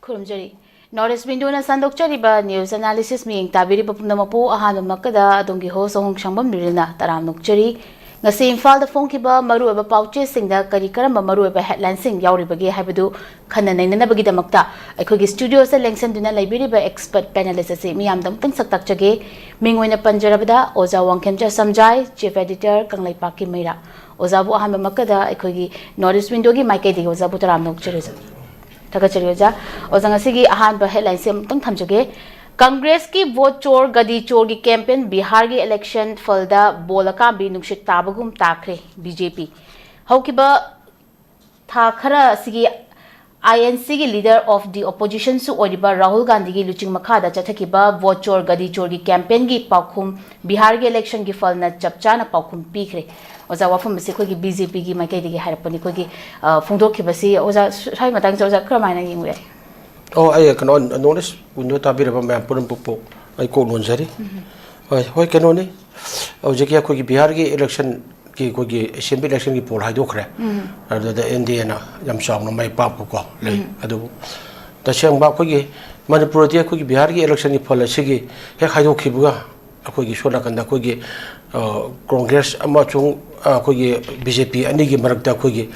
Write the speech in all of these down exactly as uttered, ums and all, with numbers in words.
ꯈꯨꯔꯨꯝꯖꯔꯤ꯫ North East Window ꯅ ꯁꯟꯗꯣꯛꯆꯔꯤꯕ news analysis ꯃꯤꯠꯌꯦꯡ ꯇꯥꯕꯤꯔꯤꯕ ꯄꯨꯝꯅꯃꯛꯄꯨ ꯑꯍꯥꯟꯕꯃꯛꯇꯗ ꯑꯗꯣꯝꯒꯤ host ꯑꯍꯣꯡ ꯁꯪꯕꯝ ꯕꯤꯔꯦꯟꯅ ꯇꯔꯥꯝꯅ ꯑꯣꯛꯆꯔꯤ꯫ ꯉꯁꯤ ꯏꯝꯐꯥꯜꯗ ꯐꯣꯡꯈꯤꯕ ꯃꯔꯨꯑꯣꯏꯕ ꯄꯥꯎꯆꯦꯁꯤꯡꯗ ꯀꯔꯤ ꯀꯔꯝꯕ ꯃꯔꯨꯑꯣꯏꯕ headline ꯁꯤꯡ ꯌꯥꯎꯔꯤꯕꯒꯦ ꯍꯥꯏꯕꯗꯨ ꯈꯟꯅ ꯅꯩꯅꯅꯕꯒꯤꯗꯃꯛꯇ ꯑꯩꯈꯣꯏꯒꯤ studio ꯁꯤꯗ ꯂꯦꯡꯁꯤꯟꯗꯨꯅ ꯂꯩꯕꯤꯔꯤꯕ expert panelist ꯑꯁꯤ ꯃꯤꯌꯥꯝꯗ ꯑꯃꯨꯛꯇꯪ ꯁꯛ ꯇꯥꯛꯆꯒꯦ꯫ ꯃꯤꯡ ꯑꯣꯏꯅ ꯄꯟꯖꯔꯕꯗ ꯑꯣꯖꯥ ꯋꯥꯡꯈꯦꯝꯆꯥ ꯁꯝꯖꯥꯏ, chief editor ꯀꯪꯂꯩꯄꯥꯛꯀꯤ ꯃꯩꯔꯥ꯫ ꯑꯣꯖꯥꯕꯨ ꯑꯍꯥꯟꯕꯃꯛꯇꯗ ꯑꯩꯈꯣꯏꯒꯤ North East Window ꯒꯤ ꯃꯥꯏꯀꯩꯗꯒꯤ ꯑꯣꯖꯥꯕꯨ ꯇꯔꯥꯝꯅ ꯑꯣꯛꯆꯔꯤ ꯑꯣꯖꯥ꯫ ꯊꯥꯒꯠꯆꯔꯤ ꯑꯣꯖꯥ꯫ ꯑꯣꯖꯥ, ꯉꯁꯤꯒꯤ ꯑꯍꯥꯟꯕ headline ꯁꯦ ꯑꯃꯨꯛꯇꯪ ꯊꯝꯖꯒꯦ꯫ ꯀꯪꯒ꯭ꯔꯦꯁꯀꯤ vote ꯆꯣꯔ ꯒꯗꯤ ꯆꯣꯔꯒꯤ campaign ꯕꯤꯍꯥꯔꯒꯤ election ꯐꯜꯗ ꯕꯣꯜ ꯑꯀꯥꯝꯕꯤ ꯅꯨꯡꯁꯤꯠ ꯇꯥꯕꯒꯨꯝ ꯇꯥꯈ꯭ꯔꯦ ꯕꯤ ꯖꯦ ꯄꯤ꯫ ꯍꯧꯈꯤꯕ ꯊꯥ ꯈꯔ ꯑꯁꯤꯒꯤ ꯑꯥꯏ ꯑꯦꯟ ꯁꯤꯒꯤ leader of the opposition ꯁꯨ ꯑꯣꯏꯔꯤꯕ ꯔꯥꯍꯨꯜ ꯒꯥꯟꯙꯤꯒꯤ ꯂꯨꯆꯤꯡ ꯃꯈꯥꯗ ꯆꯠꯊꯈꯤꯕ vote ꯆꯣꯔ ꯒꯗꯤ ꯆꯣꯔꯒꯤ campaign ꯒꯤ ꯄꯥꯎꯈꯨꯝ ꯕꯤꯍꯥꯔꯒꯤ election ꯒꯤ ꯐꯜꯅ ꯆꯞ ꯆꯥꯅ ꯄꯥꯎꯈꯨꯝ ꯄꯤꯈ꯭ꯔꯦ꯫ ꯑꯣꯖꯥ, ꯋꯥꯐꯝ ꯑꯁꯤ ꯑꯩꯈꯣꯏꯒꯤ ꯕꯤ ꯖꯦ ꯄꯤ ꯒꯤ ꯃꯥꯏꯀꯩꯗꯒꯤ ꯍꯥꯏꯔꯛꯄꯅꯤ꯫ ꯑꯩꯈꯣꯏꯒꯤ, ꯑ, ꯐꯣꯡꯗꯣꯛꯈꯤꯕꯁꯤ ꯑꯣꯖꯥ, ꯁ꯭ꯋꯥꯏ ꯃꯇꯥꯡꯁꯦ ꯑꯣꯖꯥ ꯀꯔꯝꯍꯥꯏꯅ ꯌꯦꯡꯕ ꯌꯥꯏ? ꯑꯣ, ꯑꯩ ꯀꯩꯅꯣ, North East Window ꯇꯥꯕꯤꯔꯕ ꯃꯌꯥꯝ ꯄꯨꯝꯅꯃꯛꯄꯨ ꯑꯩ ꯀꯣꯛ ꯅꯣꯟꯖꯔꯤ꯫ ꯎꯝ꯫ ꯍꯣꯏ, ꯍꯣꯏ, ꯀꯩꯅꯣꯅꯤ, ꯍꯧꯖꯤꯛꯀꯤ ꯑꯩꯈꯣꯏꯒꯤ ꯕꯤꯍꯥꯔꯒꯤ election ꯒꯤ, ꯑꯩꯈꯣꯏꯒꯤ assembly election ꯒꯤ poll ꯍꯥꯏꯗꯣꯛꯈ꯭ꯔꯦ꯫ ꯎꯝ꯫ ꯑꯗꯨꯗ ꯑꯦꯟ ꯗꯤ ꯑꯦꯅ ꯌꯥꯝ ꯆꯥꯎꯅ ꯃꯥꯏ ꯄꯥꯛꯄꯀꯣ ꯂꯩ꯫ ꯎꯝ꯫ ꯑꯗꯨꯕꯨ ꯇꯁꯦꯡꯕ ꯑꯩꯈꯣꯏꯒꯤ ꯃꯅꯤꯄꯨꯔꯗꯤ ꯑꯩꯈꯣꯏꯒꯤ ꯕꯤꯍꯥꯔꯒꯤ election ꯒꯤ ꯐꯜ ꯑꯁꯤꯒꯤ ꯍꯦꯛ ꯍꯥꯏꯗꯣꯛꯈꯤꯕꯒ ꯑꯩꯈꯣꯏꯒꯤ ꯁꯣꯝ ꯅꯥꯀꯟꯗ ꯑꯩꯈꯣꯏꯒꯤ, ꯑ, ꯀꯣꯡꯒ꯭ꯔꯦꯁ ꯑꯃꯁꯨꯡ, ꯑ, ꯑꯩꯈꯣꯏꯒꯤ ꯕꯤ ꯖꯦ ꯄꯤ ꯑꯅꯤꯒꯤ ꯃꯔꯛꯇ ꯑꯩꯈꯣꯏꯒꯤ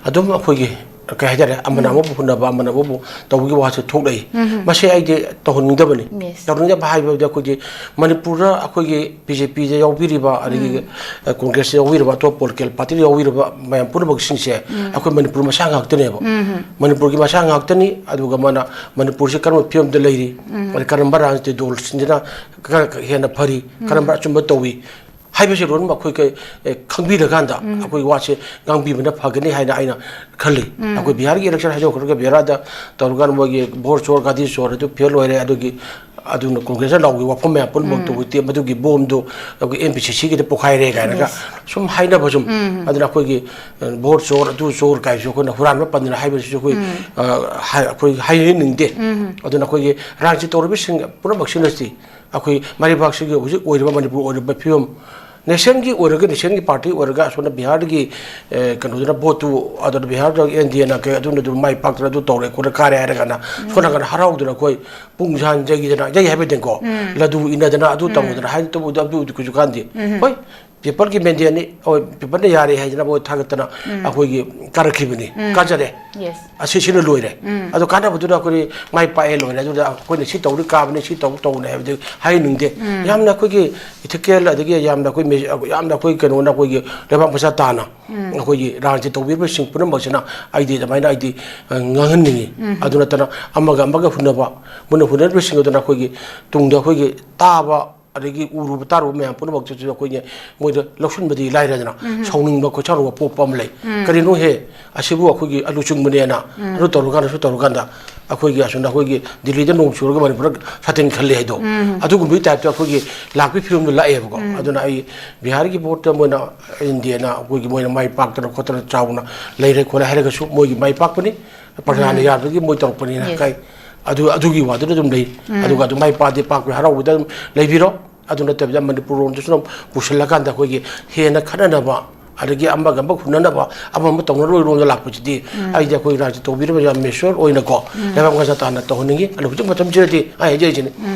ꯑꯗꯨꯝ ꯑꯩꯈꯣꯏꯒꯤ ꯀꯩ ꯍꯥꯏꯇꯥꯔꯦ, ꯑꯃꯅ ꯎꯝ꯫ ꯑꯃꯕꯨ ꯍꯨꯟꯅꯕ, ꯑꯃꯅ ꯑꯃꯕꯨ ꯇꯧꯕꯒꯤ ꯋꯥꯁꯦ ꯊꯣꯛꯂꯛꯏ꯫ ꯎꯝ꯫ ꯃꯁꯤ ꯑꯩꯗꯤ ꯇꯧꯍꯟꯅꯤꯡꯗꯕꯅꯤ꯫ Yes꯫ ꯇꯧꯍꯟꯅꯤꯡꯗꯕ ꯍꯥꯏꯕꯗꯤ ꯑꯩꯈꯣꯏꯒꯤ ꯃꯅꯤꯄꯨꯔꯗ ꯑꯩꯈꯣꯏꯒꯤ ꯕꯤ ꯖꯦ ꯄꯤꯗ ꯌꯥꯎꯕꯤꯔꯤꯕ, ꯑꯗꯒꯤ, ꯎꯝ꯫ ꯑ, ꯀꯣꯡꯒ꯭ꯔꯦꯁꯇ ꯌꯥꯎꯕꯤꯔꯤꯕ, ꯑꯇꯣꯞꯄ political party ꯗ ꯌꯥꯎꯕꯤꯔꯤꯕ ꯃꯌꯥꯝ ꯄꯨꯝꯅꯃꯛꯁꯤꯡꯁꯦ ꯎꯝ꯫ ꯑꯩꯈꯣꯏ ꯃꯅꯤꯄꯨꯔ ꯃꯆꯥ ꯉꯥꯛꯇꯅꯦꯕ꯫ ꯎꯝ꯫ ꯃꯅꯤꯄꯨꯔꯒꯤ ꯃꯆꯥ ꯉꯥꯛꯇꯅꯤ꯫ ꯑꯗꯨꯒ ꯃꯥꯅ ꯃꯅꯤꯄꯨꯔꯁꯤ ꯀꯔꯝꯕ ꯐꯤꯕꯝꯗ ꯂꯩꯔꯤ, ꯎꯝ꯫ ꯑꯗꯩ ꯀꯔꯝꯕ ꯔꯥꯖꯅꯤꯇꯤ ꯗꯜꯁꯤꯡꯁꯤꯅ ꯈꯔ ꯍꯦꯟꯅ ꯐꯔꯤ, ꯎꯝ꯫ ꯀꯔꯝꯕ ꯑꯆꯨꯝꯕ ꯇꯧꯏ ꯍꯥꯏꯕꯁꯤ ꯂꯣꯏꯅꯃꯛ ꯑꯩꯈꯣꯏ ꯀꯩ, ꯑꯦ, ꯈꯪꯕꯤꯔꯀꯥꯟꯗ ꯎꯝ꯫ ꯑꯩꯈꯣꯏ ꯋꯥꯁꯦ ꯉꯥꯡꯕꯤꯕꯅ ꯐꯒꯅꯤ ꯍꯥꯏꯅ ꯑꯩꯅ ꯈꯜꯂꯤ꯫ ꯎꯝ꯫ ꯑꯩꯈꯣꯏ ꯕꯤꯍꯥꯔꯒꯤ election ꯍꯥꯏꯗꯣꯛꯈ꯭ꯔꯒ ꯕꯤꯍꯥꯔꯗ ꯇꯧꯔꯀꯥꯟꯗ ꯃꯣꯏꯒꯤ ꯚꯣꯠ ꯆꯣꯔ, ꯒꯥꯗꯤ ꯆꯣꯔ ꯑꯗꯨ ꯐꯦꯜ ꯑꯣꯏꯔꯦ, ꯑꯗꯨꯒꯤ ꯑꯗꯨꯅ ꯀꯣꯡꯒ꯭ꯔꯦꯁꯅ ꯂꯥꯎꯒꯤ ꯋꯥꯐꯝ ꯃꯌꯥꯝ ꯄꯨꯝꯅꯃꯛꯇꯨ ꯎꯝ꯫ ꯍꯧꯖꯤꯛꯇꯤ ꯃꯗꯨꯒꯤ ꯕꯣꯝꯗꯨ ꯑꯩꯈꯣꯏ ꯑꯦꯝ ꯄꯤ ꯁꯤ ꯁꯤꯒꯤꯗ ꯄꯣꯈꯥꯏꯔꯦ ꯀꯥꯏꯅꯒ Yes꯫ ꯁꯨꯝ ꯍꯥꯏꯅꯕ ꯁꯨꯝ꯫ ꯎꯝ꯫ ꯑꯗꯨꯅ ꯑꯩꯈꯣꯏꯒꯤ, ꯑ, ꯚꯣꯠ ꯆꯣꯔ, ꯑꯗꯨ ꯆꯣꯔ ꯀꯥꯏꯁꯨ ꯑꯩꯈꯣꯏꯅ ꯍꯨꯔꯥꯟꯕ ꯄꯟꯗꯅ ꯍꯥꯏꯕꯁꯤꯁꯨ ꯑꯩꯈꯣꯏ, ꯎꯝ꯫ ꯑ, ꯍꯥꯏ-, ꯑꯩꯈꯣꯏ ꯍꯥꯏꯍꯟꯅꯤꯡꯗꯦ꯫ ꯎꯝ꯫ ꯑꯗꯨꯅ ꯑꯩꯈꯣꯏꯒꯤ ꯔꯥꯖꯅꯤꯇꯤ ꯇꯧꯔꯤꯕꯁꯤꯡ ꯄꯨꯝꯅꯃꯛꯁꯤꯅꯁꯤ ꯑꯩꯈꯣꯏ ꯃꯥꯏꯕꯥꯛꯁꯤꯒꯤ ꯍꯧꯖꯤꯛ ꯑꯣꯏꯔꯤꯕ ꯃꯅꯤꯄꯨꯔ ꯑꯣꯏꯔꯤꯕ ꯐꯤꯕꯝ ꯅꯦꯁꯟꯒꯤ ꯑꯣꯏꯔꯒ, ꯅꯦꯁꯟꯒꯤ ꯄꯥꯔꯇꯤ ꯑꯣꯏꯔꯒ ꯑꯁꯣꯝꯅ ꯕꯤꯍꯥꯔꯒꯤ, ꯑꯦ, ꯀꯩꯅꯣꯗꯨꯅ ꯚꯣꯠꯇꯨ, ꯑꯗꯨꯅ ꯕꯤꯍꯥꯔꯗ ꯑꯦꯟ ꯗꯤ ꯑꯦꯅ ꯀꯩ ꯑꯗꯨꯅ ꯑꯗꯨꯝ ꯃꯥꯏ ꯄꯥꯛꯇꯅ ꯑꯗꯨ ꯇꯧꯔꯦ ꯈꯣꯠꯂꯦ ꯀꯥꯔꯦ ꯍꯥꯏꯔꯒꯅ ꯁꯣꯝ ꯅꯥꯀꯟ ꯍꯔꯥꯎꯗꯅ ꯑꯩꯈꯣꯏ ꯄꯨꯡ ꯁꯥꯟ ꯌꯩꯗꯅ, ꯌꯩ ꯍꯥꯏꯕꯗꯤꯀꯣ, ꯂꯗꯨ ꯏꯟꯅꯗꯅ ꯑꯗꯨ ꯇꯧꯗꯅ ꯍꯥꯏ ꯇꯧꯕꯗ ꯑꯗꯨ ꯀꯩꯁꯨ ꯀꯥꯟꯗꯦ꯫ ꯍꯣꯏ, ꯄꯤꯄꯜꯒꯤ ꯃꯦꯟꯗꯦꯠꯅꯤ, ꯍꯣꯏ, ꯄꯤꯄꯜꯅ ꯌꯥꯔꯦ ꯍꯥꯏꯗꯅ ꯃꯣꯏ ꯊꯥꯒꯠꯇꯅ ꯑꯩꯈꯣꯏꯒꯤ ꯀꯥꯔꯛꯈꯤꯕꯅꯤ, ꯀꯥꯖꯔꯦ꯫ Yes. ꯑꯁꯤ ꯁꯤꯅ ꯂꯣꯏꯔꯦ꯫ ꯑꯗꯣ ꯀꯥꯟꯅꯕꯗꯨꯅ ꯑꯩꯈꯣꯏ ꯃꯥꯏ ꯄꯥꯛꯑꯦ ꯂꯣꯏꯔꯦ꯫ ꯑꯗꯨꯗ ꯑꯩꯈꯣꯏꯅ ꯁꯤ ꯇꯧꯔꯤ ꯀꯥꯕꯅꯤ, ꯁꯤ ꯇꯧ ꯇꯧꯅꯤ ꯍꯥꯏꯕꯗꯤ ꯍꯥꯏꯅꯤꯡꯗꯦ꯫ ꯌꯥꯝꯅ ꯑꯩꯈꯣꯏꯒꯤ ꯏꯊꯤꯀꯦꯜ, ꯑꯗꯒꯤ ꯌꯥꯝꯅ ꯑꯩꯈꯣꯏ ꯃꯦ-, ꯌꯥꯝꯅ ꯑꯩꯈꯣꯏ ꯀꯩꯅꯣꯅ ꯑꯩꯈꯣꯏꯒꯤ ꯂꯩꯕꯥꯛ ꯃꯆꯥ ꯇꯥꯅ ꯑꯩꯈꯣꯏꯒꯤ ꯔꯥꯖꯅꯤꯇꯤ ꯇꯧꯕꯤꯔꯤꯕꯁꯤꯡ ꯄꯨꯝꯅꯃꯛꯁꯤꯅ ꯑꯩꯗꯤ ꯑꯗꯨꯃꯥꯏꯅ ꯑꯩꯗꯤ, ꯑ, ꯉꯥꯡꯍꯟꯅꯤꯡꯉꯤ꯫ ꯑꯗꯨ ꯅꯠꯇꯅ ꯑꯃꯒ ꯑꯃꯒ ꯍꯨꯟꯅꯕ, ꯃꯣꯏꯅ ꯍꯨꯟꯅꯔꯤꯕꯁꯤꯡ ꯑꯗꯨꯅ ꯑꯩꯈꯣꯏꯒꯤ ꯇꯨꯡꯗ ꯑꯩꯈꯣꯏꯒꯤ ꯇꯥꯕ ꯑꯗꯒꯤ ꯎꯔꯨꯕ ꯇꯥꯔꯨꯕ ꯃꯌꯥꯝ ꯄꯨꯝꯅꯃꯛꯇꯨꯁꯨ ꯑꯩꯈꯣꯏꯅ ꯃꯣꯏꯗ ꯂꯧꯁꯤꯟꯕꯗꯤ ꯂꯥꯏꯔꯗꯅ, ꯁꯥꯎꯅꯤꯡꯕ ꯈꯣꯏꯁꯥꯎꯅꯕ ꯄꯣꯛꯄ ꯑꯃ ꯂꯩ꯫ ꯀꯔꯤꯅꯣ ꯍꯦ, ꯑꯁꯤꯕꯨ ꯑꯩꯈꯣꯏꯒꯤ ꯑꯂꯨ ꯆꯨꯡꯕꯅꯦꯅ ꯑꯗꯨ ꯇꯧꯔꯀꯥꯟꯗꯁꯨ ꯇꯧꯔꯀꯥꯟꯗ ꯑꯩꯈꯣꯏꯒꯤ ꯑꯁꯣꯝꯗ ꯑꯩꯈꯣꯏꯒꯤ ꯗꯤꯜꯂꯤꯗ ꯅꯣꯡ ꯆꯨꯔꯒ ꯃꯅꯤꯄꯨꯔꯗ ꯁꯥꯇꯤꯟ ꯈꯜꯂꯤ ꯍꯥꯏꯗꯣ, ꯑꯗꯨꯒꯨꯝꯕꯒꯤ ꯇꯥꯏꯞꯇ ꯑꯩꯈꯣꯏꯒꯤ ꯂꯥꯛꯄꯒꯤ ꯐꯤꯕꯝꯗꯣ ꯂꯥꯛꯑꯦꯕꯀꯣ꯫ ꯑꯗꯨꯅ ꯑꯩ ꯕꯤꯍꯥꯔꯒꯤ ꯚꯣꯠꯇ ꯃꯣꯏꯅ ꯏꯟꯗꯤꯌꯥꯅ ꯑꯩꯈꯣꯏꯒꯤ ꯃꯣꯏꯅ ꯃꯥꯏ ꯄꯥꯛꯇꯅ ꯈꯣꯠꯇꯅ ꯆꯥꯎꯅ ꯂꯩꯔꯦ ꯈꯣꯠꯂꯦ ꯍꯥꯏꯔꯒꯁꯨ ꯃꯣꯏꯒꯤ ꯃꯥꯏ ꯄꯥꯛꯄꯅꯤ, ꯄ꯭ꯔꯖꯥꯅ ꯌꯥꯕꯒꯤ ꯃꯣꯏ ꯇꯧꯔꯛꯄꯅꯤꯅ Yes. ꯀꯥꯏ꯫ ꯑꯗꯨ, ꯑꯗꯨꯒꯤ ꯋꯥꯗꯨꯅ ꯑꯗꯨꯝ ꯂꯩ꯫ ꯑꯗꯨꯒ ꯑꯗꯨꯝ ꯃꯥꯏ ꯄꯥꯛꯇꯤ ꯄꯥꯛꯄ ꯍꯔꯥꯎꯕꯗ ꯑꯗꯨꯝ ꯂꯩꯕꯤꯔꯣ꯫ ꯑꯗꯨ ꯅꯠꯇꯕꯤꯗ ꯃꯅꯤꯄꯨꯔ ꯂꯣꯝꯗꯁꯨ ꯑꯗꯨꯝ ꯄꯨꯁꯤꯜꯂꯀꯥꯟꯗ ꯑꯩꯈꯣꯏꯒꯤ ꯍꯦꯟꯅ ꯈꯠꯅꯅꯕ, ꯑꯗꯒꯤ ꯑꯃꯒ ꯑꯃ ꯍꯨꯟꯅꯅꯕ, ꯑꯃ ꯑꯃ ꯇꯧꯅꯔꯣꯏ ꯂꯣꯝꯗ ꯂꯥꯛꯄꯁꯤꯗꯤ ꯑꯩꯗꯤ ꯑꯩꯈꯣꯏ ꯔꯥꯖ꯭ꯌ ꯇꯧꯕꯤꯔꯤꯕ ꯌꯥꯝ ꯃꯦꯆꯣꯔ ꯑꯣꯏꯅꯀꯣ ꯂꯩꯕꯥꯛ ꯃꯆꯥ ꯇꯥꯅ ꯇꯧꯍꯟꯅꯤꯡꯉꯤ꯫ ꯑꯗꯨ ꯍꯧꯖꯤꯛ ꯃꯇꯝꯁꯤꯗꯗꯤ ꯑꯩ ꯍꯥꯏꯖꯔꯤꯁꯤꯅꯤ,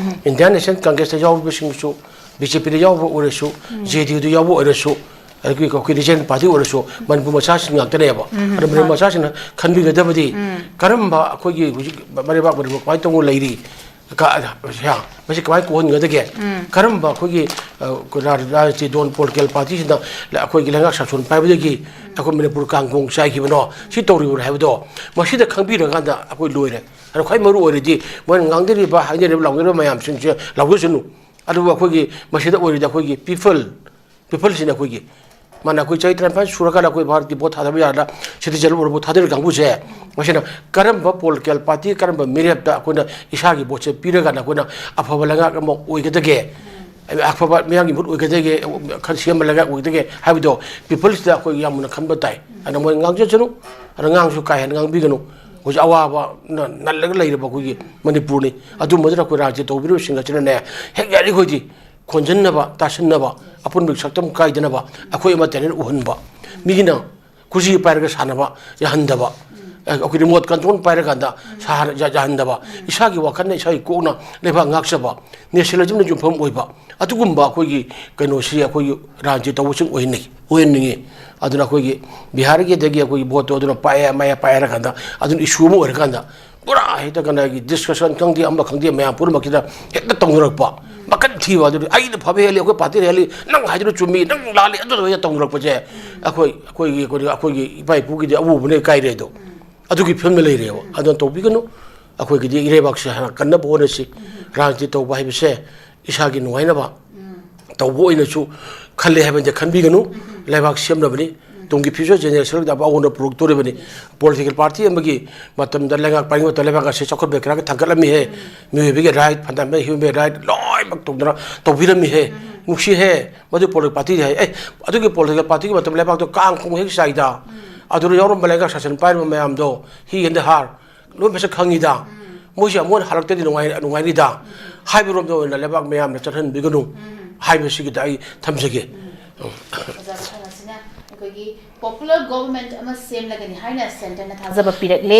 ꯏꯟꯗꯤꯌꯥꯟ ꯅꯦꯁꯅꯦꯜ ꯀꯪꯒ꯭ꯔꯦꯁꯇ ꯌꯥꯎꯔꯤꯕꯁꯤꯡꯁꯨ, ꯕꯤ ꯖꯦ ꯄꯤꯗ ꯌꯥꯎꯕ ꯑꯣꯏꯔꯁꯨ, ꯖꯦ ꯗꯤ ꯌꯨꯗ ꯌꯥꯎꯕ ꯑꯣꯏꯔꯁꯨ, ꯑꯗꯒꯤ ꯑꯩꯈꯣꯏ ꯔꯤꯖꯅꯦꯜ ꯄꯥꯔꯇꯤ ꯑꯣꯏꯔꯁꯨ ꯃꯅꯤꯄꯨꯔ ꯃꯆꯥꯁꯤꯡ ꯉꯥꯛꯇꯅꯦꯕ꯫ ꯑꯗꯨ ꯃꯅꯤꯄꯨꯔ ꯃꯆꯥꯁꯤꯡꯅ ꯈꯟꯕꯤꯒꯗꯕꯗꯤ ꯀꯔꯝꯕ ꯑꯩꯈꯣꯏꯒꯤ ꯍꯧꯖꯤꯛ ꯃꯔꯩꯕꯥꯛ ꯃꯅꯤꯄꯨꯔ ꯀꯃꯥꯏꯅ ꯇꯧꯅ ꯂꯩꯔꯤ, ꯀ-, ꯁꯤꯌꯥ, ꯃꯁꯤ ꯀꯃꯥꯏꯅ ꯀꯣꯛꯍꯟꯒꯗꯒꯦ? ꯀꯔꯝꯕ ꯑꯩꯈꯣꯏꯒꯤ, ꯑ, ꯔꯥ-, ꯔꯥꯖꯅꯤꯇꯤ ꯗꯣꯟ ꯄꯣꯂꯤꯇꯤꯀꯦꯜ ꯄꯥꯔꯇꯤꯁꯤꯡꯅ ꯑꯩꯈꯣꯏꯒꯤ ꯂꯩꯉꯥꯛ ꯁꯥꯁꯣꯟ ꯄꯥꯏꯕꯗꯒꯤ ꯑꯩꯈꯣꯏ ꯃꯅꯤꯄꯨꯔ ꯀꯥꯡ ꯈꯣꯡ ꯆꯥꯏꯈꯤꯕꯅꯣ? ꯁꯤ ꯇꯧꯔꯤꯕ꯭ꯔꯥ ꯍꯥꯏꯕꯗꯣ ꯃꯁꯤꯗ ꯈꯪꯕꯤꯔꯀꯥꯟꯗ ꯑꯩꯈꯣꯏ ꯂꯣꯏꯔꯦ꯫ ꯑꯗꯣ ꯈ꯭ꯋꯥꯏ ꯃꯔꯨ ꯑꯣꯏꯔꯤꯗꯤ ꯃꯣꯏꯅ ꯉꯥꯡꯅꯔꯤꯕ, ꯍꯥꯏꯅꯔꯤꯕ, ꯂꯥꯎꯅꯔꯤꯕ ꯃꯌꯥꯝꯁꯤꯡꯁꯦ ꯂꯥꯎꯖꯁꯅꯨ꯫ ꯑꯗꯨꯕꯨ ꯑꯩꯈꯣꯏꯒꯤ ꯃꯁꯤꯗ ꯑꯣꯏꯔꯤꯗꯤ ꯑꯩꯈꯣꯏꯒꯤ ꯄꯤꯄꯜ, ꯄꯤꯄꯜꯁꯤꯅ ꯑꯩꯈꯣꯏꯒꯤ, ꯃꯥꯅ ꯑꯩꯈꯣꯏ ꯆꯍꯤ ꯇꯔꯥꯅꯤꯄꯥꯟ ꯁꯨꯔꯀꯥꯟꯗ ꯑꯩꯈꯣꯏ ꯚꯥꯔꯠꯀꯤ ꯚꯣꯠ ꯊꯥꯗꯕ ꯌꯥꯔꯗ ꯁꯤꯇꯤꯖꯦꯟ ꯑꯣꯏꯔꯕ ꯊꯥꯗꯔꯤꯕ ꯀꯥꯡꯕꯨꯁꯦ, ꯃꯁꯤꯅ ꯀꯔꯝꯕ ꯄꯣꯂꯤꯇꯤꯀꯦꯜ ꯄꯥꯔꯇꯤ, ꯀꯔꯝꯕ ꯃꯤꯔꯦꯞꯇ ꯑꯩꯈꯣꯏꯅ ꯏꯁꯥꯒꯤ ꯚꯣꯠꯁꯦ ꯄꯤꯔꯒꯅ ꯑꯩꯈꯣꯏꯅ ꯑꯐꯕ ꯂꯩꯉꯥꯛ ꯑꯃ ꯑꯣꯏꯒꯗꯒꯦ, ꯑꯐꯕ ꯃꯤꯌꯥꯝꯒꯤ ꯚꯣꯠ ꯑꯣꯏꯒꯗꯒꯦ, ꯈꯔ ꯁꯦꯝꯕ ꯂꯩꯉꯥꯛ ꯑꯣꯏꯒꯗꯒꯦ ꯍꯥꯏꯕꯗꯣ ꯄꯤꯄꯜꯁꯤꯗ ꯑꯩꯈꯣꯏ ꯌꯥꯝꯅ ꯈꯟꯕ ꯇꯥꯏ꯫ ꯑꯗꯨꯅ ꯃꯣꯏ ꯉꯥꯡꯖꯁꯅꯨ, ꯑꯗ ꯉꯥꯡꯁꯨ ꯀꯥ ꯍꯦꯟꯅ ꯉꯥꯡꯕꯤꯒꯅꯨ꯫ ꯍꯧꯖꯤꯛ ꯑꯋꯥꯕꯅ ꯅꯜꯂꯒ ꯂꯩꯔꯕ ꯑꯩꯈꯣꯏꯒꯤ ꯃꯅꯤꯄꯨꯔꯅꯤ꯫ ꯑꯗꯨꯝꯕꯗꯨꯅ ꯑꯩꯈꯣꯏ ꯔꯥꯖ꯭ꯌ ꯇꯧꯕꯤꯔꯤꯕꯁꯤꯡ ꯑꯁꯤꯅꯅꯦ, ꯍꯦꯛ ꯌꯥꯔꯤꯈꯣꯏꯗꯤ ꯈꯣꯟꯖꯤꯟꯅꯕ, ꯇꯥꯁꯤꯟꯅꯕ, ꯑꯄꯨꯟꯕꯒꯤ ꯁꯛꯇꯝ ꯀꯥꯏꯗꯅꯕ ꯑꯩꯈꯣꯏ ꯑꯃ ꯇꯦꯂꯦꯟ ꯎꯍꯟꯕ, ꯃꯤꯒꯤꯅ ꯀꯨꯔꯁꯤ ꯄꯥꯏꯔꯒ ꯁꯥꯟꯅꯕ ꯌꯥꯍꯟꯗꯕ, ꯑꯩꯈꯣꯏ ꯔꯤꯃꯣꯠ ꯀꯟꯇ꯭ꯔꯣꯜ ꯄꯥꯏꯔꯀꯥꯟꯗ ꯁꯥ-, ꯌꯥ-, ꯌꯥꯍꯟꯗꯕ, ꯏꯁꯥꯒꯤ ꯋꯥꯈꯜꯅ ꯏꯁꯥꯒꯤ ꯀꯣꯛꯅ ꯂꯩꯕꯥꯛ ꯉꯥꯛꯆꯕ, ꯅꯦꯁꯅꯦꯂꯤꯖꯝꯅ ꯌꯨꯝꯐꯝ ꯑꯣꯏꯕ, ꯑꯗꯨꯒꯨꯝꯕ ꯑꯩꯈꯣꯏꯒꯤ ꯀꯩꯅꯣꯁꯤ ꯑꯩꯈꯣꯏꯒꯤ ꯔꯥꯖꯅꯤꯇꯤ ꯇꯧꯕꯁꯤꯡ ꯑꯣꯏꯍꯟꯅꯤꯡꯉꯤ, ꯑꯣꯏꯍꯟꯅꯤꯡꯉꯤ꯫ ꯑꯗꯨꯅ ꯑꯩꯈꯣꯏꯒꯤ ꯕꯤꯍꯥꯔꯒꯤꯗꯒꯤ ꯑꯩꯈꯣꯏꯒꯤ ꯚꯣꯠꯇꯣ ꯑꯗꯨꯅ ꯄꯥꯏꯔꯦ, ꯃꯌꯥ ꯄꯥꯏꯔꯀꯥꯟꯗ ꯑꯗꯨꯅ ꯏꯁꯨ ꯑꯃ ꯑꯣꯏꯔꯀꯥꯟꯗ ꯄꯨꯔꯥ ꯍꯦꯛꯇ ꯀꯅꯥꯒꯤ ꯗꯤꯁꯀꯁꯟ ꯈꯪꯗꯦ, ꯑꯃ ꯈꯪꯗꯦ, ꯃꯌꯥꯝ ꯄꯨꯝꯅꯃꯛꯁꯤꯗ ꯍꯦꯛꯇ ꯇꯧꯅꯔꯛꯄ, ꯃꯈꯟ ꯊꯤꯕ꯫ ꯑꯗꯨꯗꯤ ꯑꯩꯅ ꯐꯕ ꯍꯦꯜꯂꯤ, ꯑꯩꯈꯣꯏ ꯄꯥꯔꯇꯤꯅ ꯍꯦꯜꯂꯤ, ꯅꯪ ꯍꯥꯏꯗꯨꯅ ꯆꯨꯝꯃꯤ, ꯅꯪ ꯂꯥꯜꯂꯤ, ꯑꯗꯨꯗ ꯍꯦꯛꯇ ꯇꯧꯅꯔꯛꯄꯁꯦ ꯑꯩꯈꯣꯏ, ꯑꯩꯈꯣꯏꯒꯤ, ꯑꯩꯈꯣꯏꯒꯤ, ꯑꯩꯈꯣꯏꯒꯤ ꯏꯄꯥ ꯏꯄꯨꯒꯤꯗꯤ ꯑꯎꯕꯅ ꯀꯥꯏꯔꯦ ꯑꯗꯣ꯫ ꯑꯗꯨꯒꯤ ꯐꯤꯕꯝꯗ ꯂꯩꯔꯦꯕ꯫ ꯑꯗꯨꯅ ꯇꯧꯕꯤꯒꯅꯨ꯫ ꯑꯩꯈꯣꯏꯒꯤꯗꯤ ꯏꯔꯩꯕꯥꯛꯁꯦ ꯍꯥꯟꯅ ꯀꯟꯅꯕ ꯍꯣꯠꯅꯁꯤ꯫ ꯔꯥꯖꯅꯤꯇꯤ ꯇꯧꯕ ꯍꯥꯏꯕꯁꯦ ꯏꯁꯥꯒꯤ ꯅꯨꯡꯉꯥꯏꯅꯕ ꯇꯧꯕ ꯑꯣꯏꯅꯁꯨ ꯈꯜꯂꯦ ꯍꯥꯏꯕꯗꯤ ꯈꯟꯕꯤꯒꯅꯨ꯫ ꯂꯩꯕꯥꯛ ꯁꯦꯝꯅꯕꯅꯤ꯫ ꯇꯨꯡꯒꯤ future generation ꯗ ꯑꯋꯥꯕ ꯄꯨꯔꯛꯇꯣꯔꯤꯕꯅꯤ꯫ ꯄꯣꯂꯤꯇꯤꯀꯦꯜ ꯄꯥꯔꯇꯤ ꯑꯃꯒꯤ ꯃꯇꯝꯗ ꯂꯩꯉꯥꯛ ꯄꯥꯏꯔꯤꯉꯩ ꯃꯇꯝꯗ ꯂꯩꯕꯥꯛ ꯑꯁꯤ ꯆꯥꯎꯈꯠꯄ ꯀꯌꯥꯒꯤ ꯊꯥꯡꯒꯠꯂꯝꯃꯤꯍꯦ꯫ ꯃꯤꯑꯣꯏꯕꯒꯤ ꯔꯥꯏꯠ, ꯐꯟꯗꯥꯃꯦꯟꯇꯦꯜ ꯍ꯭ꯌꯨꯃꯦꯟ ꯔꯥꯏꯠ ꯂꯣꯏꯅꯃꯛ ꯇꯧꯗꯅ ꯇꯧꯕꯤꯔꯝꯃꯤꯍꯦ꯫ ꯅꯨꯡꯁꯤꯍꯦ꯫ ꯃꯗꯨ ꯄꯣꯂꯤꯇꯤꯀꯦꯜ ꯄꯥꯔꯇꯤ ꯍꯥꯏ꯫ ꯑꯦ, ꯑꯗꯨꯒꯤ ꯄꯣꯂꯤꯇꯤꯀꯦꯜ ꯄꯥꯔꯇꯤꯒꯤ ꯃꯇꯝ ꯂꯩꯕꯥꯛꯇꯣ ꯀꯥꯡ ꯈꯣꯡ ꯍꯦꯛ ꯆꯥꯏꯗ꯫ ꯑꯗꯨꯗ ꯌꯥꯎꯔꯝꯕ ꯂꯩꯉꯥꯛ ꯁꯥꯁꯟ ꯄꯥꯏꯔꯤꯕ ꯃꯌꯥꯝꯗꯣ, ꯍꯤ ꯑꯦꯟ ꯍꯥꯔ, ꯂꯣꯏ ꯃꯁꯛ ꯈꯪꯉꯤꯗ꯫ ꯃꯣꯏꯁꯦ ꯑꯃꯨꯛ ꯍꯟꯅ ꯍꯜꯂꯛꯇ꯭ꯔꯗꯤ ꯅꯨꯡꯉꯥꯏ-, ꯅꯨꯡꯉꯥꯏꯅꯤꯗ ꯍꯥꯏꯕꯔꯣꯝꯗ ꯑꯣꯏꯅ ꯂꯩꯕꯥꯛ ꯃꯌꯥꯝꯅ ꯆꯠꯍꯟꯕꯤꯒꯅꯨ ꯍꯥꯏꯕꯁꯤꯒꯤꯗ ꯑꯩ ꯊꯝꯖꯒꯦ꯫ ꯑꯣꯖꯥ ꯃꯊꯪ ꯑꯁꯤꯅ ꯑꯩꯈꯣꯏꯒꯤ popular government ꯑꯃ ꯁꯦꯝꯂꯒꯅꯤ ꯍꯥꯏꯅ ꯁꯦꯟꯇꯔꯅ ꯊꯥꯖꯕ ꯄꯤꯔꯛꯂꯦ꯫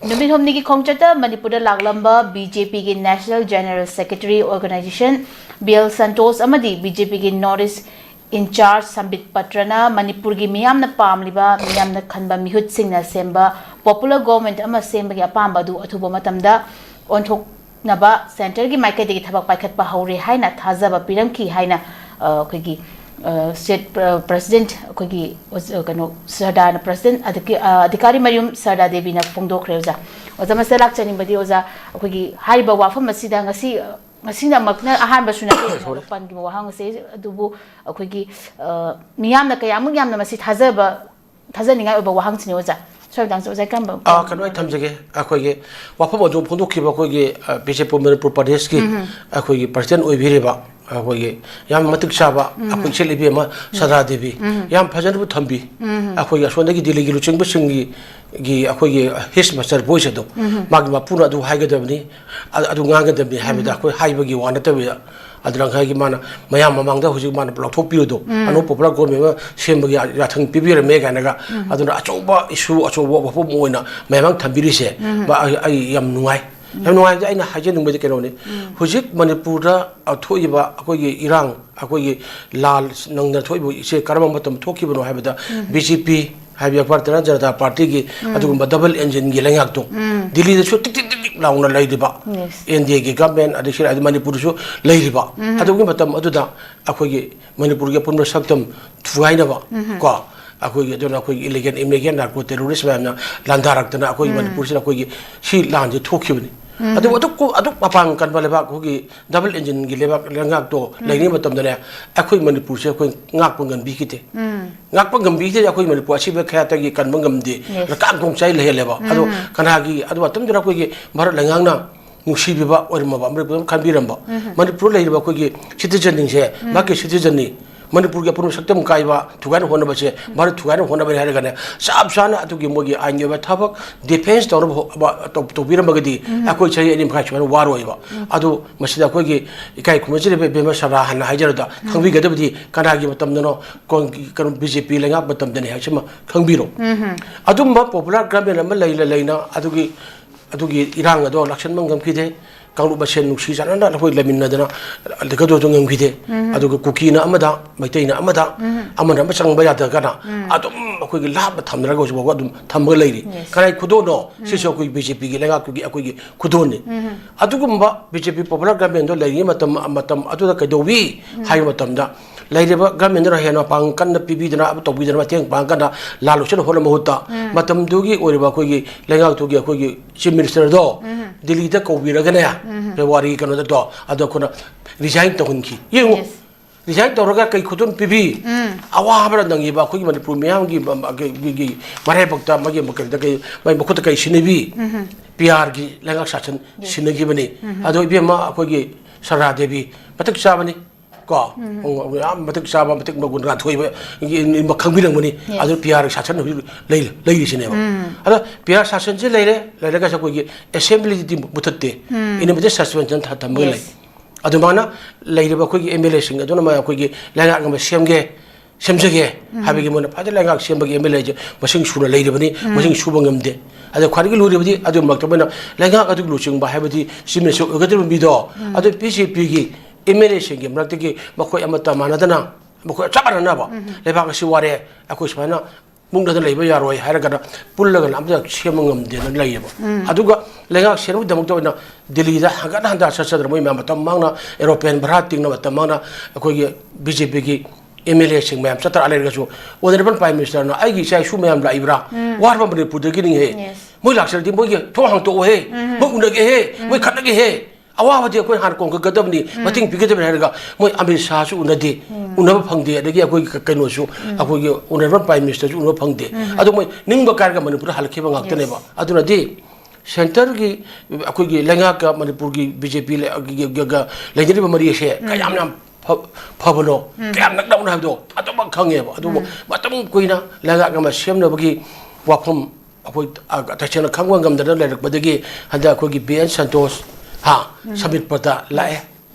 ꯅꯨꯃꯤꯠ ꯍꯨꯝꯅꯤꯒꯤ ꯈꯣꯡꯆꯠꯇ ꯃꯅꯤꯄꯨꯔꯗ ꯂꯥꯛꯂꯝꯕ ꯕꯤ ꯖꯦ ꯄꯤꯒꯤ National General Secretary Organization B L Santosh ꯑꯃꯗꯤ ꯕꯤ ꯖꯦ ꯄꯤꯒꯤ North East in charge ꯁꯝꯕꯤꯠ ꯄꯇ꯭ꯔꯅ ꯃꯅꯤꯄꯨꯔꯒꯤ ꯃꯤꯌꯥꯝꯅ ꯄꯥꯝꯂꯤꯕ, ꯃꯤꯌꯥꯝꯅ ꯈꯟꯕ ꯃꯤꯍꯨꯠꯁꯤꯡꯅ ꯁꯦꯝꯕ popular government ꯑꯃ ꯁꯦꯝꯕꯒꯤ ꯑꯄꯥꯝꯕ ꯑꯗꯨ ꯑꯊꯨꯕ ꯃꯇꯝꯗ ꯑꯣꯟꯊꯣꯛꯅꯕ ꯁꯦꯟꯇꯔꯒꯤ ꯃꯥꯏꯀꯩꯗꯒꯤ ꯊꯕꯛ ꯄꯥꯏꯈꯠꯄ ꯍꯧꯔꯦ ꯍꯥꯏꯅ ꯊꯥꯖꯕ ꯄꯤꯔꯝꯈꯤ ꯍꯥꯏꯅ, ꯑ, ꯑꯩꯈꯣꯏꯒꯤ, ꯑ, state, ꯑ, president, ꯑꯩꯈꯣꯏꯒꯤ ꯑꯣꯖ-, ꯀꯩꯅꯣ, ꯁꯔꯗꯥꯔꯅ president ꯑꯗꯒꯤ, ꯑ, ꯑꯙꯤꯀꯥꯔꯤ ꯃꯌꯨꯝ ꯁꯔꯗꯥ ꯗꯦꯕꯤꯅ ꯐꯣꯡꯗꯣꯛꯈ꯭ꯔꯦ ꯑꯣꯖꯥ꯫ ꯑꯣꯖꯥ ꯃꯁꯤꯗ ꯂꯥꯛꯆꯅꯤꯡꯕꯗꯤ ꯑꯣꯖꯥ, ꯑꯩꯈꯣꯏꯒꯤ ꯍꯥꯏꯔꯤꯕ ꯋꯥꯐꯝ ꯑꯁꯤꯗ ꯉꯁꯤ, ꯉꯁꯤꯅꯃꯛꯅ ꯑꯍꯥꯟꯕꯁꯨ ꯅꯠꯇꯦ, ꯄꯟꯈꯤꯕ ꯋꯥꯍꯪ ꯑꯁꯦ, ꯑꯗꯨꯕꯨ ꯑꯩꯈꯣꯏꯒꯤ, ꯑ, ꯃꯤꯌꯥꯝꯅ ꯀꯌꯥꯃꯨꯛ ꯌꯥꯝꯅ ꯃꯁꯤ ꯊꯥꯖꯕ, ꯊꯥꯖꯅꯤꯡꯉꯥꯏ ꯑꯣꯏꯕ ꯋꯥꯍꯪꯁꯤꯅꯤ ꯑꯣꯖꯥ꯫ ꯁꯣꯏꯕ ꯇꯥꯡꯁꯨ ꯑꯣꯖꯥ ꯀꯔꯝꯕ ꯑꯥ, ꯀꯩꯅꯣ ꯑꯩ ꯊꯝꯖꯒꯦ꯫ ꯑꯩꯈꯣꯏꯒꯤ ꯋꯥꯐꯝ ꯑꯗꯨ ꯐꯣꯡꯗꯣꯛꯈꯤꯕ ꯑꯩꯈꯣꯏꯒꯤ, ꯑ, ꯕꯤꯖꯦꯄꯨꯔ ꯃꯅꯤꯄꯨꯔ ꯄ꯭ꯔꯗꯦꯁꯀꯤ ꯑꯩꯈꯣꯏꯒꯤ president ꯑꯣꯏꯕꯤꯔꯤꯕ ꯑꯩꯈꯣꯏꯒꯤ ꯌꯥꯝ ꯃꯇꯤꯛ ꯆꯥꯕ ꯑꯩꯈꯣꯏ ꯏꯆꯜ ꯏꯕꯦꯝꯃ ꯁꯔꯗꯥ ꯗꯦꯕꯤ ꯌꯥꯝ ꯐꯖꯅꯕꯨ ꯊꯝꯕꯤ꯫ ꯑꯩꯈꯣꯏꯒꯤ ꯑꯁꯣꯝꯗꯒꯤ ꯗꯤꯜꯂꯤꯒꯤ ꯂꯨꯆꯤꯡꯕꯁꯤꯡꯒꯤ, ꯒꯤ ꯑꯩꯈꯣꯏꯒꯤ his master voice ꯑꯗꯣ ꯃꯥꯒꯤ ꯃꯄꯨꯅ ꯑꯗꯨ ꯍꯥꯏꯒꯗꯕꯅꯤ, ꯑ-, ꯑꯗꯨ ꯉꯥꯡꯒꯗꯕꯅꯤ ꯍꯥꯏꯕꯗ ꯑꯩꯈꯣꯏ ꯍꯥꯏꯕꯒꯤ ꯋꯥ ꯅꯠꯇꯕꯤꯗ ꯑꯗꯨꯅ ꯉꯁꯥꯏꯒꯤ ꯃꯥꯅ ꯃꯌꯥꯝ ꯃꯃꯥꯡꯗ ꯍꯧꯖꯤꯛ ꯃꯥꯅ ꯂꯧꯊꯣꯛꯄꯤꯔꯨꯗꯣ, ꯑꯅꯧꯕ popular government ꯑꯃ ꯁꯦꯝꯕꯒꯤ ꯌꯥꯊꯪ ꯄꯤꯕꯤꯔꯝꯃꯦ ꯀꯥꯏꯅꯒ, ꯑꯗꯨꯅ ꯑꯆꯧꯕ issue, ꯑꯆꯧꯕ ꯋꯥꯐꯝ ꯑꯣꯏꯅ ꯃꯌꯥꯝ ꯊꯝꯕꯤꯔꯤꯁꯦ, ꯃꯥ, ꯑꯩ, ꯑꯩ ꯌꯥꯝ ꯅꯨꯡꯉꯥꯏ꯫ ꯌꯥꯝ ꯅꯨꯡꯉꯥꯏꯕꯁꯦ ꯑꯩꯅ ꯍꯥꯏꯖꯅꯤꯡꯕꯗꯤ ꯀꯩꯅꯣꯅꯤ, ꯍꯧꯖꯤꯛ ꯃꯅꯤꯄꯨꯔꯗ, ꯑ, ꯊꯣꯛꯏꯕ ꯑꯩꯈꯣꯏꯒꯤ ꯏꯔꯥꯡ, ꯑꯩꯈꯣꯏꯒꯤ ꯂꯥꯟ ꯅꯪꯅ ꯊꯣꯛꯏꯕ ꯏꯁꯦ ꯀꯔꯝꯕ ꯃꯇꯝ ꯊꯣꯛꯈꯤꯕꯅꯣ ꯍꯥꯏꯕꯗ, ꯕꯤ ꯖꯦ ꯄꯤ ꯍꯥꯏꯕ ꯚꯥꯔꯇꯤꯌ ꯖꯅꯇꯥ ꯄꯥꯔꯇꯤꯒꯤ ꯑꯗꯨꯒꯨꯝꯕ double engine ꯒꯤ ꯂꯩꯉꯥꯛꯇꯣ, ꯗꯤꯜꯂꯤꯗꯁꯨ ꯇꯤꯛ ꯇꯤꯛ ꯇꯤꯛ ꯇꯤꯛ ꯂꯥꯎꯅ ꯂꯩꯔꯤꯕ, Yes. ꯑꯦꯟ ꯗꯤ ꯑꯦ ꯒꯤ government, ꯑꯗꯩ ꯁꯤ ꯍꯥꯏꯗꯤ ꯃꯅꯤꯄꯨꯔꯗꯁꯨ ꯂꯩꯔꯤꯕ, ꯑꯗꯨꯒꯤ ꯃꯇꯝ ꯑꯗꯨꯗ ꯑꯩꯈꯣꯏꯒꯤ ꯃꯅꯤꯄꯨꯔꯒꯤ ꯑꯄꯨꯟꯕ ꯁꯛꯇꯝ ꯊꯨꯒꯥꯏꯅꯕ, ꯀꯣ, ꯑꯩꯈꯣꯏꯒꯤ, ꯑꯗꯨꯅ ꯑꯩꯈꯣꯏꯒꯤ illegal immigrant, narco terrorist ꯃꯌꯥꯝꯅ ꯂꯥꯟꯗꯥꯔꯛꯇꯅ ꯑꯩꯈꯣꯏꯒꯤ ꯃꯅꯤꯄꯨꯔꯁꯤꯗ ꯑꯩꯈꯣꯏꯒꯤ ꯁꯤ ꯂꯥꯟꯁꯦ ꯊꯣꯛꯈꯤꯕꯅꯤ꯫ ꯑꯗꯨꯕꯨ ꯑꯗꯨꯛ ꯀꯨ-, ꯑꯗꯨꯛ ꯃꯄꯥꯡ ꯀꯟꯕ ꯂꯩꯕꯥꯛ, ꯑꯩꯈꯣꯏꯒꯤ double engine ꯒꯤ ꯂꯩꯕꯥꯛ, ꯂꯩꯉꯥꯛꯇꯣ ꯂꯩꯔꯤꯉꯩ ꯃꯇꯝꯗꯅꯦ, ꯑꯩꯈꯣꯏ ꯃꯅꯤꯄꯨꯔꯁꯦ ꯑꯩꯈꯣꯏ ꯉꯥꯛꯄ ꯉꯝꯕꯤꯈꯤꯗꯦ꯫ ꯉꯥꯛꯄ ꯉꯝꯕꯤꯗꯦ, ꯑꯩꯈꯣꯏ ꯃꯅꯤꯄꯨꯔ ꯑꯁꯤꯕ ꯈꯌꯥꯠꯇꯒꯤ ꯀꯟꯕ ꯉꯝꯗꯦ꯫ Yes. ꯀꯥꯡ ꯈꯣꯡ ꯆꯥꯏ ꯂꯩꯍꯜꯂꯦꯕ꯫ ꯑꯗꯣ ꯀꯅꯥꯒꯤ, ꯑꯗꯨ ꯃꯇꯝꯗꯨꯗ ꯑꯩꯈꯣꯏꯒꯤ ꯚꯥꯔꯠ ꯂꯩꯉꯥꯛꯅ ꯅꯨꯡꯁꯤꯕꯤꯕ ꯑꯣꯏꯔꯝꯃꯕ, ꯃꯅꯤꯄꯨꯔ ꯑꯗꯨꯝ ꯈꯟꯕꯤꯔꯝꯕ, ꯃꯅꯤꯄꯨꯔ ꯂꯩꯔꯤꯕ ꯑꯩꯈꯣꯏꯒꯤ citizen ꯁꯤꯡꯁꯦ ꯃꯍꯥꯛꯀꯤ citizen ꯅꯤ, ꯃꯅꯤꯄꯨꯔꯒꯤ ꯑꯄꯨꯟꯕ ꯁꯛꯇꯝ ꯀꯥꯏꯕ ꯊꯨꯒꯥꯏꯅ ꯍꯣꯠꯅꯕꯁꯦ ꯚꯥꯔꯠ ꯊꯨꯒꯥꯏꯅ ꯍꯣꯠꯅꯕꯅꯤ ꯍꯥꯏꯔꯒꯅꯦ, ꯆꯞ ꯆꯥꯅ ꯑꯗꯨꯒꯤ ꯃꯣꯏꯒꯤ ꯑꯥꯏꯟꯒꯤ ꯑꯣꯏꯕ ꯊꯕꯛ, defence ꯇꯧꯅꯕ ꯍꯣ-, ꯕ-, ꯇꯧ-, ꯇꯧꯕꯤꯔꯝꯃꯒꯗꯤ ꯑꯩꯈꯣꯏ ꯆꯍꯤ ꯑꯅꯤ ꯃꯈꯥꯏ ꯁꯨꯃꯥꯏꯅ ꯋꯥꯔꯣꯏꯕ꯫ ꯑꯗꯨ ꯃꯁꯤꯗ ꯑꯩꯈꯣꯏꯒꯤ ꯏꯀꯥꯏ ꯈꯨꯝꯅꯖꯔꯤꯕ ꯏꯕꯦꯝꯃ ꯁꯔꯥ ꯍꯥꯟꯅ ꯍꯥꯏꯖꯔꯗ ꯈꯪꯕꯤꯒꯗꯕꯗꯤ ꯀꯅꯥꯒꯤ ꯃꯇꯝꯗꯅꯣ, ꯀꯣꯟ-, ꯀꯩꯅꯣ, ꯕꯤ ꯖꯦ ꯄꯤ ꯂꯩꯉꯥꯛ ꯃꯇꯝꯗꯅꯤ ꯍꯥꯏꯁꯤꯃ ꯈꯪꯕꯤꯔꯣ꯫ ꯑꯗꯨꯝꯕ popular government ꯑꯃ ꯂꯩꯅ ꯂꯩꯅ ꯑꯗꯨꯒꯤ, ꯑꯗꯨꯒꯤ ꯏꯔꯥꯡ ꯑꯗꯣ ꯂꯥꯛꯁꯟꯕ ꯉꯝꯈꯤꯗꯦ꯫ ꯀꯥꯡꯂꯨꯞ ꯃꯁꯦꯟ ꯅꯨꯡꯁꯤ ꯆꯥꯟꯅꯅ ꯑꯩꯈꯣꯏ ꯂꯩꯃꯤꯟꯅꯗꯅ ꯂꯩꯒꯗꯕꯗꯣ ꯉꯝꯈꯤꯗꯦ꯫ ꯑꯗꯨꯒ ꯀꯨꯀꯤꯅ ꯑꯃꯗ, ꯃꯩꯇꯩꯅ ꯑꯃꯗ, ꯑꯃꯅ ꯑꯃ ꯆꯪꯕ ꯌꯥꯗ꯭ꯔꯒꯅ ꯑꯗꯨꯝ ꯑꯩꯈꯣꯏꯒꯤ ꯂꯥꯞꯅ ꯊꯝꯅꯔꯒ ꯍꯧꯖꯤꯛ ꯐꯥꯎꯕ ꯑꯗꯨꯝ ꯊꯝꯃꯒ ꯂꯩꯔꯤ꯫ Yes. ꯀꯅꯥꯏ ꯈꯨꯗꯣꯜꯅꯣ? ꯁꯤꯁꯨ ꯑꯩꯈꯣꯏ ꯕꯤ ꯖꯦ ꯄꯤꯒꯤ ꯂꯩꯉꯥꯛꯇꯨꯒꯤ ꯑꯩꯈꯣꯏꯒꯤ ꯈꯨꯗꯣꯜꯅꯤ꯫ ꯑꯗꯨꯒꯨꯝꯕ ꯕꯤ ꯖꯦ ꯄꯤ popular government ꯗꯣ ꯂꯩꯔꯤꯉꯩ ꯃꯇꯝ, ꯃꯇꯝ ꯑꯗꯨꯗ ꯀꯩꯗꯧꯋꯤ ꯍꯥꯏꯕ ꯃꯇꯝꯗ, ꯂꯩꯔꯤꯕ government ꯗꯨꯅ ꯍꯦꯟꯅ ꯃꯄꯥꯡꯒꯜ ꯀꯟꯅ ꯄꯤꯕꯤꯗꯅ, ꯑꯃ ꯇꯧꯕꯤꯗꯅ, ꯃꯇꯦꯡ ꯄꯥꯡ ꯀꯟꯅ ꯂꯥꯜ ꯂꯣꯏꯁꯤꯟ ꯍꯣꯠꯅꯕ ꯃꯍꯨꯠꯇ, ꯃꯇꯝꯗꯨꯒꯤ ꯑꯣꯏꯔꯤꯕ ꯑꯩꯈꯣꯏꯒꯤ ꯂꯩꯉꯥꯛꯇꯨꯒꯤ ꯑꯩꯈꯣꯏꯒꯤ chief minister ꯗꯣ ꯗꯤꯜꯂꯤꯗ ꯀꯧꯕꯤꯔꯒꯅꯦ, February ꯀꯩꯅꯣꯗ ꯇꯣ, ꯑꯗꯣ ꯑꯩꯈꯣꯏꯅ resign ꯇꯧꯍꯟꯈꯤ꯫ ꯌꯦꯡꯉꯨ, Yes. Resign ꯇꯧꯔꯒ ꯀꯩ ꯈꯨꯗꯣꯜ ꯄꯤꯕꯤ? ꯑꯋꯥꯕꯅ ꯅꯪꯉꯤꯕ ꯑꯩꯈꯣꯏꯒꯤ ꯃꯅꯤꯄꯨꯔ ꯃꯤꯌꯥꯝꯒꯤ ꯃ-, ꯃ-, ꯀꯩ-, ꯀꯩ-, ꯀꯩ-, ꯃꯔꯥꯏꯕꯛꯇ ꯃꯥꯒꯤ ꯃ-, ꯀꯩꯗ ꯀꯩ-, ꯃꯥꯒꯤ ꯃꯈꯨꯠꯇ ꯀꯩ ꯁꯤꯟꯅꯕꯤ? ꯄꯤ ꯑꯥꯔꯒꯤ ꯂꯩꯉꯥꯛ ꯁꯥꯁꯟ ꯁꯤꯟꯅꯈꯤꯕꯅꯤ꯫ ꯑꯗꯣ ꯏꯕꯦꯝꯃ ꯑꯩꯈꯣꯏꯒꯤ ꯁꯔꯥ ꯗꯦꯕꯤ ꯃꯇꯤꯛ ꯆꯥꯕꯅꯤ꯫ ꯀꯣ? ꯌꯥꯝ ꯃꯇꯤꯛ ꯆꯥꯕ, ꯃꯇꯤꯛ ꯃꯒꯨꯟ ꯉꯥꯟꯊꯣꯏꯕ, ꯏ-, ꯏ-, ꯈꯪꯕꯤꯔꯝꯒꯅꯤ꯫ Yes. ꯑꯗꯨ ꯄꯤ ꯑꯥꯔ ꯁꯥꯁꯟ ꯍꯧꯖꯤꯛ ꯂꯩ-, ꯂꯩꯔꯤꯁꯤꯅꯦꯕ꯫ ꯑꯗꯣ ꯄꯤ ꯑꯥꯔ ꯁꯥꯁꯟꯁꯦ ꯂꯩꯔꯦ, ꯂꯩꯔꯒꯁꯨ ꯑꯩꯈꯣꯏꯒꯤ assembly ꯗꯤ ꯃꯨꯊꯠꯇꯦ꯫ Intermittent suspension ꯊ-, ꯊꯝꯃꯒ ꯂꯩ꯫ Yes. ꯑꯗꯨꯃꯥꯏꯅ ꯂꯩꯔꯤꯕ ꯑꯩꯈꯣꯏꯒꯤ ꯑꯦꯝ ꯑꯦꯜ ꯑꯦꯁꯤꯡ ꯑꯗꯨꯅ ꯃ-, ꯑꯩꯈꯣꯏꯒꯤ ꯂꯩꯉꯥꯛ ꯑꯃ ꯁꯦꯝꯒꯦ, ꯁꯦꯝꯖꯒꯦ ꯍꯥꯏꯕꯒꯤ ꯃꯣꯏꯅ ꯐꯖꯅ ꯂꯩꯉꯥꯛ ꯁꯦꯝꯕꯒꯤ ꯑꯦꯝ ꯑꯦꯜ ꯑꯦꯁꯦ ꯃꯁꯤꯡ ꯁꯨꯅ ꯂꯩꯔꯤꯕꯅꯤ, ꯃꯁꯤꯡ ꯁꯨꯕ ꯉꯝꯗꯦ꯫ ꯑꯗ ꯈ꯭ꯋꯥꯏꯗꯒꯤ ꯂꯨꯔꯤꯕꯗꯤ ꯑꯗꯨꯒꯤ ꯃꯔꯛꯇ ꯃꯣꯏꯅ ꯂꯩꯉꯥꯛ ꯑꯗꯨꯒꯤ ꯂꯨꯆꯤꯡꯕ ꯍꯥꯏꯕꯗꯤ ꯆꯤꯞ ꯃꯤꯅꯤꯁꯇꯔ ꯑꯣꯏꯒꯗꯧꯔꯤꯕ ꯃꯤꯗꯣ, ꯑꯗꯨ ꯕꯤ ꯖꯦ ꯄꯤꯒꯤ ꯑꯦꯝ ꯑꯦꯜ ꯑꯦꯁꯤꯡꯒꯤ ꯃꯔꯛꯇꯒꯤ ꯃꯈꯣꯏ ꯑꯃꯠꯇ ꯃꯥꯟꯅꯗꯅ, ꯃꯈꯣꯏ ꯆꯞ ꯃꯥꯟꯅꯅꯕ ꯂꯩꯕꯥꯛ ꯑꯁꯤ ꯋꯥꯔꯦ, ꯑꯩꯈꯣꯏ ꯁꯨꯃꯥꯏꯅ ꯃꯨꯛꯅꯗꯅ ꯂꯩꯕ ꯌꯥꯔꯣꯏ ꯍꯥꯏꯔꯒꯅ ꯄꯨꯜꯂꯒꯅ ꯑꯝꯇ ꯁꯦꯝꯕ ꯉꯝꯗꯦꯅ ꯂꯩꯌꯦꯕ꯫ ꯑꯗꯨꯒ ꯂꯩꯉꯥꯛ ꯁꯦꯝꯕꯒꯤꯗꯃꯛꯇ ꯑꯣꯏꯅ ꯗꯤꯜꯂꯤꯗ ꯍꯟꯒꯠ ꯍꯟꯗ ꯆꯠꯆꯗꯅ ꯃꯣꯏ ꯃꯌꯥꯝ ꯃꯇꯝ ꯃꯥꯡꯅ ꯑꯦꯔꯣꯄ꯭ꯂꯦꯟ ꯚꯔꯥ ꯇꯤꯡꯅ ꯃꯇꯝ ꯃꯥꯡꯅ ꯑꯩꯈꯣꯏꯒꯤ ꯕꯤ ꯖꯦ ꯄꯤꯒꯤ ꯑꯦꯝ ꯑꯦꯜ ꯑꯦꯁꯤꯡ ꯃꯌꯥꯝ ꯆꯠꯇ꯭ꯔꯥ ꯂꯩꯔꯒꯁꯨ, ꯑꯣꯅꯔꯦꯕꯜ ꯄ꯭ꯔꯥꯏꯝ ꯃꯤꯅꯤꯁꯇꯔꯅ "ꯑꯩꯒꯤ ꯏꯆꯥ ꯏꯁꯨ ꯃꯌꯥꯝ ꯂꯥꯛꯏꯕ꯭ꯔꯥ? ꯋꯥꯔꯕ ꯃꯅꯤꯄꯨꯔꯗꯒꯤꯅꯤꯍꯦ꯫ ꯃꯣꯏ ꯂꯥꯛꯆꯔꯗꯤ ꯃꯣꯏꯒꯤ ꯊꯣꯡ ꯍꯥꯡꯇꯣꯛꯑꯣꯍꯦ, ꯃꯣꯏ ꯎꯅꯒꯦꯍꯦ, ꯃꯣꯏ ꯈꯠꯅꯒꯦꯍꯦ꯫ ꯑꯋꯥꯕꯗꯤ ꯑꯩꯈꯣꯏ ꯍꯥꯟꯅ ꯀꯣꯟꯈꯠꯀꯗꯕꯅꯤ, ꯃꯇꯦꯡ ꯄꯤꯒꯗꯕꯅꯤ" ꯍꯥꯏꯔꯒ ꯃꯣꯏ ꯑꯃꯤꯠ ꯁꯥꯍꯁꯨ ꯎꯅꯗꯦ, ꯎꯅꯕ ꯐꯪꯗꯦ, ꯑꯗꯒꯤ ꯑꯩꯈꯣꯏꯒꯤ ꯀ-, ꯀꯩꯅꯣꯁꯨ, ꯑꯩꯈꯣꯏꯒꯤ ꯑꯣꯅꯔꯦꯕꯜ ꯄ꯭ꯔꯥꯏꯝ ꯃꯤꯅꯤꯁꯇꯔꯁꯨ ꯎꯅꯕ ꯐꯪꯗꯦ꯫ ꯑꯗꯣ ꯃꯣꯏ ꯅꯤꯡꯕ ꯀꯥꯏꯔꯒ ꯃꯅꯤꯄꯨꯔꯗ ꯍꯜꯂꯛꯈꯤꯕ ꯉꯥꯛꯇꯅꯦꯕ꯫ ꯑꯗꯨꯅꯗꯤ ꯁꯦꯟꯇꯔꯒꯤ ꯑꯩꯈꯣꯏꯒꯤ ꯂꯩꯉꯥꯛꯀ ꯃꯅꯤꯄꯨꯔꯒꯤ ꯕꯤ ꯖꯦ ꯄꯤ ꯂꯩ-, ꯒ-, ꯒ-, ꯒ ꯂꯩꯅꯔꯤꯕ ꯃꯔꯤ ꯑꯁꯦ ꯀꯌꯥꯝ ꯌꯥꯝ ꯐ-, ꯐꯕꯅꯣ, ꯀꯌꯥꯝ ꯅꯛꯅꯕꯅꯣ ꯍꯥꯏꯕꯗꯣ ꯑꯗꯨꯃꯛ ꯈꯪꯉꯦꯕ꯫ ꯑꯗꯨꯕꯨ ꯃꯇꯝ ꯀꯨꯏꯅ ꯂꯩꯉꯥꯛ ꯑꯃ ꯁꯦꯝꯅꯕꯒꯤ ꯋꯥꯐꯝ ꯑꯩꯈꯣꯏ, ꯑ, ꯇꯁꯦꯡꯅ ꯈꯪꯕ ꯉꯝꯗꯅ ꯂꯩꯔꯛꯄꯗꯒꯤ ꯍꯟꯗꯛ ꯑꯩꯈꯣꯏꯒꯤ ꯕꯤ ꯑꯦꯟ ꯁꯟꯇꯣꯁ, ꯍꯥ, ꯁꯃꯤꯠꯄꯨꯔꯗ ꯂꯥꯛꯑꯦ,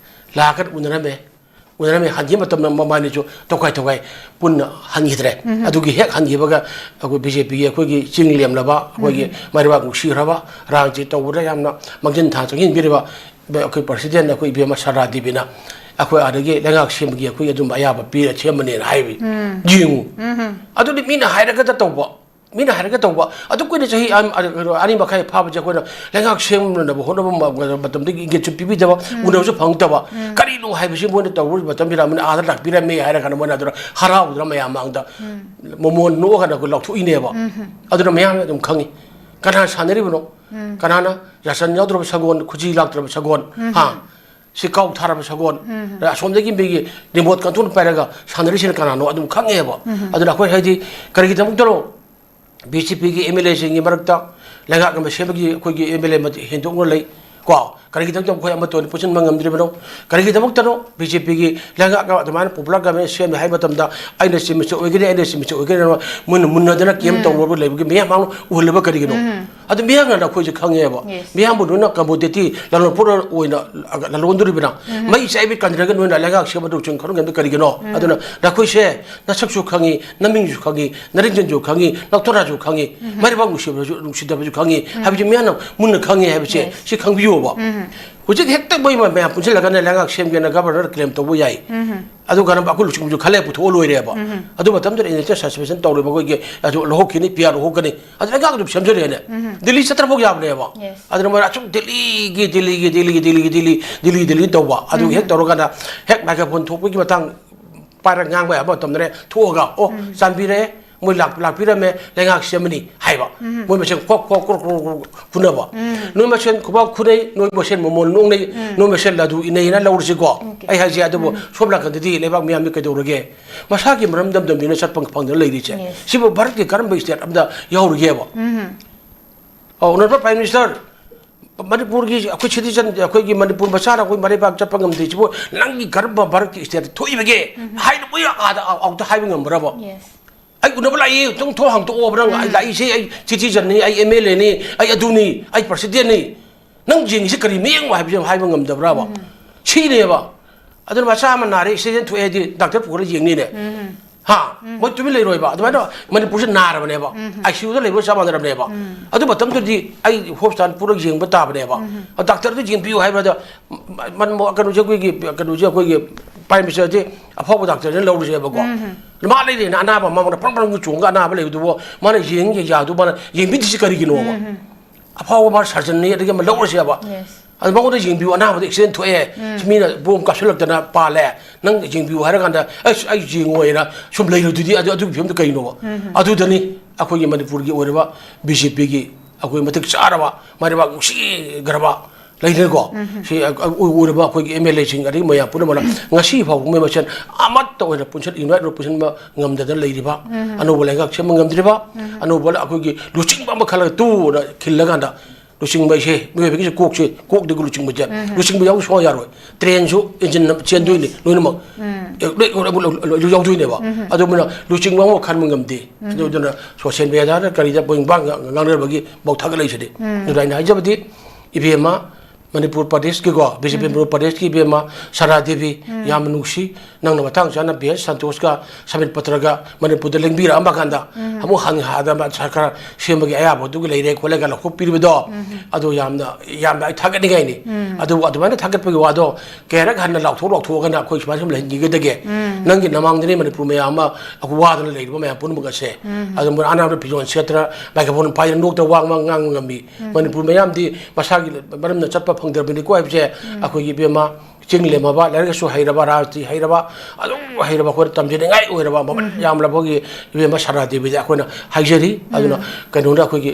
ꯂꯥꯛꯑꯒ ꯎꯅꯔꯝꯃꯦ, ꯎꯅꯔꯝꯃꯦ꯫ ꯍꯟꯈꯤꯕ ꯃꯇꯝꯗ ꯃꯕꯥꯅꯤꯁꯨ ꯇꯣꯈꯥꯏ ꯇꯣꯈꯥꯏ ꯄꯨꯟꯅ ꯍꯟꯈꯤꯗ꯭ꯔꯦ꯫ ꯑꯗꯨꯒꯤ ꯍꯦꯛ ꯍꯟꯈꯤꯕꯒ ꯑꯩꯈꯣꯏ ꯕꯤ ꯖꯦ ꯄꯤꯒꯤ ꯑꯩꯈꯣꯏꯒꯤ ꯆꯤꯡ ꯂꯦꯝꯂꯕ, ꯑꯩꯈꯣꯏꯒꯤ ꯃꯩꯔꯩꯕꯥꯛ ꯅꯨꯡꯁꯤꯈ꯭ꯔꯕ, ꯔꯥꯖꯅꯤꯇꯤ ꯇꯧꯕꯗ ꯌꯥꯝꯅ ꯃꯥꯡꯖꯤꯟ ꯊꯥ ꯆꯪꯁꯤꯟꯕꯤꯔꯤꯕ ꯑꯩꯈꯣꯏ ꯄ꯭ꯔꯁꯤꯗꯦꯟ ꯑꯩꯈꯣꯏ ꯏꯕꯦꯝꯃ ꯁꯔꯂꯥ ꯗꯦꯕꯤꯅ ꯑꯩꯈꯣꯏ ꯑꯥꯗꯒꯤ ꯂꯩꯉꯥꯛ ꯁꯦꯝꯕꯒꯤ ꯑꯩꯈꯣꯏ ꯑꯗꯨꯝꯕ ꯑꯌꯥꯕ ꯄꯤꯔ ꯁꯦꯝꯕꯅꯦꯅ ꯍꯥꯏꯕ꯫ ꯌꯦꯡꯉꯨ꯫ ꯑꯗꯨꯗꯤ ꯃꯤꯅ ꯍꯥꯏꯔꯒꯗ ꯇꯧꯕ, ꯃꯤꯅ ꯍꯥꯏꯔꯒ ꯇꯧꯕ꯫ ꯑꯗꯨ ꯀꯨꯏꯅ ꯆꯍꯤ ꯑ-, ꯑ-, ꯀꯩꯅꯣ, ꯑꯅꯤ ꯃꯈꯥꯏ ꯐꯥꯕꯁꯦ ꯑꯩꯈꯣꯏꯅ ꯂꯩꯉꯥꯛ ꯁꯦꯝꯅꯕ ꯍꯣꯠꯅꯕ ꯃ-, ꯃꯇꯝꯗꯒꯤ ꯏꯪꯒꯤꯠꯁꯨ ꯄꯤꯕꯤꯗꯕ, ꯎꯅꯕꯁꯨ ꯐꯪꯗꯕ꯫ ꯀꯔꯤꯅꯣ ꯍꯥꯏꯕꯁꯤ ꯃꯣꯏꯅ ꯇꯧꯔꯤꯕ ꯃꯇꯝꯁꯤꯗ ꯑꯃꯅ ꯑꯥꯗ ꯂꯥꯛꯄꯤꯔꯝꯃꯦ ꯍꯥꯏꯔ ꯀꯥꯟꯗ ꯃꯣꯏꯅ ꯑꯗꯨꯅ ꯍꯔꯥꯎꯗꯅ ꯃꯌꯥꯝ ꯃꯥꯡꯗ ꯃꯃꯣꯟ ꯅꯣꯛꯑꯒꯅ ꯑꯩꯈꯣꯏ ꯂꯥꯎꯊꯣꯛꯏꯅꯦꯕ꯫ ꯑꯗꯨꯅ ꯃꯌꯥꯝꯅ ꯑꯗꯨꯝ ꯈꯪꯉꯤ꯫ ꯀꯅꯥ ꯁꯥꯟꯅꯔꯤꯕꯅꯣ? ꯀꯅꯥꯅ ꯌꯥꯁꯟ ꯌꯥꯎꯗ꯭ꯔꯕ ꯁꯒꯣꯜ, ꯈꯨꯖꯤ ꯂꯥꯛꯇ꯭ꯔꯕ ꯁꯒꯣꯜ? ꯍꯥ? ꯁꯤ ꯀꯥꯎ ꯊꯥꯔꯕ ꯁꯒꯣꯜ? ꯑꯁꯣꯝꯗꯒꯤ ꯃꯤꯒꯤ ꯔꯤꯃꯣꯠ ꯀꯟꯇ꯭ꯔꯣꯜ ꯄꯥꯏꯔꯒ ꯁꯥꯟꯅꯔꯤꯁꯤꯅ ꯀꯅꯥꯅꯣ? ꯑꯗꯨꯝ ꯈꯪꯉꯦꯕ꯫ ꯑꯗꯨꯅ ꯑꯩꯈꯣꯏ ꯍꯥꯏꯗꯤ ꯀꯔꯤꯒꯤꯗꯃꯛꯇꯅꯣ ꯕꯤ ꯖꯦ ꯄꯤꯒꯤ ꯑꯦꯝ ꯑꯦꯜ ꯑꯦꯁꯤꯡꯒꯤ ꯃꯔꯛꯇ ꯂꯩꯉꯥꯛ ꯑꯃ ꯁꯦꯝꯕꯒꯤ ꯑꯩꯈꯣꯏꯒꯤ ꯑꯦꯝ ꯑꯦꯜ ꯑꯦ ꯍꯦꯟꯗꯣꯛꯅ ꯂꯩ ꯀꯣ? ꯀꯔꯤꯒꯤꯗꯃꯛꯇ ꯃꯈꯣꯏ ꯑꯃꯠꯇ ꯑꯣꯏꯅ ꯄꯨꯟꯁꯤꯟꯕ ꯉꯝꯗ꯭ꯔꯤꯕꯅꯣ? ꯀꯔꯤꯒꯤꯗꯃꯛꯇꯅꯣ ꯕꯤ ꯖꯦ ꯄꯤꯒꯤ ꯂꯩꯉꯥꯛꯅ ꯑꯗꯨꯃꯥꯏꯅ ꯄꯣꯄꯨꯂꯔ ꯒꯚꯔꯟꯃꯦꯟ ꯁꯦꯝꯃꯦ ꯍꯥꯏꯕ ꯃꯇꯝꯗ ꯑꯩꯅ ꯆꯤꯞ ꯃꯤꯅꯤꯁꯇꯔ ꯑꯣꯏꯒꯅꯤ, ꯑꯩꯅ ꯆꯤꯞ ꯃꯤꯅꯤꯁꯇꯔ ꯑꯣꯏꯒꯅꯤ ꯍꯥꯏꯅ ꯃꯨꯟꯅ ꯃꯨꯟꯅꯗꯅ ꯀꯦꯝ ꯇꯧꯅꯕ ꯂꯩꯕꯒꯤ ꯃꯌꯥꯝ ꯑꯃ ꯎꯍꯜꯂꯤꯕ ꯀꯔꯤꯒꯤꯅꯣ? ꯑꯗꯨ ꯃꯤꯌꯥꯝꯅ ꯅꯈꯣꯏꯁꯦ ꯈꯪꯉꯦꯕ꯫ Yes. ꯃꯤꯌꯥꯝꯕꯨ ꯅꯣꯏꯅ ꯀꯃꯣꯗꯤꯇꯤ ꯂꯂꯣꯟ ꯄꯣꯠ ꯑꯣꯏꯅ ꯂꯂꯣꯟꯗꯣꯔꯤꯕꯅ ꯎꯝ꯫ ꯃꯩ ꯆꯥꯏꯕꯤ ꯀꯟꯗ꯭ꯔꯒ ꯅꯣꯏꯅ ꯂꯩꯉꯥꯛ ꯁꯦꯝꯕꯗꯨ ꯆꯤꯡ ꯈꯔꯨꯡ ꯀꯩꯝꯇ ꯀꯔꯤꯒꯤꯅꯣ? ꯎꯝ꯫ ꯑꯗꯨꯅ ꯅꯈꯣꯏꯁꯦ ꯅꯁꯛꯁꯨ ꯈꯪꯉꯤ, ꯅꯃꯤꯡꯁꯨ ꯈꯪꯉꯤ, ꯅꯔꯤꯡꯖꯟꯁꯨ ꯈꯪꯉꯤ, ꯅꯥꯎꯊꯣꯔꯥꯁꯨ ꯈꯪꯉꯤ, ꯎꯝ꯫ ꯃꯔꯩꯕꯥꯛ ꯅꯨꯡꯁꯤꯕꯁꯨ, ꯅꯨꯡꯁꯤꯗꯕꯁꯨ ꯈꯪꯉꯤ ꯎꯝ꯫ ꯍꯥꯏꯕꯁꯤ ꯃꯤꯌꯥꯝꯅ ꯃꯨꯟꯅ ꯈꯪꯉꯤ ꯍꯥꯏꯕꯁꯦ Yes. ꯁꯤ ꯈꯪꯕꯤꯌꯣꯕ꯫ ꯎꯝ꯫ ꯍꯧꯖꯤꯛ ꯍꯦꯛꯇ ꯃꯣꯏ ꯃꯌꯥꯝ ꯄꯨꯟꯁꯤꯜꯂꯒꯅꯦ ꯂꯩꯉꯥꯛ ꯁꯦꯝꯒꯦꯅ ꯒꯚꯔꯅꯔ ꯀ꯭ꯂꯦꯝ ꯇꯧꯕ ꯌꯥꯏ꯫ ꯎꯝ꯫ ꯑꯗꯨ ꯀꯥꯟꯗ ꯑꯩꯈꯣꯏ ꯂꯨꯆꯤꯡꯕꯁꯨ ꯈꯜꯂꯦ ꯄꯨꯊꯣꯛꯑ ꯂꯣꯏꯔꯦꯕ꯫ ꯎꯝ꯫ ꯑꯗꯨ ꯃꯇꯝꯗꯨꯗ ꯏꯟꯗꯤꯌꯥ ꯁꯁꯄꯦꯟꯁꯟ ꯇꯧꯔꯤꯕ ꯑꯩꯈꯣꯏꯒꯤ ꯑꯗꯨ ꯂꯧꯍꯧꯈꯤꯅꯤ, ꯄꯤ ꯑꯥꯔ ꯂꯧꯍꯧꯒꯅꯤ꯫ ꯑꯗꯨ ꯂꯩꯉꯥꯛ ꯑꯗꯨꯝ ꯁꯦꯝꯖꯔꯦꯅꯦ꯫ ꯎꯝ꯫ ꯗꯤꯜꯂꯤ ꯆꯠꯇ꯭ꯔꯐꯥꯎ ꯌꯥꯕꯅꯦꯕ꯫ Yes. ꯑꯗꯨꯅ ꯃꯣꯏꯅ ꯑꯁꯨꯝ ꯗꯤꯜꯂꯤꯒꯤ, ꯗꯤꯜꯂꯤꯒꯤ, ꯗꯤꯜꯂꯤꯒꯤ, ꯗꯤꯜꯂꯤꯒꯤ, ꯗꯤꯜꯂꯤ, ꯗꯤꯜꯂꯤ, ꯗꯤꯜꯂꯤ ꯇꯧꯕ꯫ ꯑꯗꯨꯒꯤ ꯍꯦꯛ ꯎꯝ꯫ ꯇꯧꯔꯀꯥꯟꯗ ꯍꯦꯛ ꯃꯥꯏꯀ꯭ꯔꯣꯐꯣꯟ ꯊꯣꯛꯄꯒꯤ ꯃꯇꯥꯡ ꯄꯥꯏꯔꯒ ꯉꯥꯡꯕ ꯌꯥꯕ ꯃꯇꯝꯗꯅꯦ ꯊꯣꯛꯑꯒ, "ꯑꯣ, ꯎꯝ꯫ ꯆꯥꯟꯕꯤꯔꯦ, ꯃꯣꯏ ꯂꯥꯛ-, ꯂꯥꯛꯄꯤꯔꯝꯃꯦ, ꯂꯩꯉꯥꯛ ꯁꯦꯝꯃꯅꯤ" ꯍꯥꯏꯕ꯫ ꯎꯝ꯫ ꯃꯣꯏ ꯃꯁꯦꯟ ꯈꯣꯛ, ꯈꯣꯛ, ꯈꯣꯛ, ꯈꯣꯛ, ꯈꯣꯛ ꯐꯨꯅꯕ꯫ ꯎꯝ꯫ ꯅꯣꯏ ꯃꯁꯦꯟ ꯈꯨꯕꯥꯛ ꯈꯨꯅꯩ, ꯅꯣꯏ ꯃꯁꯦꯟ ꯃꯣꯃꯣꯟ ꯅꯣꯛꯅꯩ, ꯎꯝ꯫ ꯅꯣꯏ ꯃꯁꯦꯟ ꯂꯥꯗꯨ ꯏꯅꯩꯅ ꯂꯧꯔꯁꯤꯀꯣ꯫ Okay. ꯑꯩ ꯍꯥꯏꯁꯦ, ꯑꯗꯨꯕꯨ ꯎꯝ꯫ ꯁꯣꯝ ꯅꯥꯀꯟꯗꯗꯤ ꯂꯩꯕꯥꯛ ꯃꯤꯌꯥꯝꯗꯤ ꯀꯩꯗꯧꯔꯒꯦ? ꯃꯁꯥꯒꯤ ꯃꯔꯝ ꯗꯝꯗꯝꯗꯤꯅ ꯆꯠꯄ ꯐꯪꯗꯅ ꯂꯩꯔꯤꯁꯦ꯫ Yes. ꯁꯤꯕꯨ ꯚꯥꯔꯠꯀꯤ ꯀꯔꯝꯕ state ꯑꯝꯗ ꯌꯥꯎꯔꯤꯒꯦꯕ? ꯎꯝ꯫ ꯑꯣ, Honourable Prime Minister, ꯃꯅꯤꯄꯨꯔꯒꯤ ꯑꯩꯈꯣꯏ citizen, ꯑꯩꯈꯣꯏꯒꯤ ꯃꯅꯤꯄꯨꯔ ꯃꯆꯥꯅ ꯑꯩꯈꯣꯏ ꯃꯔꯩꯕꯥꯛ ꯆꯠꯄ ꯉꯝꯗ꯭ꯔꯤꯁꯤꯕꯨ ꯅꯪꯒꯤ ꯀꯔꯝꯕ ꯚꯥꯔꯠꯀꯤ state ꯊꯣꯛꯏꯕꯒꯦ? ꯎꯝ꯫ ꯍꯥꯏꯅ ꯃꯣꯏ ꯑꯥꯗ ꯑꯥꯎꯠꯇ ꯍꯥꯏꯕ ꯉꯝꯕ꯭ꯔꯕ? Yes. ꯑꯩ ꯎꯅꯕ ꯂꯥꯛꯏ, ꯑꯗꯨꯝ ꯊꯣꯡ ꯍꯥꯡꯇꯣꯛꯑꯣꯕ ꯅꯪ꯫ ꯑꯩ ꯎꯝ꯫ ꯂꯥꯛꯏꯁꯦ, ꯑꯩ citizenꯅꯤ, ꯑꯩ M L Aꯅꯤ, ꯑꯩ ꯑꯗꯨꯅꯤ, ꯑꯩ presidentꯅꯤ꯫ ꯅꯪ ꯌꯦꯡꯉꯤꯁꯦ ꯀꯔꯤ ꯃꯤꯠꯌꯦꯡꯅꯣ ꯍꯥꯏꯕꯁꯦ ꯍꯥꯏꯕ ꯉꯝꯗꯕ꯭ꯔꯕ? ꯎꯝ꯫ ꯁꯤꯅꯦꯕ꯫ ꯑꯗꯨꯅ ꯃꯆꯥ ꯑꯃ ꯅꯥꯔꯦ, accident ꯊꯣꯛꯑꯦ ꯍꯥꯏꯗꯤ ꯗꯥꯛꯇꯔ ꯄꯨꯈꯠꯂ ꯌꯦꯡꯅꯤꯅꯦ꯫ ꯎꯝ꯫ ꯍꯥ? ꯎꯝ꯫ ꯃꯣꯏ ꯇꯨꯃꯤꯟ ꯂꯩꯔꯣꯏꯕ꯫ ꯑꯗꯨꯃꯥꯏꯅ ꯃꯅꯤꯄꯨꯔꯁꯦ ꯅꯥꯔꯕꯅꯦꯕ꯫ ꯎꯝ꯫ I C Uꯗ ꯂꯩꯕꯒ ꯆꯞ ꯃꯥꯟꯅꯔꯕꯅꯦꯕ꯫ ꯎꯝ꯫ ꯑꯗꯨ ꯃꯇꯝꯗꯨꯗꯤ ꯑꯩ hospital ꯄꯨꯔꯒ ꯌꯦꯡꯕ ꯇꯥꯕꯅꯦꯕ꯫ ꯎꯝ꯫ ꯑ, ꯗꯥꯛꯇꯔꯗ ꯌꯦꯡꯕꯤꯌꯨ ꯍꯥꯏꯕꯗ, ꯃ-, ꯃ-, ꯀꯩꯅꯣꯁꯦ ꯑꯩꯈꯣꯏꯒꯤ, ꯀꯩꯅꯣꯁꯦ ꯑꯩꯈꯣꯏꯒꯤ Prime Ministerꯁꯦ ꯑꯐꯥꯎꯕ ꯗꯥꯛꯇꯔꯅ ꯂꯧꯔꯁꯦꯕꯀꯣ꯫ ꯎꯝ꯫ ꯃꯥ ꯂꯩꯔꯦꯅ ꯑꯅꯥꯕ ꯃꯉꯣꯟꯗ ꯄ꯭ꯔꯪ ꯄ꯭ꯔꯪ ꯆꯣꯡꯉꯒ ꯑꯅꯥꯕ ꯂꯩꯕꯗꯨꯕꯨ ꯃꯥꯅ ꯌꯦꯡ ꯌꯥꯗꯨ ꯃꯥꯅ ꯌꯦꯡꯕꯤꯗ꯭ꯔꯤꯁꯤ ꯀꯔꯤꯒꯤꯅꯣꯕ? ꯎꯝ꯫ ꯑꯐꯥꯎꯕ ꯃꯥ surgeonꯅꯤ, ꯑꯗꯒꯤ ꯑꯃ ꯂꯧꯔꯁꯦꯕ꯫ Yes. ꯑꯗꯨ ꯃꯉꯣꯟꯗ ꯌꯦꯡꯕꯤꯌꯨ, ꯑꯅꯥꯕꯗ accident ꯊꯣꯛꯑꯦ, ꯎꯝ꯫ ꯁꯤ ꯃꯤꯅ ꯕꯣꯝ ꯀꯥꯞꯁꯤꯜꯂꯛꯇꯅ ꯄꯥꯜꯂꯦ, ꯅꯪ ꯌꯦꯡꯕꯤꯌꯨ ꯍꯥꯏꯔꯀꯥꯟꯗ, "ꯑꯁ, ꯑꯩ ꯌꯦꯡꯉꯣꯏꯅ" ꯁꯨꯝ ꯂꯩꯔꯨꯗꯨꯗꯤ, ꯑꯗꯨ, ꯑꯗꯨꯒꯤ ꯐꯤꯕꯝꯗꯨ ꯀꯩꯅꯣꯕ? ꯎꯝ꯫ ꯑꯗꯨꯗꯅꯤ ꯑꯩꯈꯣꯏꯒꯤ ꯃꯅꯤꯄꯨꯔꯒꯤ ꯑꯣꯏꯔꯤꯕ BJPꯒꯤ ꯑꯩꯈꯣꯏ ꯃꯇꯤꯛ ꯆꯥꯔꯕ, ꯃꯔꯩꯕꯥꯛ ꯅꯨꯡꯁꯤꯈ꯭ꯔꯕ ꯂꯩꯗꯅꯀꯣ? ꯎꯝ꯫ ꯁꯤ ꯑ-, ꯑ-, ꯑꯣꯏꯔꯤꯕ ꯑꯩꯈꯣꯏꯒꯤ M L Aꯁꯤꯡ, ꯑꯗꯒꯤ ꯃꯌꯥꯝ ꯄꯨꯝꯅꯃꯛꯅ ꯉꯁꯤ ꯐꯥꯎꯕ ꯃꯣꯏ ꯃꯁꯦꯟ ꯑꯃꯠꯇ ꯑꯣꯏꯅ ꯄꯨꯟꯁꯤꯟ, unite ꯑꯣꯏꯅ ꯄꯨꯟꯁꯤꯟꯕ ꯉꯝꯗꯗꯅ ꯂꯩꯔꯤꯕ, ꯎꯝ꯫ ꯑꯅꯧꯕ ꯂꯩꯉꯥꯛ ꯁꯦꯝꯕ ꯉꯝꯗ꯭ꯔꯤꯕ, ꯎꯝ꯫ ꯑꯅꯧꯕ ꯑꯩꯈꯣꯏꯒꯤ ꯂꯨꯆꯤꯡꯕ ꯑꯃ ꯈꯜꯂꯒ ꯇꯨꯅ ꯈꯤꯜꯂꯀꯥꯟꯗ ꯂꯨꯆꯤꯡꯕ ꯍꯥꯏꯁꯦ ꯃꯤꯑꯣꯏꯕꯒꯤꯁꯦ ꯀꯣꯛꯁꯦ, ꯀꯣꯛꯇꯒꯤ ꯂꯨꯆꯤꯡꯕ ꯆꯦ-, ꯂꯨꯆꯤꯡꯕ ꯌꯥꯎꯕ ꯁꯨꯡꯌꯥ ꯌꯥꯔꯣꯏ꯫ ꯇ꯭ꯔꯦꯟꯁꯨ ꯏꯟꯖꯤꯟ ꯆꯦꯟꯗꯣꯏꯅꯤ ꯂꯣꯏꯅꯃꯛ꯫ ꯑꯦ, ꯂꯣꯏ, ꯂꯣꯏ, ꯂꯣꯏ, ꯂꯣꯏ, ꯂꯣꯏ ꯌꯥꯎꯗꯣꯏꯅꯦꯕ꯫ ꯑꯗꯨꯅ ꯂꯨꯆꯤꯡꯕ ꯑꯃ ꯈꯟꯕ ꯉꯝꯗꯦ꯫ ꯑꯗꯨꯗꯨꯅ ꯁꯣꯁꯤꯌꯦꯜ ꯃꯦꯗꯤꯌꯥꯗ ꯀꯔꯤꯗ ꯄꯣꯏꯡ ꯄꯥꯡ ꯉꯥꯡꯅꯔꯕꯒꯤ ꯄꯥꯎ ꯊꯥꯒꯠꯂꯛꯏꯁꯤꯗꯤ꯫ ꯑꯗꯨꯅ ꯑꯩꯅ ꯍꯥꯏꯖꯕꯗꯤ, ꯏꯕꯦꯝꯃ, ꯃꯅꯤꯄꯨꯔ ꯄ꯭ꯔꯗꯦꯁꯀꯤꯀꯣ, ꯕꯤ ꯖꯦ ꯄꯤ ꯃꯅꯤꯄꯨꯔ ꯄ꯭ꯔꯗꯦꯁꯀꯤ ꯏꯕꯦꯝꯃ ꯁꯔꯥ ꯗꯦꯕꯤ, ꯌꯥꯝꯅ ꯅꯨꯡꯁꯤ꯫ ꯅꯪꯅ ꯃꯇꯥꯡ ꯆꯥꯅ ꯕꯤ ꯑꯦꯁ ꯁꯟꯇꯣꯁꯀ ꯁꯃꯤꯠ ꯄꯇ꯭ꯔꯒ ꯃꯅꯤꯄꯨꯔꯗ ꯂꯦꯡꯕꯤꯔꯛꯑꯝꯕ ꯀꯥꯟꯗ, ꯑꯃꯨꯛ ꯍꯪ ꯍꯥꯗ ꯁꯔꯀꯥꯔ ꯁꯦꯝꯕꯒꯤ ꯑꯌꯥꯕ ꯑꯗꯨꯒꯤ ꯂꯩꯔꯦ ꯈꯣꯠꯂꯦꯒ ꯂꯧꯊꯣꯛꯄꯤꯔꯤꯕꯗꯣ, ꯑꯗꯨ ꯌꯥꯝꯅ, ꯌꯥꯝꯅ ꯑꯩ ꯊꯥꯒꯠꯅꯤꯡꯉꯥꯏꯅꯤ꯫ ꯑꯗꯨꯕꯨ ꯑꯗꯨꯃꯥꯏꯅ ꯊꯥꯒꯠꯄꯒꯤ ꯋꯥꯗꯣ ꯀꯌꯥꯔꯛ ꯍꯟꯅ ꯂꯥꯎꯊꯣꯛ ꯂꯥꯎꯊꯣꯛꯑꯒꯅ ꯑꯩꯈꯣꯏ ꯁꯨꯃꯥꯏꯅ ꯁꯨꯝ ꯂꯩꯍꯟꯈꯤꯒꯗꯒꯦ? ꯅꯪꯒꯤ ꯅꯃꯥꯡꯗꯅꯤ ꯃꯅꯤꯄꯨꯔ ꯃꯌꯥꯝ ꯑꯃ ꯑꯩꯈꯣꯏ ꯋꯥꯗꯅ ꯂꯩꯔꯤꯕ ꯃꯌꯥꯝ ꯄꯨꯝꯅꯃꯛ ꯑꯁꯦ꯫ ꯑꯗꯨ ꯃꯣꯏ ꯑꯅꯥꯕ ꯐꯤꯖꯣꯜ ꯁꯦꯠꯇꯅ ꯃꯥꯏꯀ꯭ꯔꯣꯐꯣꯟ ꯄꯥꯏꯗꯅ ꯅꯣꯛꯇ ꯋꯥ ꯉꯥꯡ-, ꯉꯥꯡꯕ ꯉꯝꯃꯤ꯫ ꯃꯅꯤꯄꯨꯔ ꯃꯌꯥꯝꯗꯤ ꯃꯁꯥꯒꯤ ꯃꯔꯝꯅ ꯆꯠꯄ ꯐꯪꯗ꯭ꯔꯕꯅꯤꯀꯣ ꯍꯥꯏꯕꯁꯦ ꯑꯩꯈꯣꯏꯒꯤ ꯏꯕꯦꯝꯃ ꯆꯤꯡ ꯂꯦꯝꯃꯕ, ꯂꯥꯏꯔꯤꯛ ꯂꯥꯏꯁꯨ ꯍꯩꯔꯕ, ꯔꯥꯖꯅꯤꯇꯤ ꯍꯩꯔꯕ, ꯑꯗꯨꯝ ꯍꯩꯔꯕ, ꯑꯩꯈꯣꯏꯅ ꯇꯝꯖꯅꯤꯡꯉꯥꯏ ꯑꯣꯏꯔꯕ ꯃꯃꯜ ꯌꯥꯝꯂꯕꯒꯤ ꯏꯕꯦꯝꯃ ꯁꯔꯥ ꯗꯦꯕꯤꯗ ꯑꯩꯈꯣꯏꯅ ꯍꯥꯏꯖꯔꯤ꯫ ꯑꯗꯨꯅ ꯀꯩꯅꯣꯅ ꯑꯩꯈꯣꯏꯒꯤ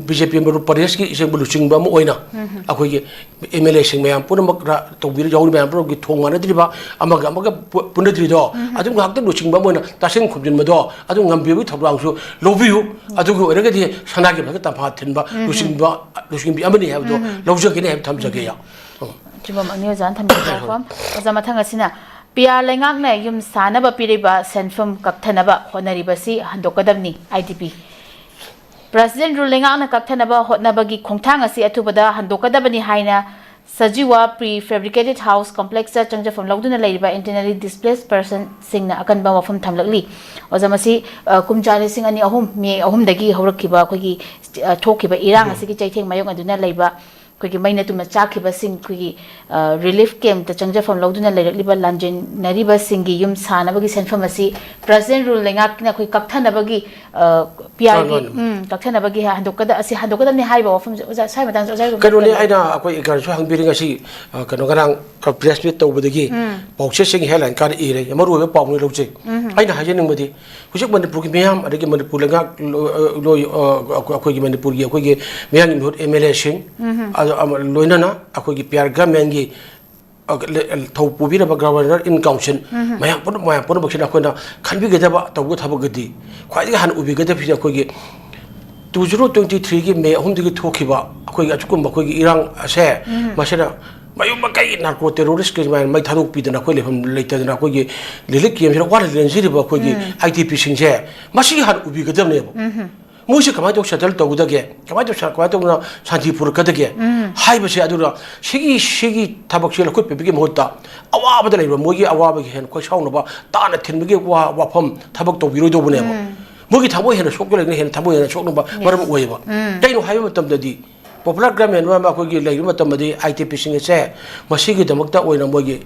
ꯕꯤ ꯖꯦ ꯄꯤ ꯃꯔꯨꯞ ꯄ꯭ꯔꯗꯦꯁꯀꯤ ꯏꯆꯦꯕꯨ ꯂꯨꯆꯤꯡꯕ ꯑꯃ ꯑꯣꯏꯅ ꯑꯩꯈꯣꯏꯒꯤ ꯑꯦꯝ ꯑꯦꯜ ꯑꯦꯁꯤꯡ ꯃꯌꯥꯝ ꯄꯨꯝꯅꯃꯛ ꯇꯧꯕꯤꯔ ꯌꯥꯎꯔꯤ ꯃꯌꯥꯝ ꯄꯨꯝꯅꯃꯛꯀꯤ ꯊꯣꯡ ꯃꯥꯟꯅꯗ꯭ꯔꯤꯕ, ꯑꯃꯒ ꯑꯃꯒ ꯄꯨ-, ꯄꯨꯟꯅꯗ꯭ꯔꯤꯗꯣ, ꯑꯗꯨꯝ ꯉꯥꯏꯍꯥꯛꯇꯪ ꯂꯨꯆꯤꯡꯕ ꯑꯃ ꯑꯣꯏꯅ ꯇꯥꯁꯤꯟ ꯈꯨꯝꯖꯤꯟꯕꯗꯣ ꯑꯗꯨꯝ ꯉꯝꯕꯤꯕꯒꯤ ꯊꯧꯗꯥꯡꯁꯨ ꯂꯧꯕꯤꯌꯨ꯫ ꯑꯗꯨꯒꯤ ꯑꯣꯏꯔꯒꯗꯤ ꯁꯅꯥꯒꯤ ꯃꯊꯛꯇ ꯇꯝꯐꯥ ꯊꯤꯟꯕ ꯂꯨꯆꯤꯡꯕ, ꯂꯨꯆꯤꯡꯕꯤ ꯑꯃꯅꯤ ꯍꯥꯏꯕꯗꯣ ꯂꯧꯖꯒꯦꯅ ꯍꯥꯏꯕ ꯊꯝꯖꯒꯦ꯫ ꯎꯝ꯫ ꯆꯨꯝꯕꯝ ꯑꯅꯤ ꯑꯣꯖꯥꯅ ꯊꯝꯕꯤꯕ ꯋꯥꯐꯝ꯫ ꯑꯣꯖꯥ, ꯃꯊꯪ ꯑꯁꯤꯅ ꯄꯤ ꯑꯥꯔ ꯂꯩꯉꯥꯛꯅ ꯌꯨꯝ ꯁꯥꯅꯕ ꯄꯤꯔꯤꯕ ꯁꯦꯟꯐꯝ ꯀꯛꯊꯅꯕ ꯍꯣꯠꯅꯔꯤꯕꯁꯤ ꯍꯟꯗꯣꯛꯀꯗꯕꯅꯤ, I D P. President rule ꯂꯩꯉꯥꯛꯅ ꯀꯛꯊꯅꯕ ꯍꯣꯠꯅꯕꯒꯤ ꯈꯣꯡꯊꯥꯡ ꯑꯁꯤ ꯑꯊꯨꯕꯗ ꯍꯟꯗꯣꯛꯀꯗꯕꯅꯤ ꯍꯥꯏꯅ ꯁꯖꯤꯋꯥ ꯄ꯭ꯔꯤ ꯐꯦꯕ꯭ꯔꯤꯀꯦꯇꯦꯠ ꯍꯥꯎꯁ ꯀꯣꯝꯄ꯭ꯂꯦꯛꯁꯇ ꯆꯪꯖꯐꯝ ꯂꯧꯗꯨꯅ ꯂꯩꯔꯤꯕ ꯏꯟꯇꯔꯅꯦꯂꯤ ꯗꯤꯁꯄ꯭ꯂꯦꯁ ꯄꯔꯁꯟꯁꯤꯡꯅ ꯑꯀꯟꯕ ꯋꯥꯐꯝ ꯊꯝꯂꯛꯂꯤ꯫ ꯑꯣꯖꯥ, ꯃꯁꯤ, ꯑ, ꯀꯨꯝꯖꯥ ꯂꯤꯁꯤꯡ ꯑꯅꯤ ꯑꯍꯨꯝ, ꯃꯦ ꯑꯍꯨꯝꯗꯒꯤ ꯍꯧꯔꯛꯈꯤꯕ ꯑꯩꯈꯣꯏꯒꯤ, ꯑ, ꯊꯣꯛꯈꯤꯕ ꯏꯔꯥꯡ ꯑꯁꯤꯒꯤ ꯆꯩꯊꯦꯡ ꯃꯥꯌꯣꯛꯅꯗꯨꯅ ꯂꯩꯕ ꯑꯩꯈꯣꯏꯒꯤ ꯃꯩꯅ ꯇꯨꯝꯅ ꯆꯥꯛꯈꯤꯕꯁꯤꯡ, ꯑꯩꯈꯣꯏꯒꯤ, ꯑ, ꯔꯤꯂꯤꯐ ꯀꯦꯝꯞꯇ ꯆꯪꯖꯐꯝ ꯂꯧꯗꯨꯅ ꯂꯩꯔꯛꯂꯤꯕ ꯂꯥꯟꯖꯦꯟꯅꯔꯤꯕꯁꯤꯡꯒꯤ ꯌꯨꯝ ꯁꯥꯅꯕꯒꯤ ꯁꯦꯟꯐꯝ ꯑꯁꯤ ꯄ꯭ꯔꯁꯤꯗꯦꯟ ꯔꯨꯜ ꯂꯩꯉꯥꯛꯅ ꯑꯩꯈꯣꯏ ꯀꯛꯊꯅꯕꯒꯤ, ꯑ, ꯄꯤ ꯑꯥꯔꯒꯤ, ꯃꯥꯅꯤ, ꯃꯥꯅꯤ꯫ ꯎꯝ, ꯀꯛꯊꯅꯕꯒꯤ ꯍꯟꯗꯣꯛꯀꯗ-, ꯑꯁꯤ ꯍꯟꯗꯣꯛꯀꯗꯕꯅꯤ ꯍꯥꯏꯕ ꯋꯥꯐꯝꯁꯦ ꯑꯣꯖꯥ, ꯁ꯭ꯋꯥꯏ ꯃꯇꯥꯡꯗ ꯑꯣꯖꯥ ꯀꯩꯅꯣꯅꯤ, ꯀꯔꯤ ꯑꯩꯅ ꯑꯩꯈꯣꯏ ꯏꯀꯥꯏꯅꯁꯨ ꯍꯪꯕꯤꯔꯤ ꯉꯁꯤ, ꯑ, ꯀꯩꯅꯣ, ꯉꯔꯥꯡ ꯄ꯭ꯔꯦꯁ ꯃꯤꯠ ꯇꯧꯕꯗꯒꯤ ꯄꯥꯎꯆꯦꯁꯤꯡ ꯍꯦꯗꯂꯥꯏꯟ ꯀꯥꯔ ꯏꯔꯦ, ꯃꯔꯨꯑꯣꯏꯕ ꯄꯥꯎꯅꯤ ꯂꯧꯖꯩ꯫ ꯑꯩꯅ ꯍꯥꯏꯖꯅꯤꯡꯕꯗꯤ, ꯍꯧꯖꯤꯛ ꯃꯅꯤꯄꯨꯔꯒꯤ ꯃꯤꯌꯥꯝ, ꯑꯗꯒꯤ ꯃꯅꯤꯄꯨꯔ ꯂꯩꯉꯥꯛ ꯂꯣ-, ꯑ, ꯂꯣꯏ-, ꯑ, ꯑꯩꯈꯣꯏ-, ꯑꯩꯈꯣꯏꯒꯤ ꯃꯅꯤꯄꯨꯔꯒꯤ ꯑꯩꯈꯣꯏꯒꯤ ꯃꯤꯌꯥꯝꯒꯤ ꯃꯤꯍꯨꯠ ꯑꯦꯝ ꯑꯦꯜ ꯑꯦꯁꯤꯡ, ꯑꯗꯨ ꯑꯃ ꯂꯣꯏꯅꯅ ꯑꯩꯈꯣꯏꯒꯤ ꯄꯤ ꯑꯥꯔ ꯒꯃꯦꯟꯒꯤ, ꯑ, ꯂꯦ-, ꯊꯧ ꯄꯨꯕꯤꯔꯕ ꯒꯕꯔꯅꯔ ꯏꯟ ꯀꯥꯎꯟꯁꯤꯜ ꯃꯌꯥꯝ ꯄꯨꯝꯅꯃꯛ, ꯃꯌꯥꯝ ꯄꯨꯝꯅꯃꯛꯁꯤꯅ ꯑꯩꯈꯣꯏꯅ ꯈꯟꯕꯤꯒꯗꯕ, ꯇꯧꯕ ꯊꯕꯛꯀꯤꯗꯤ ꯈ꯭ꯋꯥꯏꯗꯒꯤ ꯍꯥꯟꯅ ꯎꯕꯤꯒꯗꯕꯁꯤꯗꯤ ꯑꯩꯈꯣꯏꯒꯤ ꯇꯨ ꯖꯤꯔꯣ ꯇ꯭ꯋꯦꯟꯇꯤ ꯊ꯭ꯔꯤꯒꯤ ꯃꯦ ꯑꯍꯨꯝꯗꯒꯤ ꯊꯣꯛꯈꯤꯕ ꯑꯩꯈꯣꯏꯒꯤ ꯑꯁꯤꯒꯨꯝꯕ ꯑꯩꯈꯣꯏꯒꯤ ꯏꯔꯥꯡ ꯑꯁꯦ, ꯃꯁꯤꯅ ꯃꯌꯨꯝ ꯃꯀꯩꯒꯤ ꯅꯥꯔꯀꯣ ꯇꯦꯔꯣꯔꯤꯁꯀꯤ ꯁꯨꯃꯥꯏꯅ ꯃꯩ ꯊꯥꯗꯣꯛꯄꯤꯗꯅ ꯑꯩꯈꯣꯏ ꯂꯩꯐꯝ ꯂꯩꯇꯗꯅ ꯑꯩꯈꯣꯏꯒꯤ ꯂꯤꯂꯤꯠ ꯀꯦꯝꯁꯤꯗ ꯋꯥꯅ ꯂꯦꯟꯖꯔꯤꯕ ꯑꯩꯈꯣꯏꯒꯤ ꯑꯥꯏ ꯗꯤ ꯄꯤꯁꯤꯡꯁꯦ, ꯃꯁꯤ ꯍꯥꯟꯅ ꯎꯕꯤꯒꯗꯕꯅꯦꯕ꯫ ꯃꯣꯏꯁꯦ ꯀꯃꯥꯏꯅ ꯇꯧ ꯁꯦꯇꯜ ꯇꯧꯒꯗꯒꯦ, ꯀꯃꯥꯏꯅ ꯇꯧ ꯀꯃꯥꯏꯅ ꯇꯧꯗꯅ ꯁꯥꯟꯇꯤ ꯄꯨꯔꯛꯀꯗꯒꯦ ꯍꯥꯏꯕꯁꯦ꯫ ꯑꯗꯨꯅ ꯁꯤꯒꯤ ꯁꯤꯒꯤ ꯊꯕꯛꯁꯦ ꯂꯧꯈꯠꯄꯤꯕꯒꯤ ꯃꯍꯨꯠꯇ, ꯑꯋꯥꯕꯗ ꯂꯩꯕ ꯃꯣꯏꯒꯤ ꯑꯋꯥꯕꯒꯤ ꯍꯦꯟꯅ ꯈꯣꯏ ꯁꯥꯎꯅꯕ, ꯇꯥꯅ ꯊꯤꯟꯕꯒꯤ ꯋꯥ ꯋꯥꯐꯝ ꯊꯕꯛ ꯇꯧꯕꯤꯔꯣꯏꯗꯧꯕꯅꯦꯕ꯫ ꯃꯣꯏꯒꯤ ꯊꯃꯣꯏ ꯍꯦꯟꯅ ꯁꯣꯛꯇꯣꯏ ꯂꯩꯅ ꯍꯦꯟꯅ ꯊꯃꯣꯏ ꯍꯦꯟꯅ ꯁꯣꯛꯅꯕ ꯃꯔꯝ ꯑꯣꯏꯌꯦꯕ꯫ ꯀꯩꯅꯣ ꯍꯥꯏꯕ ꯃꯇꯝꯗꯗꯤ, ꯄꯣꯄꯨꯂꯔ ꯒꯔꯃꯦꯟ ꯑꯃ ꯑꯩꯈꯣꯏꯒꯤ ꯂꯩꯔꯤꯕ ꯃꯇꯝꯗꯗꯤ ꯑꯥꯏ ꯗꯤ ꯄꯤꯁꯤꯡ ꯑꯁꯦ ꯃꯁꯤꯒꯤꯗꯃꯛꯇ ꯑꯣꯏꯅ ꯃꯣꯏꯒꯤ,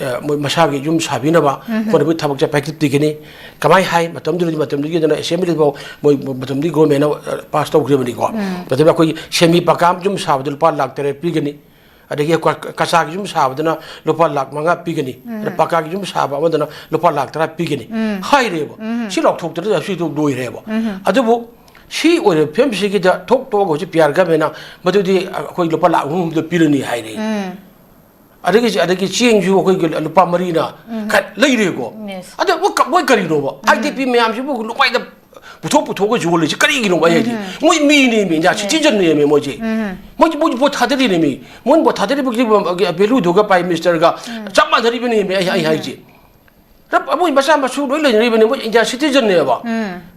ꯑ, ꯃꯣꯏ ꯃꯁꯥꯒꯤ ꯌꯨꯝ ꯁꯥꯕꯤꯅꯕ ꯍꯣꯠꯅꯕꯒꯤ ꯊꯕꯛꯁꯦ ꯄꯥꯏꯈꯠꯄꯤꯒꯅꯤ꯫ ꯀꯃꯥꯏ ꯍꯥꯏ ꯃꯇꯝꯗꯨꯗꯗꯤ, ꯃꯇꯝꯗꯨꯒꯤꯗꯅ ꯑꯦꯁꯦꯝꯕ꯭ꯂꯤꯗ ꯐꯥꯎ ꯃꯣꯏ ꯃꯇꯝꯗꯨꯒꯤ ꯒꯣꯔꯃꯦꯟꯅ, ꯑ, ꯄꯥꯁ ꯇꯧꯈ꯭ꯔꯤꯕꯅꯤꯀꯣ꯫ ꯃꯇꯝꯗ ꯑꯩꯈꯣꯏꯒꯤ ꯁꯦꯃꯤ ꯄꯀꯥ ꯑꯃ ꯌꯨꯝ ꯁꯥꯕꯗ ꯂꯨꯄꯥ ꯂꯥꯛ ꯇꯔꯦꯠ ꯄꯤꯒꯅꯤ, ꯑꯗꯒꯤ ꯀ-, ꯀꯆꯥꯒꯤ ꯌꯨꯝ ꯁꯥꯕꯗꯅ ꯂꯨꯄꯥ ꯂꯥꯛ ꯃꯉꯥ ꯄꯤꯒꯅꯤ, ꯑꯗ ꯄꯀꯥꯒꯤ ꯌꯨꯝ ꯁꯥꯕ ꯑꯃꯗꯅ ꯂꯨꯄꯥ ꯂꯥꯛ ꯇꯔꯥ ꯄꯤꯒꯅꯤ ꯍꯥꯏꯔꯦꯕ꯫ ꯁꯤ ꯂꯥꯎꯊꯣꯛꯇꯅ ꯁꯤꯗꯣ ꯂꯣꯏꯔꯦꯕ꯫ ꯑꯗꯨꯕꯨ ꯁꯤ ꯑꯣꯏꯔꯤꯕ ꯐꯤꯕꯝꯁꯤꯒꯤꯗ ꯊꯣꯛ ꯊꯣꯛꯑꯒ ꯍꯧꯖꯤꯛ ꯄꯤ ꯑꯥꯔ ꯒꯃꯦꯟꯅ ꯃꯗꯨꯗꯤ ꯑꯩꯈꯣꯏ ꯂꯨꯄꯥ ꯂꯥꯛ ꯑꯍꯨꯝꯗ ꯄꯤꯔꯅꯤ ꯍꯥꯏꯔꯦ꯫ ꯑꯗꯒꯤ, ꯑꯗꯒꯤ ꯆꯦꯡꯁꯨ ꯑꯩꯈꯣꯏꯒꯤ ꯂꯨꯄꯥ ꯃꯔꯤꯅ ꯈꯔ ꯂꯩꯔꯦꯀꯣ꯫ ꯑꯗ ꯃꯣꯏ ꯀ-, ꯃꯣꯏ ꯀꯔꯤꯅꯣꯕ? ꯑꯥꯏ ꯗꯤ ꯄꯤ ꯃꯌꯥꯝꯁꯤꯕꯨ ꯂꯨꯄꯥꯏꯗ ꯄꯨꯊꯣꯛ ꯄꯨꯊꯣꯛꯑꯒ ꯌꯣꯜꯂꯤꯁꯤ ꯀꯔꯤꯒꯤꯅꯣꯕ ꯑꯩ ꯍꯥꯏꯗꯤ? ꯃꯣꯏ ꯃꯤꯅꯦꯃꯤ, ꯏꯟꯗꯤꯌꯥ ꯁꯤꯇꯤꯖꯟꯅꯦꯃꯤ ꯃꯣꯏꯁꯦ꯫ ꯃꯣꯏ, ꯃꯣꯏ ꯚꯣꯠ ꯊꯥꯗꯔꯤꯅꯦꯃꯤ꯫ ꯃꯣꯏ ꯚꯣꯠ ꯊꯥꯗꯔꯤꯕꯒꯤ ꯚꯦꯂꯨꯗꯨꯒ ꯄ꯭ꯔꯥꯏꯝ ꯃꯤꯅꯤꯁꯇꯔꯒ ꯆꯞ ꯃꯥꯟꯅꯔꯤꯕꯅꯦꯃꯤ ꯑꯩ, ꯑꯩ ꯍꯥꯏꯁꯦ꯫ ꯃꯣꯏ ꯃꯆꯥ ꯃꯁꯨ ꯂꯣꯏ ꯂꯩꯅꯔꯤꯕꯅꯦ, ꯃꯣꯏ ꯏꯟꯗꯤꯌꯥ ꯁꯤꯇꯤꯖꯟꯅꯦꯕ꯫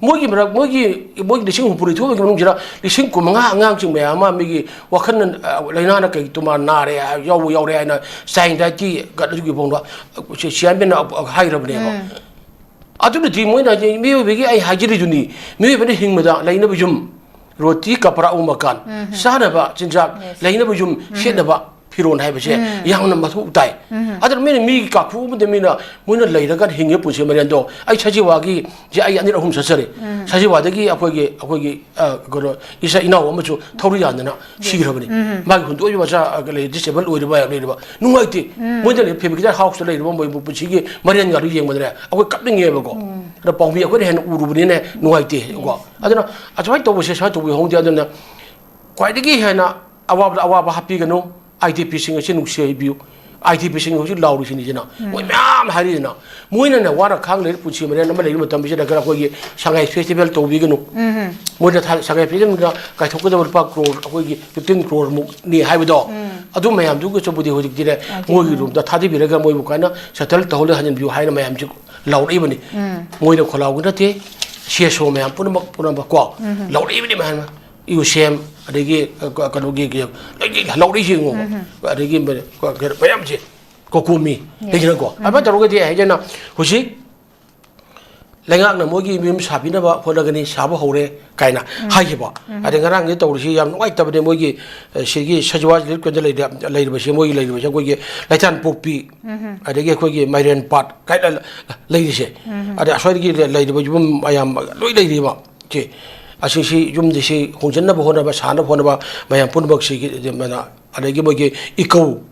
ꯃꯣꯏꯒꯤ ꯃꯔꯛ, ꯃꯣꯏꯒꯤ, ꯃꯣꯏꯒꯤ ꯂꯤꯁꯤꯡ ꯍꯨꯝꯐꯨ ꯅꯤꯊꯣꯏꯒꯤ ꯃꯅꯨꯡꯁꯤꯗ ꯂꯤꯁꯤꯡ ꯀꯨꯟꯃꯉꯥ ꯑꯉꯥꯡꯁꯤꯡ ꯃꯌꯥꯝ ꯑꯃ ꯃꯤꯒꯤ ꯋꯥꯈꯜꯅ, ꯑ, ꯂꯥꯏꯅꯥꯅ ꯀꯩ ꯇꯨꯃꯥ ꯅꯥꯔꯦ, ꯌꯥꯎꯕ ꯌꯥꯎꯔꯦ ꯍꯥꯏꯅ ꯆꯥꯏꯜ ꯗꯥꯏꯠꯀꯤ ꯒꯠ ꯑꯗꯨꯒꯤ ꯐꯥꯎꯗ ꯁꯤ-, ꯁꯤꯌꯥꯟꯕꯦꯟꯅ ꯍꯥꯏꯈ꯭ꯔꯕꯅꯦꯕ꯫ ꯑꯗꯨꯅꯗꯤ ꯃꯣꯏꯅ ꯍꯥꯏꯗꯤ ꯃꯤꯑꯣꯏꯕꯒꯤ, ꯑꯩ ꯍꯥꯏꯖꯔꯤꯗꯨꯅꯤ, ꯃꯤꯑꯣꯏꯕꯅ ꯍꯤꯡꯕꯗ ꯂꯩꯅꯕ ꯌꯨꯝ, ꯔꯣꯇꯤ ꯀꯄꯔꯥ ꯎ ꯃꯀꯥꯟ, ꯆꯥꯅꯕ ꯆꯤꯟꯖꯥꯛ, ꯂꯩꯅꯕ ꯌꯨꯝ, ꯁꯦꯠꯅꯕ ꯐꯤꯔꯣꯟ ꯍꯥꯏꯕꯁꯦ ꯌꯥꯝꯅ ꯃꯊꯧ ꯇꯥꯏ꯫ ꯑꯗꯨꯅ ꯃꯤꯅ ꯃꯤꯒꯤ ꯀꯥꯈꯨ ꯑꯃꯗ ꯃꯤꯅ, ꯃꯣꯏꯅ ꯂꯩꯔꯒ ꯍꯤꯡꯉꯦ ꯄꯨꯟꯁꯤ ꯃꯔꯦꯟꯗꯣ꯫ ꯑꯩ ꯁꯖꯤꯋꯥꯒꯤ ꯁꯦ ꯑꯩ ꯑꯅꯤꯔꯛ ꯑꯍꯨꯝ ꯆꯠꯆꯔꯦ꯫ ꯁꯖꯤꯋꯥꯗꯒꯤ ꯑꯩꯈꯣꯏꯒꯤ, ꯑꯩꯈꯣꯏꯒꯤ, ꯑ, ꯀꯩꯅꯣ, ꯏꯆꯥ ꯏꯅꯥꯎ ꯑꯃꯁꯨ ꯊꯧꯔꯤ ꯌꯥꯟꯗꯅ ꯁꯤꯈ꯭ꯔꯕꯅꯤ꯫ ꯃꯥꯒꯤ ꯍꯨꯟꯗꯣꯛꯏꯕ ꯃꯆꯥ, ꯑ, ꯂꯩ, ꯗꯤꯁꯦꯕꯜ ꯑꯣꯏꯔꯤꯕ ꯃꯌꯥꯝ ꯂꯩꯔꯤꯕ꯫ ꯅꯨꯡꯉꯥꯏꯇꯦ꯫ ꯃꯣꯏꯗ ꯂꯩ, ꯐꯦꯃꯤꯂꯤꯗ ꯍꯥꯎꯁꯇ ꯂꯩꯔꯤꯕ ꯃꯣꯏꯕꯨ ꯄꯨꯟꯁꯤꯒꯤ ꯃꯔꯦꯟ ꯉꯥꯗꯨ ꯌꯦꯡꯕꯗꯅꯦ ꯑꯩꯈꯣꯏ ꯀꯞꯅꯤꯡꯉꯦꯕꯀꯣ꯫ ꯑꯗꯣ ꯄꯥꯎꯃꯤ ꯑꯩꯈꯣꯏꯅ ꯍꯦꯟꯅ ꯎꯔꯨꯕꯅꯤꯅ ꯅꯨꯡꯉꯥꯏꯇꯦ ꯀꯣ꯫ ꯑꯗꯨꯅ ꯑꯁꯨꯃꯥꯏꯅ ꯇꯧꯕꯁꯦ ꯁꯨꯃꯥꯏꯅ ꯇꯧꯕꯤꯍꯧꯗꯦ꯫ ꯑꯗꯨꯅ ꯈ꯭ꯋꯥꯏꯗꯒꯤ ꯍꯦꯟꯅ ꯑꯋꯥꯕꯗ ꯑꯋꯥꯕ ꯍꯥꯞꯄꯤꯒꯅꯨ꯫ ꯑꯥꯏ ꯗꯤ ꯄꯤꯁꯤꯡ ꯑꯁꯤ ꯅꯨꯡꯁꯤꯕꯤꯌꯨ꯫ ꯑꯥꯏ ꯗꯤ ꯄꯤꯁꯤꯡ ꯍꯧꯖꯤꯛ ꯂꯥꯎꯔꯤꯁꯤꯅꯤꯁꯤꯅ ꯃꯣꯏ ꯃꯌꯥꯝ ꯍꯥꯏꯔꯤꯁꯤꯅ, ꯃꯣꯏꯅꯅꯦ ꯋꯥꯅ ꯈꯥꯡ ꯂꯩꯔ ꯄꯨꯟꯁꯤ ꯃꯔꯦꯟ ꯑꯃ ꯂꯩꯔꯤ ꯃꯇꯝꯁꯤꯗ ꯈꯔ ꯑꯩꯈꯣꯏꯒꯤ ꯁꯉꯥꯏ ꯐꯦꯁꯇꯤꯚꯦꯜ ꯇꯧꯕꯤꯒꯅꯨ, ꯃꯣꯏꯅ ꯊꯥ- ꯁꯉꯥꯏ ꯐꯦꯁꯇꯤꯚꯦꯜꯗ ꯀꯥꯏꯊꯣꯛꯀꯗꯕ ꯂꯨꯄꯥ ꯀ꯭ꯔꯣꯔ, ꯑꯩꯈꯣꯏꯒꯤ ꯐꯤꯐꯇꯤꯟ ꯀ꯭ꯔꯣꯔꯃꯨꯛꯅꯤ ꯍꯥꯏꯕꯗꯣ, ꯑꯗꯨ ꯃꯌꯥꯝꯗꯨꯒꯁꯨꯕꯨꯗꯤ ꯍꯧꯖꯤꯛꯇꯤꯅꯦ ꯃꯣꯏꯒꯤ ꯔꯣꯝꯗ ꯊꯥꯗꯕꯤꯔꯒ ꯃꯣꯏꯕꯨ ꯀꯥꯏꯅ ꯁꯦꯇꯜ ꯇꯧꯍꯜꯂ ꯍꯟꯖꯤꯟꯕꯤꯌꯨ ꯍꯥꯏꯅ ꯃꯌꯥꯝꯁꯤ ꯂꯥꯎꯔꯛꯏꯕꯅꯤ꯫ ꯃꯣꯏꯅ ꯈꯣꯜꯂꯥꯎꯒꯤ ꯅꯠꯇꯦ, ꯁꯤ ꯑꯦꯁ ꯑꯣ ꯃꯌꯥꯝ ꯄꯨꯝꯅꯃꯛ ꯄꯨꯝꯅꯃꯛ ꯀꯣ ꯂꯥꯎꯔꯛꯏꯕꯅꯤ ꯃꯌꯥꯝ ꯑꯃ꯫ ꯌꯨꯁꯦꯝ, ꯑꯗꯒꯤ, ꯑ, ꯀ-, ꯀꯩꯅꯣꯒꯤ, ꯀ-, ꯂꯣꯏꯅ ꯂꯧꯔꯛꯏꯁꯤ ꯌꯦꯡꯉꯣꯕ꯫ ꯑꯗꯒꯤ ꯃ-, ꯀ-, ꯀ-, ꯃꯌꯥꯝꯁꯦ, ꯀꯣꯀꯣꯃꯤ, ꯂꯩꯗꯅꯀꯣ꯫ ꯑꯗꯨꯃꯥꯏꯅ ꯇꯧꯔꯒꯗꯤ ꯍꯥꯏꯗꯅ ꯍꯧꯖꯤꯛ ꯂꯩꯉꯥꯛꯅ ꯃꯣꯏꯒꯤ ꯃꯌꯨꯝ ꯁꯥꯕꯤꯅꯕ ꯍꯣꯠꯅꯒꯅꯤ, ꯁꯥꯕ ꯍꯧꯔꯦ ꯀꯥꯏꯅ ꯍꯥꯏꯈꯤꯕ꯫ ꯑꯗꯩ ꯉꯔꯥꯡꯗꯤ ꯇꯧꯔꯤꯁꯤ ꯌꯥꯝ ꯅꯨꯡꯉꯥꯏꯇꯕꯅꯦ, ꯃꯣꯏꯒꯤ, ꯑ, ꯁꯤꯒꯤ ꯁꯖꯤꯋꯥ ꯔꯤꯂꯤꯐ ꯀꯦꯝꯗ ꯂꯩꯔ-, ꯂꯩꯔꯤꯕꯁꯦ, ꯃꯣꯏꯒꯤ ꯂꯩꯔꯤꯕꯁꯦ ꯑꯩꯈꯣꯏꯒꯤ ꯂꯩꯇꯥꯟꯄꯣꯛꯄꯤ, ꯑꯗꯒꯤ ꯑꯩꯈꯣꯏꯒꯤ ꯃꯥꯏꯔꯦꯟ ꯄꯥꯠ ꯀꯥꯏꯅ ꯂꯩꯔꯤꯁꯦ꯫ ꯑꯗꯩ ꯑꯁ꯭ꯋꯥꯏꯗꯒꯤ ꯂꯩꯔꯤꯕ ꯌꯨꯝ ꯃꯌꯥꯝ ꯂꯣꯏ ꯂꯩꯔꯤꯕ꯫ ꯁꯤ, ꯑꯁꯤꯁꯤ ꯌꯨꯝꯁꯤꯁꯤ ꯍꯣꯡꯖꯤꯟꯅꯕ ꯍꯣꯠꯅꯕ, ꯁꯥꯅꯕ ꯍꯣꯠꯅꯕ ꯃꯌꯥꯝ ꯄꯨꯝꯅꯃꯛꯁꯤꯒꯤ, ꯑꯗꯒꯤ ꯃꯣꯏꯒꯤ ꯏꯀꯧ,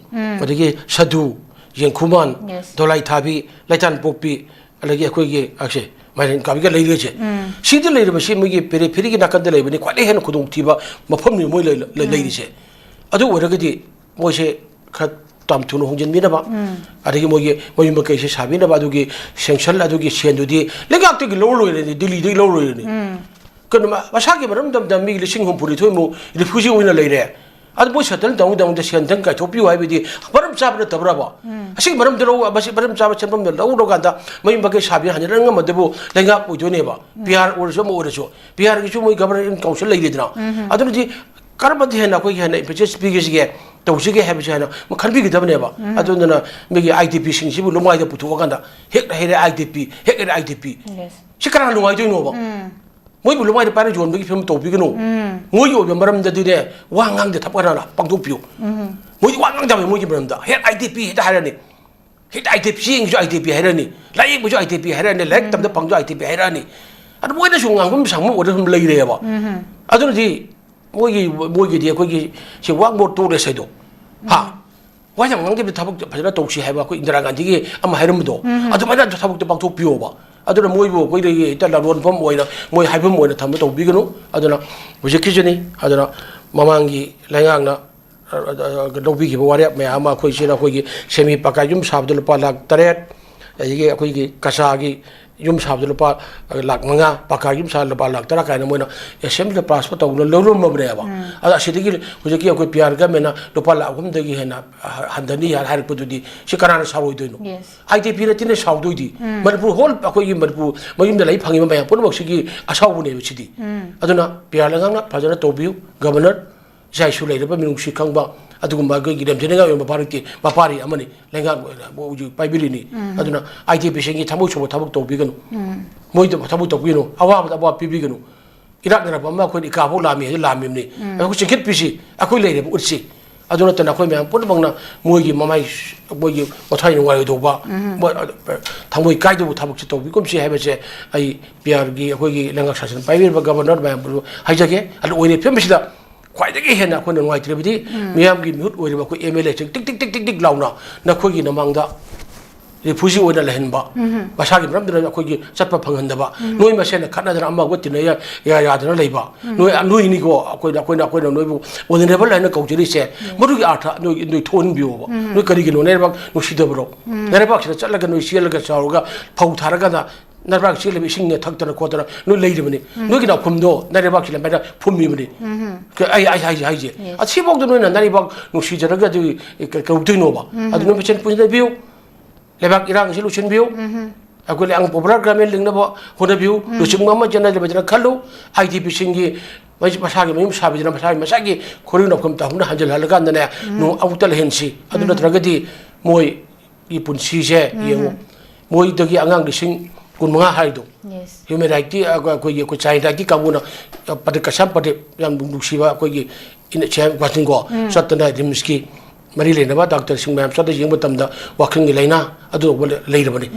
ꯑꯗꯒꯤ ꯁꯥꯗꯨ, ꯌꯦꯡꯈꯨꯃꯥꯟ, ꯗꯣꯂꯥꯏ ꯊꯥꯕꯤ, ꯂꯩꯇꯥꯟ ꯄꯣꯛꯄꯤ, ꯑꯗꯒꯤ ꯑꯩꯈꯣꯏꯒꯤ, ꯑꯁꯦ, ꯃꯥꯏꯔꯦꯟ ꯀꯥꯕꯤꯒ ꯂꯩꯔꯤꯁꯦ꯫ ꯁꯤꯗ ꯂꯩꯔꯤꯕꯁꯤ ꯃꯣꯏꯒꯤ ꯄꯦꯔꯤꯐꯦꯔꯤꯒꯤ ꯅꯥꯀꯟꯗ ꯂꯩꯕꯅꯤ, ꯈ꯭ꯋꯥꯏꯗꯒꯤ ꯍꯦꯟꯅ ꯈꯨꯗꯣꯡꯊꯤꯕ ꯃꯐꯝꯅꯤ ꯃꯣꯏ ꯂꯩ-, ꯂꯩ-, ꯂꯩꯔꯤꯁꯦ꯫ ꯑꯗꯨ ꯑꯣꯏꯔꯒꯗꯤ ꯃꯣꯏꯁꯦ ꯈꯔ ꯇꯝ ꯊꯨꯅ ꯍꯣꯡꯖꯤꯟꯕꯤꯅꯕ, ꯑꯗꯒꯤ ꯃꯣꯏꯒꯤ ꯃꯌꯨꯝ ꯃꯀꯩꯁꯦ ꯁꯥꯕꯤꯅꯕ, ꯑꯗꯨꯒꯤ ꯁꯦꯡꯁꯟ, ꯑꯗꯨꯒꯤ ꯁꯦꯟꯗꯨꯗꯤ ꯂꯩꯉꯥꯛꯇꯒꯤ ꯂꯧꯔ ꯂꯣꯏꯔꯦꯅꯦ, ꯗꯤꯜꯂꯤꯗꯒꯤ ꯂꯧꯔ ꯂꯣꯏꯔꯦꯅꯦ꯫ ꯀꯩꯅꯣ, ꯃ-, ꯃꯁꯥꯒꯤ ꯃꯔꯝꯗꯝꯗ ꯃꯤ ꯂꯤꯁꯤꯡ ꯍꯨꯝꯐꯨ ꯅꯤꯊꯣꯏꯃꯨꯛ ꯔꯤꯐ꯭ꯌꯨꯖꯤ ꯑꯣꯏꯅ ꯂꯩꯔꯦ꯫ ꯑꯗꯨ ꯃꯣꯏ ꯁꯦꯇꯜ ꯇꯧꯅꯤꯡꯗꯃꯛꯇ ꯁꯦꯟ ꯊꯪ ꯀꯥꯏꯊꯣꯛꯄꯤꯌꯨ ꯍꯥꯏꯕꯗꯤ ꯃꯔꯝ ꯆꯥꯕ ꯅꯠꯇꯕ꯭ꯔꯕ? ꯑꯁꯤꯒꯤ ꯃꯔꯝꯗ ꯂꯧ-, ꯃꯁꯤ ꯃꯔꯝ ꯆꯥꯕ ꯁꯦꯟꯐꯝꯗ ꯂꯧꯔꯀꯥꯟꯗ ꯃꯌꯨꯝ ꯃꯀꯩ ꯁꯥꯕꯤ ꯍꯟꯖꯤꯟꯅ ꯉꯝꯃꯗꯕꯨ ꯂꯩꯉꯥꯛ ꯑꯣꯏꯗꯣꯏꯅꯦꯕ꯫ ꯄꯤ ꯑꯥꯔ ꯑꯣꯏꯔꯁꯨ ꯑꯃ ꯑꯣꯏꯔꯁꯨ꯫ ꯄꯤ ꯑꯥꯔꯒꯤꯁꯨ ꯃꯣꯏ ꯒꯚꯔꯅꯦꯟ ꯀꯥꯎꯟꯁꯤꯜ ꯂꯩꯔꯤꯗꯅ꯫ ꯑꯗꯨꯅꯗꯤ ꯀꯔꯝꯕꯗ ꯍꯦꯟꯅ ꯑꯩꯈꯣꯏꯒꯤ ꯍꯦꯟꯅ ꯏꯝꯄꯦꯆꯁ ꯄꯤꯒꯦꯁꯤꯒꯦ, ꯇꯧꯁꯤꯒꯦ ꯍꯥꯏꯕꯁꯤ ꯍꯥꯟꯅ ꯈꯟꯕꯤꯒꯗꯕꯅꯦꯕ꯫ ꯑꯗꯨꯗꯨꯅ ꯃꯤꯒꯤ ꯑꯥꯏ ꯗꯤ ꯄꯤꯁꯤꯡꯁꯤꯕꯨ ꯂꯨꯃꯥꯏꯗ ꯄꯨꯊꯣꯛꯑꯀꯥꯟꯗ ꯍꯦꯛ ꯍꯩꯔꯦ ꯑꯥꯏ ꯗꯤ ꯄꯤ, ꯍꯦꯛ ꯍꯩꯔꯦ ꯑꯥꯏ ꯗꯤ ꯄꯤ꯫ ꯁꯤ ꯀꯅꯥ ꯅꯨꯡꯉꯥꯏꯗꯣꯏꯅꯣꯕ? ꯃꯣꯏꯕꯨ ꯂꯨꯃꯥꯏꯗ ꯄꯥꯏꯔ ꯌꯣꯟꯕꯒꯤ ꯐꯤꯕꯝ ꯇꯧꯕꯤꯒꯅꯨ꯫ ꯃꯣꯏꯒꯤ ꯑꯣꯏꯕ ꯃꯔꯝꯗꯗꯤꯅꯦ, ꯋꯥ ꯉꯥꯡꯗꯦ ꯊꯕꯛ ꯀꯅꯥꯅ ꯄꯥꯡꯊꯣꯛꯄꯤꯌꯨ꯫ ꯃꯣꯏꯗꯤ ꯋꯥ ꯉꯥꯡꯗꯕꯅꯤ ꯃꯣꯏꯒꯤ ꯃꯔꯝꯗ꯫ ꯍꯦꯛ ꯑꯥꯏ ꯗꯤ ꯄꯤ ꯍꯦꯛꯇ ꯍꯥꯏꯔꯅꯤ꯫ ꯍꯦꯛꯇ ꯑꯥꯏ ꯗꯤ ꯄꯤ ꯌꯦꯡꯕꯁꯨ I D P ꯍꯥꯏꯔꯛꯑꯅꯤ, ꯂꯥꯏꯌꯦꯡꯕꯁꯨ I D ꯄꯤ ꯍꯥꯏꯔꯛꯑꯅꯤ, ꯂꯥꯏꯔꯤꯛ ꯇꯝꯕ ꯐꯪꯁꯨ ꯑꯥꯏ ꯗꯤ ꯄꯤ ꯍꯥꯏꯔꯛꯑꯅꯤ꯫ ꯑꯗꯨ ꯃꯣꯏꯅꯁꯨ ꯉꯥꯡꯐꯝ ꯁꯥꯡꯐꯝ ꯑꯣꯏꯔ ꯁꯨꯝ ꯂꯩꯔꯦꯕ꯫ ꯑꯗꯨꯅꯗꯤ ꯃꯣꯏꯒꯤ, ꯃꯣꯏꯒꯤꯗꯤ ꯑꯩꯈꯣꯏꯒꯤ ꯁꯤ work more talk less ꯍꯥꯏꯗꯣ꯫ ꯍꯥ? ꯋꯥ ꯌꯥꯝ ꯉꯥꯡꯗꯕꯤꯗ ꯊꯕꯛ ꯐꯖꯅ ꯇꯧꯁꯤ ꯍꯥꯏꯕ ꯑꯩꯈꯣꯏ ꯏꯟꯗꯤꯔꯥ ꯒꯥꯟꯙꯤꯒꯤ ꯑꯃ ꯍꯥꯏꯔꯝꯕꯗꯣ, ꯑꯗꯨꯃꯥꯏꯅ ꯊꯕꯛꯇꯣ ꯄꯥꯡꯊꯣꯛꯄꯤꯌꯣꯕ꯫ ꯑꯗꯨꯅ ꯃꯣꯏꯕꯨ ꯑꯩꯈꯣꯏꯗꯒꯤ ꯍꯦꯛꯇ ꯂꯥꯂꯣꯟꯐꯝ ꯑꯣꯏꯅ, ꯃꯣꯏ ꯍꯥꯏꯐꯝ ꯑꯣꯏꯅ ꯊꯝꯕ ꯇꯧꯕꯤꯒꯅꯨ꯫ ꯑꯗꯨꯅ ꯍꯧꯖꯤꯛꯀꯤꯁꯤꯅꯤ꯫ ꯑꯗꯨꯅ ꯃꯃꯥꯡꯒꯤ ꯂꯩꯉꯥꯛꯅ ꯑ, ꯑ, ꯂꯧꯕꯤꯈꯤꯕ ꯋꯥꯔꯦꯞ ꯃꯌꯥꯝ ꯑꯃ, ꯑꯩꯈꯣꯏ ꯁꯤꯗ ꯑꯩꯈꯣꯏꯒꯤ ꯁꯦꯃꯤ ꯄꯀꯥ ꯌꯨꯝ ꯁꯥꯕꯗ ꯂꯨꯄꯥ ꯂꯥꯈ ꯇꯔꯦꯠ, ꯑꯗꯒꯤ ꯑꯩꯈꯣꯏꯒꯤ ꯀꯆꯥꯒꯤ ꯌꯨꯝ ꯁꯥꯕꯗ ꯂꯨꯄꯥ, ꯑ, ꯂꯥꯈ ꯃꯉꯥ, ꯄꯀꯥ ꯌꯨꯝ ꯁꯥꯕꯗ ꯂꯨꯄꯥ ꯂꯥꯈ ꯇꯔꯥ ꯀꯥꯏꯅ ꯃꯣꯏꯅ ꯑꯦꯁꯦꯝꯕ꯭ꯂꯤꯗ ꯄꯥꯁ ꯇꯧꯗꯨꯅ ꯂꯧꯔꯝꯃꯕꯅꯦꯕ꯫ ꯑꯗꯣ ꯑꯁꯤꯗꯒꯤ ꯍꯧꯖꯤꯛꯀꯤ ꯑꯩꯈꯣꯏ ꯄꯤ ꯑꯥꯔ ꯒꯃꯦꯟꯅ ꯂꯨꯄꯥ ꯂꯥꯈ ꯑꯍꯨꯝꯗꯒꯤ ꯍꯦꯟꯅ ꯍ-, ꯍꯟꯊꯅꯤ ꯍꯥꯏꯅ ꯍꯥꯏꯔꯛꯄꯗꯨꯗꯤ ꯁꯤ ꯀꯅꯥꯅ ꯁꯥꯎꯔꯣꯏꯗꯣꯏꯅꯣ? ꯑꯥꯏ ꯗꯤ ꯄꯤ ꯅꯠꯇꯦꯅꯦ ꯁꯥꯎꯗꯣꯏꯗꯤ꯫ ꯃꯅꯤꯄꯨꯔ ꯍꯣꯜ ꯑꯩꯈꯣꯏꯒꯤ ꯃꯅꯤꯄꯨꯔ ꯃꯌꯨꯝꯗ ꯂꯩ ꯐꯪꯉꯤꯕ ꯃꯌꯥꯝ ꯄꯨꯝꯅꯃꯛꯁꯤꯒꯤ ꯑꯁꯥꯎꯕꯅꯦꯕ ꯁꯤꯗꯤ꯫ ꯑꯗꯨꯅ ꯄꯤ ꯑꯥꯔ ꯂꯩꯉꯥꯛꯅ ꯐꯖꯅ ꯇꯧꯕꯤꯌꯨ꯫ ꯒꯕꯔꯅꯔ ꯏꯆꯥ ꯏꯁꯨ ꯂꯩꯔꯕ ꯃꯤꯅꯨꯡꯁꯤ ꯈꯪꯕ ꯑꯗꯨꯒꯨꯝꯕ ꯑꯩꯈꯣꯏꯒꯤ ꯂꯝꯖꯤꯡꯅꯤꯡꯉꯥꯏ ꯑꯣꯏꯕ ꯚꯥꯔꯠꯀꯤ ꯃꯄꯥꯔꯤ ꯑꯃꯅꯤ, ꯂꯩꯉꯥꯛ ꯑꯣꯏꯅ ꯍꯧꯖꯤꯛ ꯄꯥꯏꯕꯤꯔꯤꯅꯤ꯫ ꯑꯗꯨꯅ ꯑꯥꯏ ꯗꯤ ꯄꯤꯁꯤꯡꯒꯤ ꯊꯃꯣꯏ ꯁꯣꯛꯄ ꯊꯕꯛ ꯇꯧꯕꯤꯒꯅꯨ꯫ ꯃꯣꯏꯗ ꯊꯕꯛ ꯇꯧꯕꯤꯒꯅꯨ, ꯑꯋꯥꯕꯗ ꯑꯋꯥꯕ ꯄꯤꯕꯤꯒꯅꯨ꯫ ꯏꯔꯥꯛꯅꯔꯕ ꯑꯃ ꯑꯩꯈꯣꯏꯅ ꯏꯀꯥ ꯐꯥꯎ ꯂꯥꯝꯃꯤ ꯍꯥꯏꯗꯤ ꯂꯥꯝꯃꯤꯕꯅꯤ꯫ ꯑꯩꯈꯣꯏ ꯆꯤꯡꯈꯠꯄꯤꯁꯤ, ꯑꯩꯈꯣꯏ ꯂꯩꯔꯤꯕ ꯎꯠꯁꯤ꯫ ꯑꯗꯨ ꯅꯠꯇꯅ ꯑꯩꯈꯣꯏ ꯃꯌꯥꯝ ꯄꯨꯝꯅꯃꯛꯅ ꯃꯣꯏꯒꯤ ꯃꯃꯥꯏ, ꯃꯣꯏꯒꯤ ꯃꯊ꯭ꯋꯥꯏ ꯅꯨꯡꯉꯥꯏꯔꯣꯏꯗꯧꯕ, ꯃꯣꯏ, ꯊꯃꯣꯏ ꯀꯥꯏꯗꯧꯕ ꯊꯕꯛꯁꯤ ꯇꯧꯕꯤꯒꯨꯝꯁꯤ ꯍꯥꯏꯕꯁꯦ ꯑꯩ ꯄꯤ ꯑꯥꯔꯒꯤ ꯑꯩꯈꯣꯏꯒꯤ ꯂꯩꯉꯥꯛ ꯁꯥꯁꯟ ꯄꯥꯏꯕꯤꯔꯤꯕ ꯒꯕꯔꯅꯔ ꯃꯌꯥꯝꯕꯨ ꯍꯥꯏꯖꯒꯦ꯫ ꯑꯗꯨ ꯑꯣꯏꯔꯤꯕ ꯐꯤꯕꯝꯁꯤꯗ ꯈ꯭ꯋꯥꯏꯗꯒꯤ ꯍꯦꯟꯅ ꯑꯩꯈꯣꯏꯅ ꯅꯨꯡꯉꯥꯏꯇ꯭ꯔꯤꯕꯗꯤ ꯃꯤꯌꯥꯝꯒꯤ ꯃꯤꯍꯨꯠ ꯑꯣꯏꯔꯤꯕ ꯑꯩꯈꯣꯏ ꯑꯦꯝ ꯑꯦꯜ ꯑꯦꯁꯤꯡ ꯇꯤꯛ ꯇꯤꯛ ꯇꯤꯛ ꯇꯤꯛ ꯇꯤꯛ ꯂꯥꯎꯅ ꯅꯈꯣꯏꯒꯤ ꯅꯃꯥꯡꯗ ꯔꯤꯐ꯭ꯌꯨꯖꯤ ꯑꯣꯏꯅ ꯂꯩꯍꯟꯕ, ꯃꯁꯥꯒꯤ ꯃꯔꯝꯗꯨꯅ ꯑꯩꯈꯣꯏꯒꯤ ꯆꯠꯄ ꯐꯪꯍꯟꯗꯕ, ꯅꯣꯏ ꯃꯁꯦꯟꯅ ꯈꯠꯅꯗꯅ ꯑꯃꯒ ꯇꯤꯟꯅ ꯌꯥ-, ꯌꯥ-, ꯌꯥꯗꯅ ꯂꯩꯕ, ꯅꯣꯏ, ꯅꯣꯏꯅꯤꯀꯣ ꯑꯩꯈꯣꯏꯅ, ꯑꯩꯈꯣꯏꯅ, ꯑꯩꯈꯣꯏꯅ ꯅꯣꯏꯕꯨ ꯑꯣꯅꯔꯦꯕꯜ ꯍꯥꯏꯅ ꯀꯧꯖꯔꯤꯁꯦ꯫ ꯃꯗꯨꯒꯤ ꯑꯥꯔꯊ ꯅꯣꯏ, ꯅꯣꯏ ꯊꯣꯛꯍꯟꯕꯤꯌꯣꯕ꯫ ꯅꯣꯏ ꯀꯔꯤꯒꯤꯅꯣ ꯅꯩꯔꯩꯕꯥꯛ ꯅꯨꯡꯁꯤꯗꯕ꯭ꯔꯣ? ꯅꯩꯔꯩꯕꯥꯛꯁꯤꯗ ꯆꯠꯂꯒ ꯅꯣꯏ ꯆꯦꯜꯂꯒ ꯆꯥꯎꯔꯒ ꯐꯧ ꯊꯥꯔꯀꯥꯟꯗ ꯅꯩꯔꯩꯕꯥꯛ ꯆꯦꯜꯂꯤꯕ ꯏꯁꯤꯡꯅ ꯊꯛꯇꯅ ꯈꯣꯠꯇꯅ ꯅꯣꯏ ꯂꯩꯔꯤꯕꯅꯤ꯫ ꯅꯣꯏꯒꯤ ꯅꯥꯎꯐꯝꯗꯣ ꯅꯩꯔꯩꯕꯥꯛꯁꯤ ꯂꯝꯕꯤꯗ ꯐꯨꯝꯃꯤꯕꯅꯤ꯫ ꯀ-, ꯑꯩ, ꯑꯩ ꯍꯥꯏꯁꯦ, ꯍꯥꯏꯁꯦ꯫ ꯑꯁꯤꯐꯥꯎꯗ ꯅꯣꯏꯅ ꯅꯩꯔꯩꯕꯥꯛ ꯅꯨꯡꯁꯤꯖꯔꯒ ꯑꯗꯨ ꯀ-, ꯀꯧꯗꯣꯏꯅꯣꯕ? ꯑꯗꯨ ꯅꯣꯏ ꯃꯁꯦꯟ ꯄꯨꯟꯁꯤꯟꯅꯕꯤꯌꯨ꯫ ꯂꯩꯕꯥꯛ ꯏꯔꯥꯡꯁꯤ ꯂꯣꯏꯁꯤꯟꯕꯤꯌꯨ꯫ ꯑꯩꯈꯣꯏ ꯑꯉꯥꯡ popular government ꯂꯤꯡꯅꯕ ꯍꯣꯠꯅꯕꯤꯌꯨ꯫ ꯂꯨꯆꯤꯡꯕ ꯑꯃ ꯆꯦꯟꯅꯗꯕꯗꯅ ꯈꯜꯂꯨ꯫ ꯑꯥꯏ ꯗꯤ ꯄꯤꯁꯤꯡꯒꯤ ꯃꯁꯥꯒꯤ ꯃꯌꯨꯝ ꯁꯥꯕꯤꯗꯅ ꯃꯁꯥꯒꯤ, ꯃꯁꯥꯒꯤ ꯈꯣꯏꯔꯤ ꯅꯥꯎꯐꯝ ꯇꯥꯍꯧꯅ ꯍꯟꯖꯤꯜꯍꯜꯂꯒ ꯍꯟꯗꯅꯦ ꯅꯣꯡ ꯑꯃꯨꯛꯇ ꯂꯩꯍꯟꯁꯤ꯫ ꯑꯗꯨ ꯅꯠꯇ꯭ꯔꯒꯗꯤ ꯃꯣꯏ ꯒꯤ ꯄꯨꯟꯁꯤꯁꯦ ꯌꯦꯡꯉꯨ꯫ ꯃꯣꯏꯗꯒꯤ ꯑꯉꯥꯡ ꯂꯤꯁꯤꯡ ꯀꯨꯟꯃꯉꯥ ꯍꯥꯏꯗꯣ꯫ Yes꯫ Human rightꯀꯤ, ꯑ, ꯑꯩꯈꯣꯏꯒꯤ, ꯑꯩꯈꯣꯏ child rightꯀꯤ ꯀꯥꯡꯕꯨꯅ, ꯑ, ꯄ꯭ꯔꯗꯤꯞ ꯀꯁ꯭ꯌꯞ ꯄ꯭ꯔꯗꯤꯞ ꯌꯥꯝ ꯅꯨꯡꯁꯤꯕ ꯑꯩꯈꯣꯏꯒꯤ ꯏꯟ-, ꯁꯦ-, ꯋꯥꯁꯤꯡꯀꯣ ꯆꯠꯇꯅ RIMSꯀꯤ ꯃꯔꯤ ꯂꯩꯅꯕ doctorꯁꯤꯡ ꯃꯌꯥꯝ ꯆꯠꯇ ꯌꯦꯡꯕ ꯃꯇꯝꯗ ꯋꯥꯈꯜꯒꯤ ꯂꯥꯏꯅꯥ ꯑꯗꯨꯒꯨꯝꯕ ꯂꯩ-, ꯂꯩꯔꯕꯅꯤ꯫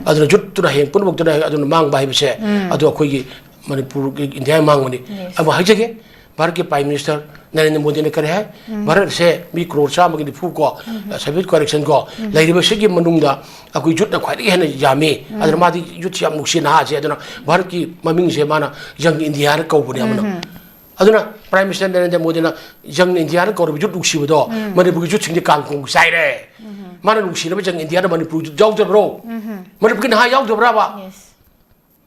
ꯑꯗꯨꯅ youthꯇꯨꯅ ꯍꯌꯦꯡ ꯄꯨꯝꯅꯃꯛꯇꯨꯅ ꯑꯗꯨꯅ ꯃꯥꯡꯕ ꯍꯥꯏꯕꯁꯦ ꯑꯗꯨ ꯑꯩꯈꯣꯏꯒꯤ ꯃꯅꯤꯄꯨꯔꯒꯤ, ꯏꯟꯗꯤꯌꯥꯒꯤ ꯃꯥꯡꯕꯅꯤ꯫ Yes꯫ ꯑꯃ ꯍꯥꯏꯖꯒꯦ, ꯚꯥꯔꯠꯀꯤ Prime Minister ꯅꯔꯦꯟꯗ꯭ꯔ ꯃꯣꯗꯤꯅ ꯀꯔꯤ ꯍꯥꯏ? ꯚꯥꯔꯠ ꯑꯁꯦ ꯃꯤ ꯀ꯭ꯔꯣꯔ ꯆꯥꯝꯃꯒꯤ ꯅꯤꯐꯨ ꯀꯣ, ꯁꯕꯤꯠ ꯀꯣꯔꯦꯛꯁꯟ ꯀꯣ, ꯂꯩꯔꯤꯕꯁꯤꯒꯤ ꯃꯅꯨꯡꯗ ꯑꯩꯈꯣꯏ youthꯅ ꯈ꯭ꯋꯥꯏꯗꯒꯤ ꯍꯦꯟꯅ ꯌꯥꯝꯃꯤ꯫ ꯑꯗꯨꯅ ꯃꯥꯗꯤ youthꯁꯤ ꯌꯥꯝ ꯅꯨꯡꯁꯤ, ꯅꯍꯥꯁꯦ꯫ ꯑꯗꯨꯅ ꯚꯥꯔꯠꯀꯤ ꯃꯃꯤꯡꯁꯦ ꯃꯥꯅ Young Indiaꯅ ꯀꯧꯕꯅꯦ ꯑꯃꯅ꯫ ꯑꯗꯨꯅ Prime Minister ꯅꯔꯦꯟꯗ꯭ꯔ ꯃꯣꯗꯤꯅ ꯌꯪ ꯏꯟꯗꯤꯌꯥꯅ ꯀꯧꯔꯤꯕ ꯌꯨꯠ ꯅꯨꯡꯁꯤꯕꯗꯣ ꯃꯅꯤꯄꯨꯔꯒꯤ ꯌꯨꯠꯁꯤꯡꯗꯤ ꯀꯥꯡꯈꯣꯡ ꯆꯥꯏꯔꯦ꯫ ꯃꯥꯅ ꯅꯨꯡꯁꯤꯅꯕ ꯌꯪ ꯏꯟꯗꯤꯌꯥꯗ ꯃꯅꯤꯄꯨꯔ ꯌꯨꯠ ꯌꯥꯎꯗꯕ꯭ꯔꯣ? ꯃꯅꯤꯄꯨꯔꯒꯤ ꯅꯍꯥ ꯌꯥꯎꯗꯕ꯭ꯔꯕ? Yes.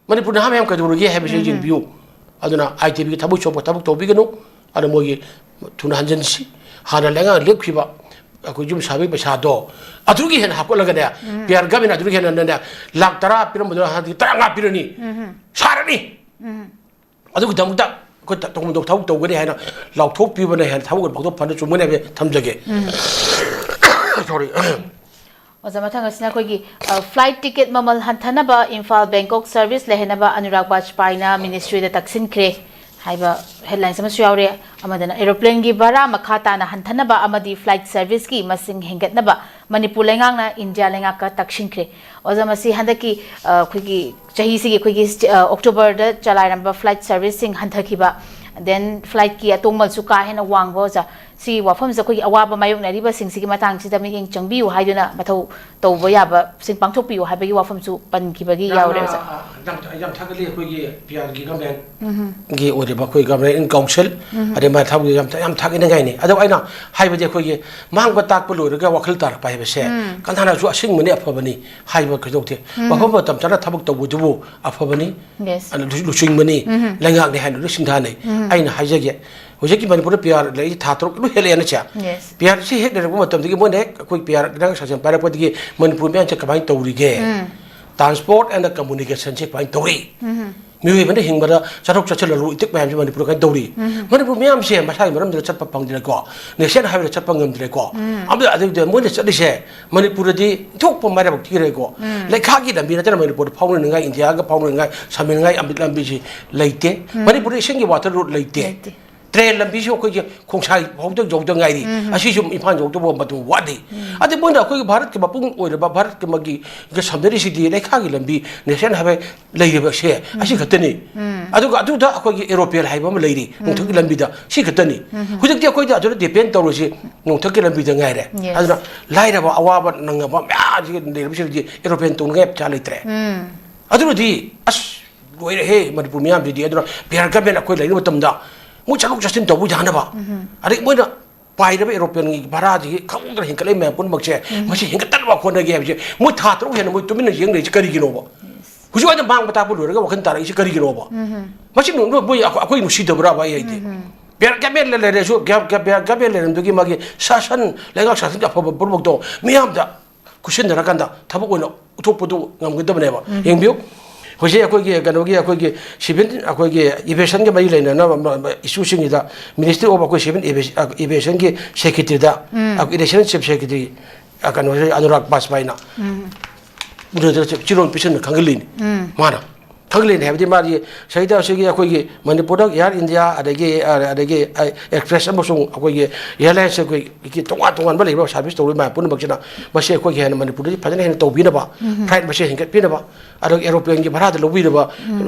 ꯃꯅꯤꯄꯨꯔ ꯅꯍꯥ ꯃꯌꯥꯝ ꯀꯩꯗꯧꯔꯒꯦ ꯍꯥꯏꯕꯁꯤ ꯌꯦꯡꯕꯤꯌꯨ꯫ ꯑꯗꯨꯅ ITBꯒꯤ ꯊꯕꯛ ꯁꯣꯛꯄ ꯊꯕꯛ ꯇꯧꯕꯤꯒꯅꯨ꯫ ꯑꯗꯨꯅ ꯃꯣꯏꯒꯤ ꯊꯨꯅ ꯍꯟꯖꯤꯟꯁꯤ꯫ ꯍꯥꯟꯅ ꯂꯩꯉꯥꯛ ꯂꯦꯞꯈꯤꯕ ꯑꯩꯈꯣꯏ ꯌꯨꯝ ꯁꯥꯕꯒꯤ ꯄꯩꯁꯥꯗꯣ ꯑꯗꯨꯒꯤ ꯍꯦꯟꯅ ꯍꯥꯞꯀꯠꯂꯒꯅꯦ, ꯄꯤ ꯑꯥꯔ ꯒꯃꯦꯟꯅ ꯑꯗꯨꯒꯤ ꯍꯦꯟꯅꯅꯦ, ꯂꯥꯛ ꯇꯔꯥ ꯄꯤꯔꯝꯕꯗꯣ ꯍꯟꯗꯛꯇꯤ ꯇꯔꯥꯃꯉꯥ ꯄꯤꯔꯅꯤ꯫ ꯁꯥꯔꯅꯤ꯫ ꯑꯗꯨꯒꯤꯗꯃꯛꯇ ꯑꯩꯈꯣꯏ ꯇꯧꯐꯝ ꯊꯣꯛꯄ ꯊꯕꯛ ꯇꯧꯒꯅꯤ ꯍꯥꯏꯅ ꯂꯥꯎꯊꯣꯛꯄꯤꯕꯅ ꯍꯦꯟꯅ ꯊꯕꯛ ꯑꯣꯏꯅ ꯄꯥꯡꯊꯣꯛ ꯐꯅ ꯆꯨꯝꯒꯅꯤ ꯍꯥꯏꯕ ꯊꯝꯖꯒꯦ꯫ Sorry꯫ ꯑꯣꯖꯥ, ꯃꯊꯪ ꯑꯁꯤꯅ ꯑꯩꯈꯣꯏꯒꯤ, ꯑ, flight ticket ꯃꯃꯜ ꯍꯟꯊꯅꯕ ꯏꯝꯐꯥꯜ ꯕꯦꯡꯀꯣꯛ service ꯂꯩꯍꯟꯅꯕ ꯑꯅꯨꯔꯥꯒ ꯕꯥꯖꯄꯥꯏꯅ ministryꯗ ꯇꯛꯁꯤꯟꯈ꯭ꯔꯦ ꯍꯥꯏꯕ headlines ꯑꯃꯁꯨ ꯌꯥꯎꯔꯦ꯫ ꯑꯃꯗꯅ aeroplanegꯤ ꯚꯔꯥ ꯃꯈꯥ ꯇꯥꯅ ꯍꯟꯊꯅꯕ ꯑꯃꯗꯤ flight serviceꯀꯤ ꯃꯁꯤꯡ ꯍꯦꯟꯒꯠꯅꯕ ꯃꯅꯤꯄꯨꯔ ꯂꯩꯉꯥꯛꯅ ꯏꯟꯗꯤꯌꯥ ꯂꯩꯉꯥꯛꯀ ꯇꯛꯁꯤꯟꯈ꯭ꯔꯦ꯫ ꯑꯣꯖꯥ, ꯃꯁꯤ ꯍꯟꯗꯛꯀꯤ, ꯑ, ꯑꯩꯈꯣꯏꯒꯤ ꯆꯍꯤꯁꯤꯒꯤ ꯑꯩꯈꯣꯏꯒꯤ ꯁ꯭ꯇꯦ-, ꯑ, Octoberꯗ ꯆꯂꯥꯏꯔꯝꯕ flight serviceꯁꯤꯡ ꯍꯟꯊꯈꯤꯕ, then flightꯀꯤ ꯑꯇꯣꯡꯃꯜꯁꯨ ꯀꯥ ꯍꯦꯟꯅ ꯋꯥꯡꯕ, ꯑꯣꯖꯥ, ꯁꯤ ꯋꯥꯐꯝꯁꯦ ꯑꯩꯈꯣꯏꯒꯤ ꯑꯋꯥꯕ ꯃꯥꯌꯣꯛꯅꯔꯤꯕꯁꯤꯡꯁꯤꯒꯤ ꯃꯇꯥꯡꯁꯤꯗ ꯃꯤꯠꯌꯦꯡ ꯆꯪꯕꯤꯌꯨ ꯍꯥꯏꯗꯨꯅ ꯃꯊꯧ ꯇꯧꯕ ꯌꯥꯕꯁꯤꯡ ꯄꯥꯡꯊꯣꯛꯄꯤꯌꯨ ꯍꯥꯏꯕꯒꯤ ꯋꯥꯐꯝꯁꯨ ꯄꯟꯈꯤꯕꯒꯤ ꯌꯥꯎꯔꯦ, ꯑꯣꯖꯥ꯫ ꯌꯥꯝ, ꯌꯥꯝ ꯊꯥꯒꯠꯂꯤ ꯑꯩꯈꯣꯏꯒꯤ ꯄꯤ ꯑꯥꯔꯒꯤ ꯒꯃꯦꯟꯒꯤ ꯑꯣꯏꯔꯤꯕ ꯑꯩꯈꯣꯏ Governor in Council, ꯑꯗꯩ ꯃꯥ ꯊꯕꯛ ꯌꯥꯝ, ꯌꯥꯝ ꯊꯥꯒꯠꯅꯤꯡꯉꯥꯏꯅꯤ꯫ ꯑꯗꯣ ꯑꯩꯅ ꯍꯥꯏꯕꯗꯤ ꯑꯩꯈꯣꯏꯒꯤ ꯃꯥꯡꯕ ꯇꯥꯛꯄ ꯂꯣꯏꯔꯒ ꯋꯥꯈꯜ ꯇꯥꯔꯛꯄ ꯍꯥꯏꯕꯁꯦ ꯀꯅꯥꯅꯁꯨ ꯑꯁꯦꯡꯕꯅꯤ, ꯑꯐꯕꯅꯤ ꯍꯥꯏꯕ ꯀꯩꯗꯧꯗꯦ꯫ ꯃꯐꯝ ꯃꯇꯝ ꯆꯥꯅ ꯊꯕꯛ ꯇꯧꯕꯗꯨꯕꯨ ꯑꯐꯕꯅꯤ꯫ Yes. ꯑꯗꯨ ꯂꯨꯆꯤꯡꯕꯅꯤ, ꯂꯩꯉꯥꯛꯅꯤ ꯍꯥꯏꯅ ꯂꯣꯏ ꯁꯤꯡꯊꯥꯅꯩ꯫ ꯑꯩꯅ ꯍꯥꯏꯖꯒꯦ, ꯍꯧꯖꯤꯛꯀꯤ ꯃꯅꯤꯄꯨꯔꯗ ꯄꯤ ꯑꯥꯔ ꯂꯩꯔꯤꯁꯦ ꯊꯥ ꯇꯔꯨꯛ ꯂꯣꯏ ꯍꯦꯜꯂꯛꯑꯦꯅ ꯆꯦ꯫ Yes. ꯄꯤ ꯑꯥꯔ ꯁꯤ ꯍꯦꯛ ꯂꯩꯔꯛꯄ ꯃꯇꯝꯗꯒꯤ ꯃꯣꯏꯅ ꯍꯦꯛ ꯑꯩꯈꯣꯏ ꯄꯤ ꯑꯥꯔ ꯏꯔꯥꯡ ꯁꯥꯁꯟ ꯄꯥꯏꯔꯛꯄꯗꯒꯤ ꯃꯅꯤꯄꯨꯔ ꯃꯤꯌꯥꯝꯁꯦ ꯀꯃꯥꯏꯅ ꯇꯧꯔꯤꯒꯦ? Transport and communicationꯁꯦ ꯀꯃꯥꯏꯅ ꯇꯧꯔꯤ? ꯃꯤꯑꯣꯏꯕꯅ ꯍꯤꯡꯕꯗ ꯆꯠꯊꯣꯛ ꯆꯠꯁꯤꯟ ꯂꯂꯣꯟ ꯏꯇꯤꯛ ꯃꯌꯥꯝꯁꯦ ꯃꯅꯤꯄꯨꯔ ꯀꯃꯥꯏꯅ ꯇꯧꯔꯤ? ꯃꯅꯤꯄꯨꯔ ꯃꯤꯌꯥꯝꯁꯦ ꯃꯁꯥꯒꯤ ꯃꯔꯝꯗ ꯆꯠꯄ ꯐꯪꯗ꯭ꯔꯦꯀꯣ, national highwayꯗ ꯆꯠꯄ ꯉꯝꯗ꯭ꯔꯦꯀꯣ, ꯑꯃꯗ ꯑꯗꯨꯗ ꯃꯣꯏꯅ ꯆꯠꯂꯤꯁꯦ ꯃꯅꯤꯄꯨꯔꯗꯗꯤ ꯊꯣꯛꯄ ꯃꯥꯏꯔꯥꯏꯕꯛ ꯊꯤꯈ꯭ꯔꯦꯀꯣ꯫ ꯂꯩꯈꯥꯒꯤ ꯂꯝꯕꯤ ꯅꯠꯇꯅ ꯃꯅꯤꯄꯨꯔꯗ ꯐꯥꯎꯅꯅꯤꯡꯉꯥꯏ, ꯏꯟꯗꯤꯌꯥꯒ ꯐꯥꯎꯅꯅꯤꯡꯉꯥꯏ, ꯁꯝꯅꯅꯤꯡꯉꯥꯏ ꯑꯃꯗꯤ ꯂꯝꯕꯤꯁꯤ ꯂꯩꯇꯦ꯫ ꯃꯅꯤꯄꯨꯔꯗ ꯏꯁꯤꯡꯒꯤ water road ꯂꯩꯇꯦ꯫ ꯂꯩꯇꯦ꯫ Train ꯂꯝꯕꯤꯁꯨ ꯑꯩꯈꯣꯏꯒꯤ ꯈꯣꯡꯁꯥꯏ ꯐꯥꯎꯗ ꯌꯧꯗ ꯉꯥꯏꯔꯤ꯫ ꯑꯁꯤꯁꯨ ꯏꯝꯐꯥꯜ ꯌꯧꯗꯧꯕ ꯃꯇꯝ ꯋꯥꯠꯂꯤ꯫ ꯑꯗꯩ ꯃꯣꯏꯅ ꯑꯩꯈꯣꯏꯒꯤ ꯚꯥꯔꯠꯀꯤ ꯃꯄꯨꯡ ꯑꯣꯏꯔꯕ ꯚꯥꯔꯠꯀꯤ ꯃꯥꯒꯤ ꯁꯝꯅꯔꯤꯁꯤꯗꯤ ꯂꯩꯈꯥꯒꯤ ꯂꯝꯕꯤ, national highway ꯂꯩꯔꯤꯕꯁꯦ ꯑꯁꯤ ꯈꯛꯇꯅꯤ꯫ ꯑꯗꯨꯒ ꯑꯗꯨꯗ ꯑꯩꯈꯣꯏꯒꯤ aeroplan ꯍꯥꯏꯕ ꯑꯃ ꯂꯩꯔꯤ, ꯅꯣꯡꯊꯛꯀꯤ ꯂꯝꯕꯤꯗ, ꯁꯤ ꯈꯛꯇꯅꯤ꯫ ꯍꯧꯖꯤꯛꯇꯤ ꯑꯩꯈꯣꯏꯗ ꯑꯗꯨꯗ depend ꯇꯧꯔꯤꯁꯤ ꯅꯣꯡꯊꯛꯀꯤ ꯂꯝꯕꯤꯗ ꯉꯥꯏꯔꯦ꯫ Yes. ꯑꯗꯨꯅ ꯂꯥꯏꯔꯕ ꯑꯋꯥꯕ ꯅꯪꯉꯕ ꯃꯌꯥꯝꯁꯤ ꯂꯩꯔꯤꯕꯁꯤꯡꯗꯤ aeroplan ꯇꯣꯡꯅꯤꯡꯉꯥꯏ ꯄꯩꯁꯥ ꯂꯩꯇ꯭ꯔꯦ꯫ ꯑꯗꯨꯅꯗꯤ ꯑꯁ ꯂꯣꯏꯔꯦꯍꯦ ꯃꯅꯤꯄꯨꯔ ꯃꯤꯌꯥꯝꯁꯤꯗꯤ꯫ ꯑꯗꯨꯅ ꯄꯤ ꯑꯥꯔ ꯒꯃꯦꯟ ꯑꯩꯈꯣꯏ ꯂꯩꯔꯤꯕ ꯃꯇꯝꯗ ꯃꯣꯏ ꯆꯠꯊꯣꯛ ꯆꯠꯁꯤꯟ ꯇꯧꯕ ꯌꯥꯅꯕ꯫ ꯑꯗꯩ ꯃꯣꯏꯅ ꯄꯥꯏꯔꯤꯕ ꯑꯦꯔꯣꯄ꯭ꯂꯦꯟꯒꯤ ꯚꯔꯥꯁꯤꯒꯤ ꯈꯪꯍꯧꯗꯅ ꯍꯦꯟꯒꯠꯂꯛꯏ ꯃꯌꯥꯝ ꯄꯨꯝꯅꯃꯛꯁꯦ, ꯃꯁꯤ ꯍꯦꯟꯒꯠꯇꯅꯕ ꯍꯣꯠꯅꯒꯦ ꯍꯥꯏꯕꯁꯦ ꯃꯣꯏ ꯊꯥ ꯇꯔꯨꯛ ꯍꯦꯟꯅ ꯃꯣꯏ ꯇꯨꯃꯤꯟꯅ ꯌꯦꯡ ꯂꯩꯔꯤꯁꯦ ꯀꯔꯤꯒꯤꯅꯣꯕ? ꯍꯧꯖꯤꯛ ꯋꯥꯏꯗ ꯃꯥꯡꯕ ꯇꯥꯛꯄ ꯂꯣꯏꯔꯒ ꯋꯥꯈꯜ ꯇꯥꯔꯛꯏꯁꯦ ꯀꯔꯤꯒꯤꯅꯣꯕ? ꯃꯁꯤ ꯅꯣ-, ꯅꯣ-, ꯃꯣꯏ ꯑꯩꯈꯣꯏ, ꯑꯩꯈꯣꯏ ꯅꯨꯡꯁꯤꯗꯕ꯭ꯔꯥꯕ ꯑꯩ ꯍꯥꯏꯗꯤ? ꯒ꯭ꯌꯥꯟ ꯒ꯭ꯌꯥꯟ ꯃꯦꯟ ꯂꯩꯔꯁꯨ, ꯒ꯭ꯌꯥꯟ, ꯒ꯭ꯌꯥꯟ, ꯒ꯭ꯌꯥꯟ ꯃꯦꯟ ꯂꯩꯔꯝꯗꯨꯒꯤ ꯃꯥꯒꯤ ꯁꯥꯁꯟ, ꯂꯩꯉꯥꯛ ꯁꯥꯁꯟꯒꯤ ꯑꯐꯕ ꯄꯨꯝꯅꯃꯛꯇꯣ ꯃꯤꯌꯥꯝꯗ ꯈꯨꯠꯁꯤꯟꯅꯔꯀꯥꯟꯗ ꯊꯕꯛ ꯑꯣꯏꯅ ꯎꯠꯊꯣꯛꯄꯗꯨ ꯉꯝꯒꯗꯕꯅꯦꯕ꯫ ꯌꯦꯡꯕꯤꯌꯨ, ꯍꯧꯖꯤꯛ ꯑꯩꯈꯣꯏꯒꯤ ꯀꯩꯅꯣꯒꯤ, ꯑꯩꯈꯣꯏꯒꯤ civil, ꯑꯩꯈꯣꯏꯒꯤ aviationꯒ ꯃꯔꯤ ꯂꯩꯅꯅꯕ ꯃ-, ꯃ-, issueꯁꯤꯡꯁꯤꯗ Ministry of ꯑꯩꯈꯣꯏ civil avi-, aviationꯒꯤ secretaryꯗ, ꯑꯩꯈꯣꯏ aviation chief secretary, ꯑ, ꯀꯩꯅꯣꯁꯦ ꯑꯅꯨꯔꯥꯒ ꯕꯥꯖꯄꯥꯏꯅ ꯎꯅꯗꯅ ꯆꯤꯔꯣꯟ ꯄꯤꯁꯟꯅ ꯈꯪꯍꯜꯂꯤꯅꯤ꯫ ꯃꯥꯅ ꯈꯪꯍꯜꯂꯤꯅꯤ ꯍꯥꯏꯕꯗꯤ ꯃꯥꯗꯤ ꯁꯤꯗ ꯑꯁꯤꯒꯤ ꯑꯩꯈꯣꯏꯒꯤ ꯃꯅꯤꯄꯨꯔꯗ Air India ꯑꯗꯒꯤ, ꯑ, ꯑꯗꯒꯤ, ꯑ, Express ꯑꯃꯁꯨꯡ ꯑꯩꯈꯣꯏꯒꯤ airlinesꯁꯦ ꯑꯩꯈꯣꯏꯒꯤ ꯇꯣꯉꯥꯟ ꯇꯣꯉꯥꯟꯕ ꯂꯩꯔꯤꯕ service ꯇꯧꯔꯤꯕ ꯃꯌꯥꯝ ꯄꯨꯝꯅꯃꯛꯁꯤꯅ ꯃꯁꯤ ꯑꯩꯈꯣꯏꯒꯤ ꯍꯦꯟꯅ ꯃꯅꯤꯄꯨꯔꯗꯗꯤ ꯐꯖꯅ ꯍꯦꯟꯅ ꯇꯧꯕꯤꯅꯕ, flight ꯃꯁꯤꯡ ꯍꯦꯟꯒꯠꯄꯤꯅꯕ, ꯑꯗꯒꯤ aeroplaneꯒꯤ ꯚꯔꯥꯗ ꯂꯧꯕꯤꯔꯕ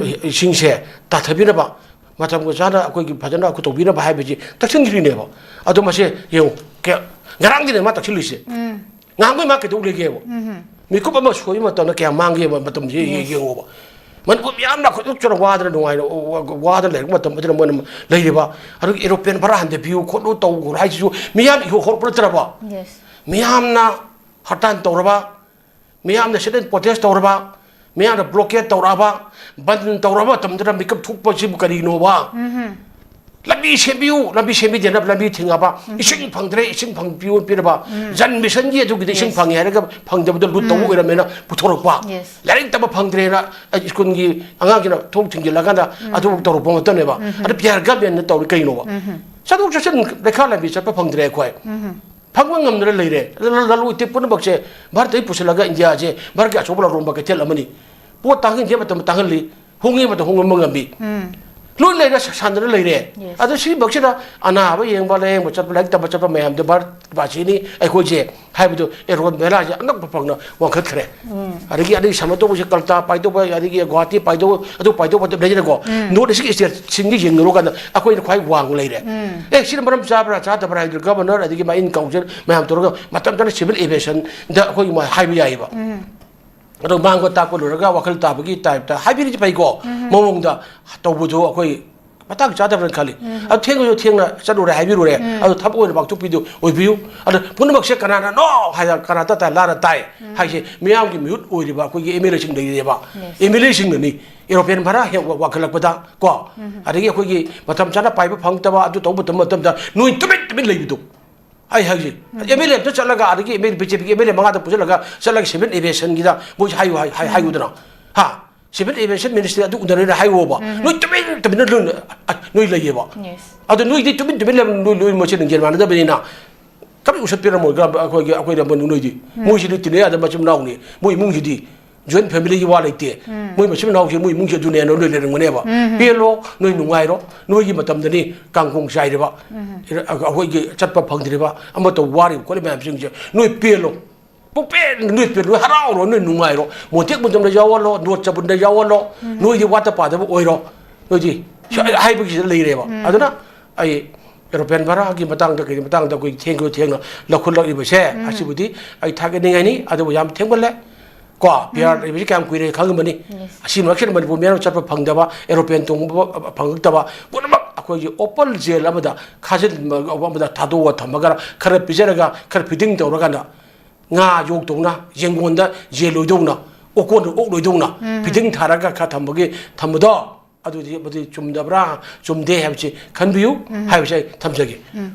ꯁꯤꯡꯁꯦ ꯇꯥꯊꯕꯤꯅꯕ, ꯃꯇꯝꯒ ꯆꯥꯅ ꯑꯩꯈꯣꯏꯒꯤ ꯐꯖꯅ ꯑꯩꯈꯣꯏ ꯇꯧꯕꯤꯅꯕ ꯍꯥꯏꯕꯁꯤ ꯇꯛꯁꯤꯟꯈ꯭ꯔꯤꯅꯦꯕ꯫ ꯑꯗꯣ ꯃꯁꯦ ꯌꯦꯡꯉꯨ, ꯀꯌꯥ-, ꯉꯔꯥꯡꯗꯤꯅꯦ ꯃꯥ ꯇꯛꯁꯤꯜꯂꯤꯁꯦ꯫ ꯉꯍꯥꯟꯈꯣꯏ ꯃꯥ ꯀꯩꯗꯧ ꯂꯩꯒꯦꯕ? ꯃꯤꯀꯨꯞ ꯑꯃ ꯁꯣꯏꯕ ꯃꯇꯝꯗ ꯀꯌꯥ ꯃꯥꯡꯒꯦꯕ ꯃꯇꯝꯁꯦ ꯌꯦ-, ꯌꯦꯡꯉꯣꯕ꯫ ꯃꯅꯤꯄꯨꯔ ꯃꯤꯌꯥꯝꯅ ꯈꯣꯏꯗꯣꯛꯆꯅ ꯋꯥꯗꯅ ꯅꯨꯡꯉꯥꯏꯅ, ꯋꯥ-, ꯋꯥꯗꯅ ꯂꯩꯔꯛꯄ ꯃꯇꯝ ꯑꯗꯨꯅ ꯃꯣꯏꯅ ꯂꯩꯔꯤꯕ꯫ ꯑꯗꯨꯒꯤ aeroplane ꯚꯔꯥ ꯍꯟꯊꯕꯤꯌꯨ ꯈꯣꯠꯂꯨ ꯇꯧ ꯍꯥꯏꯁꯤꯁꯨ ꯃꯤꯌꯥꯝ ꯏꯍꯧ ꯍꯧꯔꯛꯄ ꯅꯠꯇ꯭ꯔꯕ? ꯃꯤꯌꯥꯝꯅ ꯍꯔꯇꯥꯟ ꯇꯧꯔꯕ, ꯃꯤꯌꯥꯝꯅ sit-in protest ꯇꯧꯔꯕ, ꯃꯤꯌꯥꯝꯅ blockade ꯇꯧꯔꯛꯑꯕ, ꯕꯟ ꯇꯧꯔꯕ ꯃꯇꯝꯗꯨꯗ ꯃꯤꯀꯞ ꯊꯣꯛꯄꯁꯤꯕꯨ ꯀꯔꯤꯅꯣꯕ? ꯂꯝꯕꯤ ꯁꯦꯝꯕꯤꯌꯨ, ꯂꯝꯕꯤ ꯁꯦꯝꯕꯤꯗꯅꯕ ꯂꯝꯕꯤ ꯊꯤꯡꯉꯕ, ꯏꯁꯤꯡ ꯐꯪꯗ꯭ꯔꯦ, ꯏꯁꯤꯡ ꯐꯪꯕꯤꯌꯨ ꯄꯤꯔꯕ, ꯖꯟ ꯃꯤꯁꯟꯒꯤ ꯑꯗꯨꯒꯤꯗꯤ ꯏꯁꯤꯡ ꯐꯪꯉꯦ ꯍꯥꯏꯔꯒ ꯐꯪꯗꯕꯗ ꯂꯨꯠ ꯇꯧꯕ ꯑꯣꯏꯔꯝꯃꯦꯅ ꯄꯨꯊꯣꯔꯛꯄ, ꯂꯥꯏꯔꯤꯛ ꯇꯝꯕ ꯐꯪꯗ꯭ꯔꯦꯅ, ꯑ, ꯁ꯭ꯀꯨꯜꯒꯤ ꯑꯉꯥꯡꯁꯤꯡꯅ ꯊꯣꯡ ꯊꯤꯡꯖꯤꯜꯂꯀꯥꯟꯗ ꯑꯗꯨ ꯇꯧꯔꯛꯄ ꯃꯇꯝꯅꯦꯕ꯫ ꯑꯗꯨ ꯕꯤꯍꯥꯔ ꯒꯃꯦꯟꯅ ꯇꯧꯔꯤ ꯀꯩꯅꯣꯕ? ꯆꯠꯊꯣꯛ ꯆꯠꯁꯤꯟ ꯂꯩꯈꯥ ꯂꯝꯕꯤ ꯆꯠꯄ ꯐꯪꯗ꯭ꯔꯦ ꯑꯩꯈꯣꯏ꯫ ꯐꯪꯕ ꯉꯝꯗꯅ ꯂꯩꯔꯦ꯫ ꯂ-, ꯂ-, ꯂꯂꯣꯟ ꯏꯇꯤꯛ ꯄꯨꯝꯅꯃꯛꯁꯦ ꯚꯥꯔꯠꯇꯒꯤ ꯄꯨꯁꯤꯜꯂꯒ ꯏꯟꯗꯤꯌꯥꯁꯦ ꯚꯥꯔꯠꯀꯤ ꯑꯆꯧꯕ ꯂꯂꯣꯟꯕ ꯀꯩꯊꯦꯜ ꯑꯃꯅꯤ꯫ ꯄꯣꯠ ꯇꯥꯡꯍꯟꯒꯦ ꯃꯇꯝꯗ ꯇꯥꯡꯍꯜꯂꯤ, ꯍꯣꯡꯉꯦ ꯃꯇꯝ ꯍꯣꯡꯕ ꯉꯝꯃꯤ꯫ ꯂꯣꯏ ꯂꯩꯔ ꯁ-, ꯁꯥꯟꯗꯅ ꯂꯩꯔꯦ꯫ ꯑꯗꯣ ꯁꯤꯃꯛꯁꯤꯗ ꯑꯅꯥꯕ ꯌꯦꯡꯕ, ꯂꯥꯌꯦꯡꯕ ꯆꯠꯄ, ꯂꯥꯏꯔꯤꯛ ꯇꯝꯕ ꯆꯠꯄ ꯃꯌꯥꯝꯗꯣ ꯚꯥꯔꯠ ꯚꯥꯁꯤꯅꯤ ꯑꯩꯈꯣꯏꯁꯦ ꯍꯥꯏꯕꯗꯨ ꯑꯦꯔꯣꯟ ꯚꯦꯂꯥꯁꯦ ꯑꯉꯛꯄ ꯐꯪꯅ ꯋꯥꯡꯈꯠꯈ꯭ꯔꯦ꯫ ꯑꯗꯒꯤ ꯑꯗꯒꯤ ꯁꯝꯅ ꯇꯧꯕꯁꯦ ꯀꯜꯇꯥ ꯄꯥꯏꯗꯧꯕ, ꯑꯗꯒꯤ ꯒꯨꯋꯥꯍꯥꯇꯤ ꯄꯥꯏꯗꯧꯕ, ꯑꯗꯨ ꯄꯥꯏꯗꯧꯕ ꯑꯗꯨꯝ ꯂꯩꯗꯅꯀꯣ꯫ North East stateꯁꯤꯡꯒꯤ ꯌꯦꯡꯅꯔꯨꯀꯥꯟꯗ ꯑꯩꯈꯣꯏꯅ ꯈ꯭ꯋꯥꯏ ꯋꯥꯡꯅ ꯂꯩꯔꯦ꯫ ꯑꯦ, ꯁꯤꯅ ꯃꯔꯝ ꯆꯥꯕ꯭ꯔꯥ ꯆꯥꯗꯕ꯭ꯔꯥ ꯍꯥꯏꯗꯨ governor ꯑꯗꯒꯤ ꯃꯥꯏꯟ council ꯃꯌꯥꯝ ꯇꯧꯔꯒ ꯃꯇꯝ ꯆꯥꯅ civil aviationꯗ ꯑꯩꯈꯣꯏ ꯃ-, ꯍꯥꯏꯕ ꯌꯥꯏꯑꯕ꯫ ꯑꯗꯣ ꯃꯥꯡꯕ ꯇꯥꯛꯄ ꯂꯣꯏꯔꯒ ꯋꯥꯈꯜ ꯇꯥꯕꯒꯤ typeꯇ ꯍꯥꯏꯕꯤꯔꯗꯤ ꯐꯩꯀꯣ꯫ ꯃꯑꯣꯡꯗ ꯇꯧꯕꯗꯣ ꯑꯩꯈꯣꯏ ꯃꯇꯥꯡ ꯆꯥꯗꯕ꯭ꯔꯅ ꯈꯜꯂꯤ꯫ ꯑꯗꯨ ꯊꯦꯡꯉꯁꯨ ꯊꯦꯡꯅ ꯆꯠꯂꯨꯔꯦ ꯍꯥꯏꯕꯤꯔꯨꯔꯦ꯫ ꯑꯗꯨ ꯊꯕꯛ ꯑꯣꯏꯅ ꯄꯥꯡꯊꯣꯛꯄꯤꯗꯨ ꯑꯣꯏꯕꯤꯌꯨ꯫ ꯑꯗꯣ ꯄꯨꯝꯅꯃꯛꯁꯦ ꯀꯅꯥꯅꯅꯣ ꯍꯥꯏꯅ ꯀꯅꯥ ꯇꯇꯥ ꯂꯥꯟꯅ ꯇꯥꯏ ꯍꯥꯏꯁꯦ ꯃꯤꯌꯥꯝꯒꯤ ꯃꯤꯍꯨꯠ ꯑꯣꯏꯔꯤꯕ ꯑꯩꯈꯣꯏꯒꯤ ꯑꯦꯝ ꯑꯦꯜ ꯑꯦꯁꯤꯡ ꯂꯩꯔꯤꯕ꯫ ꯑꯦꯝ ꯑꯦꯜ ꯑꯦꯁꯤꯡꯅꯅꯤ ꯑꯦꯔꯣꯄ꯭ꯂꯦꯟ ꯚꯔꯥ ꯍꯦꯛ ꯋꯥ-, ꯋꯥꯡꯈꯠꯂꯛꯄꯗ ꯀꯣ, ꯑꯗꯒꯤ ꯑꯩꯈꯣꯏꯒꯤ ꯃꯇꯝ ꯆꯥꯅ ꯄꯥꯏꯕ ꯐꯪꯗꯕ, ꯑꯗꯨ ꯇꯧꯕ ꯃꯇꯝ ꯃꯇꯝꯗ ꯅꯣꯏ ꯇꯨꯃꯤꯟ ꯇꯨꯃꯤꯟ ꯂꯩꯕꯗꯣ꯫ ꯑꯩ ꯍꯥꯏꯁꯦ ꯑꯦꯝ ꯑꯦꯜ ꯑꯦ ꯑꯝꯇ ꯆꯠꯂꯒ, ꯑꯗꯒꯤ ꯑꯦꯝ ꯑꯦꯜ ꯕꯤ ꯖꯦ ꯄꯤꯒꯤ ꯑꯦꯝ ꯑꯦꯜ ꯑꯦ ꯃꯉꯥꯗ ꯄꯨꯁꯤꯜꯂꯒ ꯆꯠꯂꯒ ꯁꯤꯚꯤꯜ ꯑꯦꯚꯤꯌꯦꯁꯟꯒꯤꯗ ꯃꯣꯏꯁꯦ ꯍꯥꯏꯌꯨ ꯍꯥꯏ-, ꯍꯥꯏ-, ꯍꯥꯏꯌꯨꯗꯅ꯫ ꯍꯥ? ꯁꯤꯚꯤꯜ ꯑꯦꯚꯤꯌꯦꯁꯟ ꯃꯤꯅꯤꯁꯇ꯭ꯔꯤ ꯑꯗꯨ ꯎꯅꯔꯦꯅ ꯍꯥꯏꯌꯣꯕ꯫ ꯅꯣꯏ ꯇꯨꯃꯤꯟ ꯇꯨꯃꯤꯟꯅ ꯂꯣꯏꯅ, ꯑ, ꯅꯣꯏ ꯂꯩꯌꯦꯕ꯫ ꯑꯗꯣ ꯅꯣꯏꯗꯤ ꯇꯨꯃꯤꯟ ꯇꯨꯃꯤꯟ ꯂꯩꯕ, ꯅꯣꯏ ꯂꯣꯏ ꯃꯁꯦꯟ ꯒ꯭ꯌꯥꯟ ꯃꯥꯟꯅꯗꯕꯅꯤꯅ ꯀꯔꯤ ꯎꯁꯠꯄꯤꯔꯝꯃꯣꯏ? ꯑꯩꯈꯣꯏꯒꯤ, ꯑꯩꯈꯣꯏꯗ ꯅꯣꯏꯗꯤ꯫ ꯃꯣꯏꯁꯤꯗꯤ ꯇꯤꯟꯅ ꯌꯥꯗꯕ ꯃꯆꯤꯟ ꯃꯅꯥꯎꯅꯤ꯫ ꯃꯣꯏ ꯏꯃꯨꯡꯁꯤꯗꯤ ꯖꯣꯏꯟ ꯐꯦꯃꯤꯂꯤꯒꯤ ꯋꯥ ꯂꯩꯇꯦ꯫ ꯃꯣꯏ ꯃꯆꯤꯟ ꯃꯅꯥꯎꯁꯦ ꯃꯣꯏ ꯏꯃꯨꯡꯁꯦ ꯑꯗꯨꯅꯦꯅ ꯂꯣꯏ ꯂꯩꯔꯝꯒꯅꯦꯕ꯫ ꯄꯦꯜꯂꯣ, ꯅꯣꯏ ꯅꯨꯡꯉꯥꯏꯔꯣ, ꯅꯣꯏꯒꯤ ꯃꯇꯝꯗꯅꯤ ꯀꯥꯡꯈꯣꯡ ꯆꯥꯏꯔꯤꯕ, ꯑꯩꯈꯣꯏꯒꯤ ꯆꯠꯄ ꯐꯪꯗ꯭ꯔꯤꯕ, ꯑꯃ ꯇꯧ ꯋꯥꯔꯤꯕ ꯈꯣꯠꯂꯤꯕ ꯃꯌꯥꯝꯁꯤꯡꯁꯦ ꯅꯣꯏ ꯄꯦꯜꯂꯣ꯫ ꯄꯨꯛꯄꯦꯟ ꯅꯣꯏ ꯄꯦꯟ, ꯅꯣꯏ ꯍꯔꯥꯎꯔꯣ, ꯅꯣꯏ ꯅꯨꯡꯉꯥꯏꯔꯣ, ꯃꯣꯟꯇꯦꯛ ꯃꯇꯝꯗ ꯌꯥꯎꯍꯜꯂꯣ, ꯅꯣꯠ ꯆꯕꯨꯟꯗ ꯌꯥꯎꯍꯜꯂꯣ, ꯅꯣꯏꯗꯤ ꯋꯥꯠꯇ ꯄꯥꯗꯕ ꯑꯣꯏꯔꯣ꯫ ꯅꯣꯏꯗꯤ ꯁ-, ꯍꯥꯏꯕꯒꯤꯁꯤꯗ ꯂꯩꯔꯦꯕ꯫ ꯑꯗꯨꯅ ꯑꯩ ꯑꯦꯔꯣꯄ꯭ꯂꯦꯟ ꯚꯔꯥꯒꯤ ꯃꯇꯥꯡꯗ, ꯀꯩꯒꯤ ꯃꯇꯥꯡꯗ ꯑꯩꯈꯣꯏ ꯊꯦꯡꯁꯨ ꯊꯦꯡꯅ ꯂꯧꯈꯠꯂꯛꯂꯤꯕꯁꯦ, ꯑꯁꯤꯕꯨꯗꯤ ꯑꯩ ꯊꯥꯒꯠꯅꯤꯡꯉꯥꯏꯅꯤ꯫ ꯑꯗꯨꯕꯨ ꯌꯥꯝ ꯊꯦꯡꯃꯜꯂꯦ ꯀꯣ, ꯄꯤ ꯑꯥꯔ ꯂꯩꯕꯁꯤ ꯀꯌꯥꯝ ꯀꯨꯏꯔꯦ ꯈꯪꯉꯝꯃꯅꯤ꯫ ꯑꯁꯤ ꯃꯔꯛꯁꯤꯗ ꯃꯅꯤꯄꯨꯔ ꯃꯤꯌꯥꯝꯅ ꯆꯠꯄ ꯐꯪꯗꯕ, ꯑꯦꯔꯣꯄ꯭ꯂꯦꯟ ꯇꯣꯡꯕ ꯐꯪꯉꯛꯇꯕ ꯄꯨꯝꯅꯃꯛ ꯑꯩꯈꯣꯏꯒꯤ ꯑꯣꯄꯟ ꯖꯦꯜ ꯑꯃꯗ ꯈꯥꯖꯤꯟꯕ ꯑꯃꯗ ꯊꯥꯗꯣꯛꯑ ꯊꯝꯃꯒ ꯈꯔ ꯄꯤꯖꯔꯒ ꯈꯔ ꯐꯤꯗꯤꯡ ꯇꯧꯔꯀꯥꯟꯗ ꯉꯥ ꯌꯣꯛꯇꯧꯅ, ꯌꯦꯡꯒꯣꯟꯗ ꯌꯦꯟ ꯂꯣꯏꯗꯧꯅ, ꯑꯣꯀꯣꯟꯗ ꯑꯣꯛ ꯂꯣꯏꯗꯧꯅ, ꯐꯤꯗꯤꯡ ꯊꯥꯔꯒ ꯈꯔ ꯊꯝꯕꯒꯤ ꯊꯝꯕꯗꯣ, ꯑꯗꯨꯗꯤ ꯃꯗꯨ ꯆꯨꯝꯗꯕ꯭ꯔꯥ, ꯆꯨꯝꯗꯦ ꯍꯥꯏꯕꯁꯤ ꯈꯟꯕꯤꯌꯨ ꯍꯥꯏꯕꯁꯤ ꯑꯩ ꯊꯝꯖꯒꯦ꯫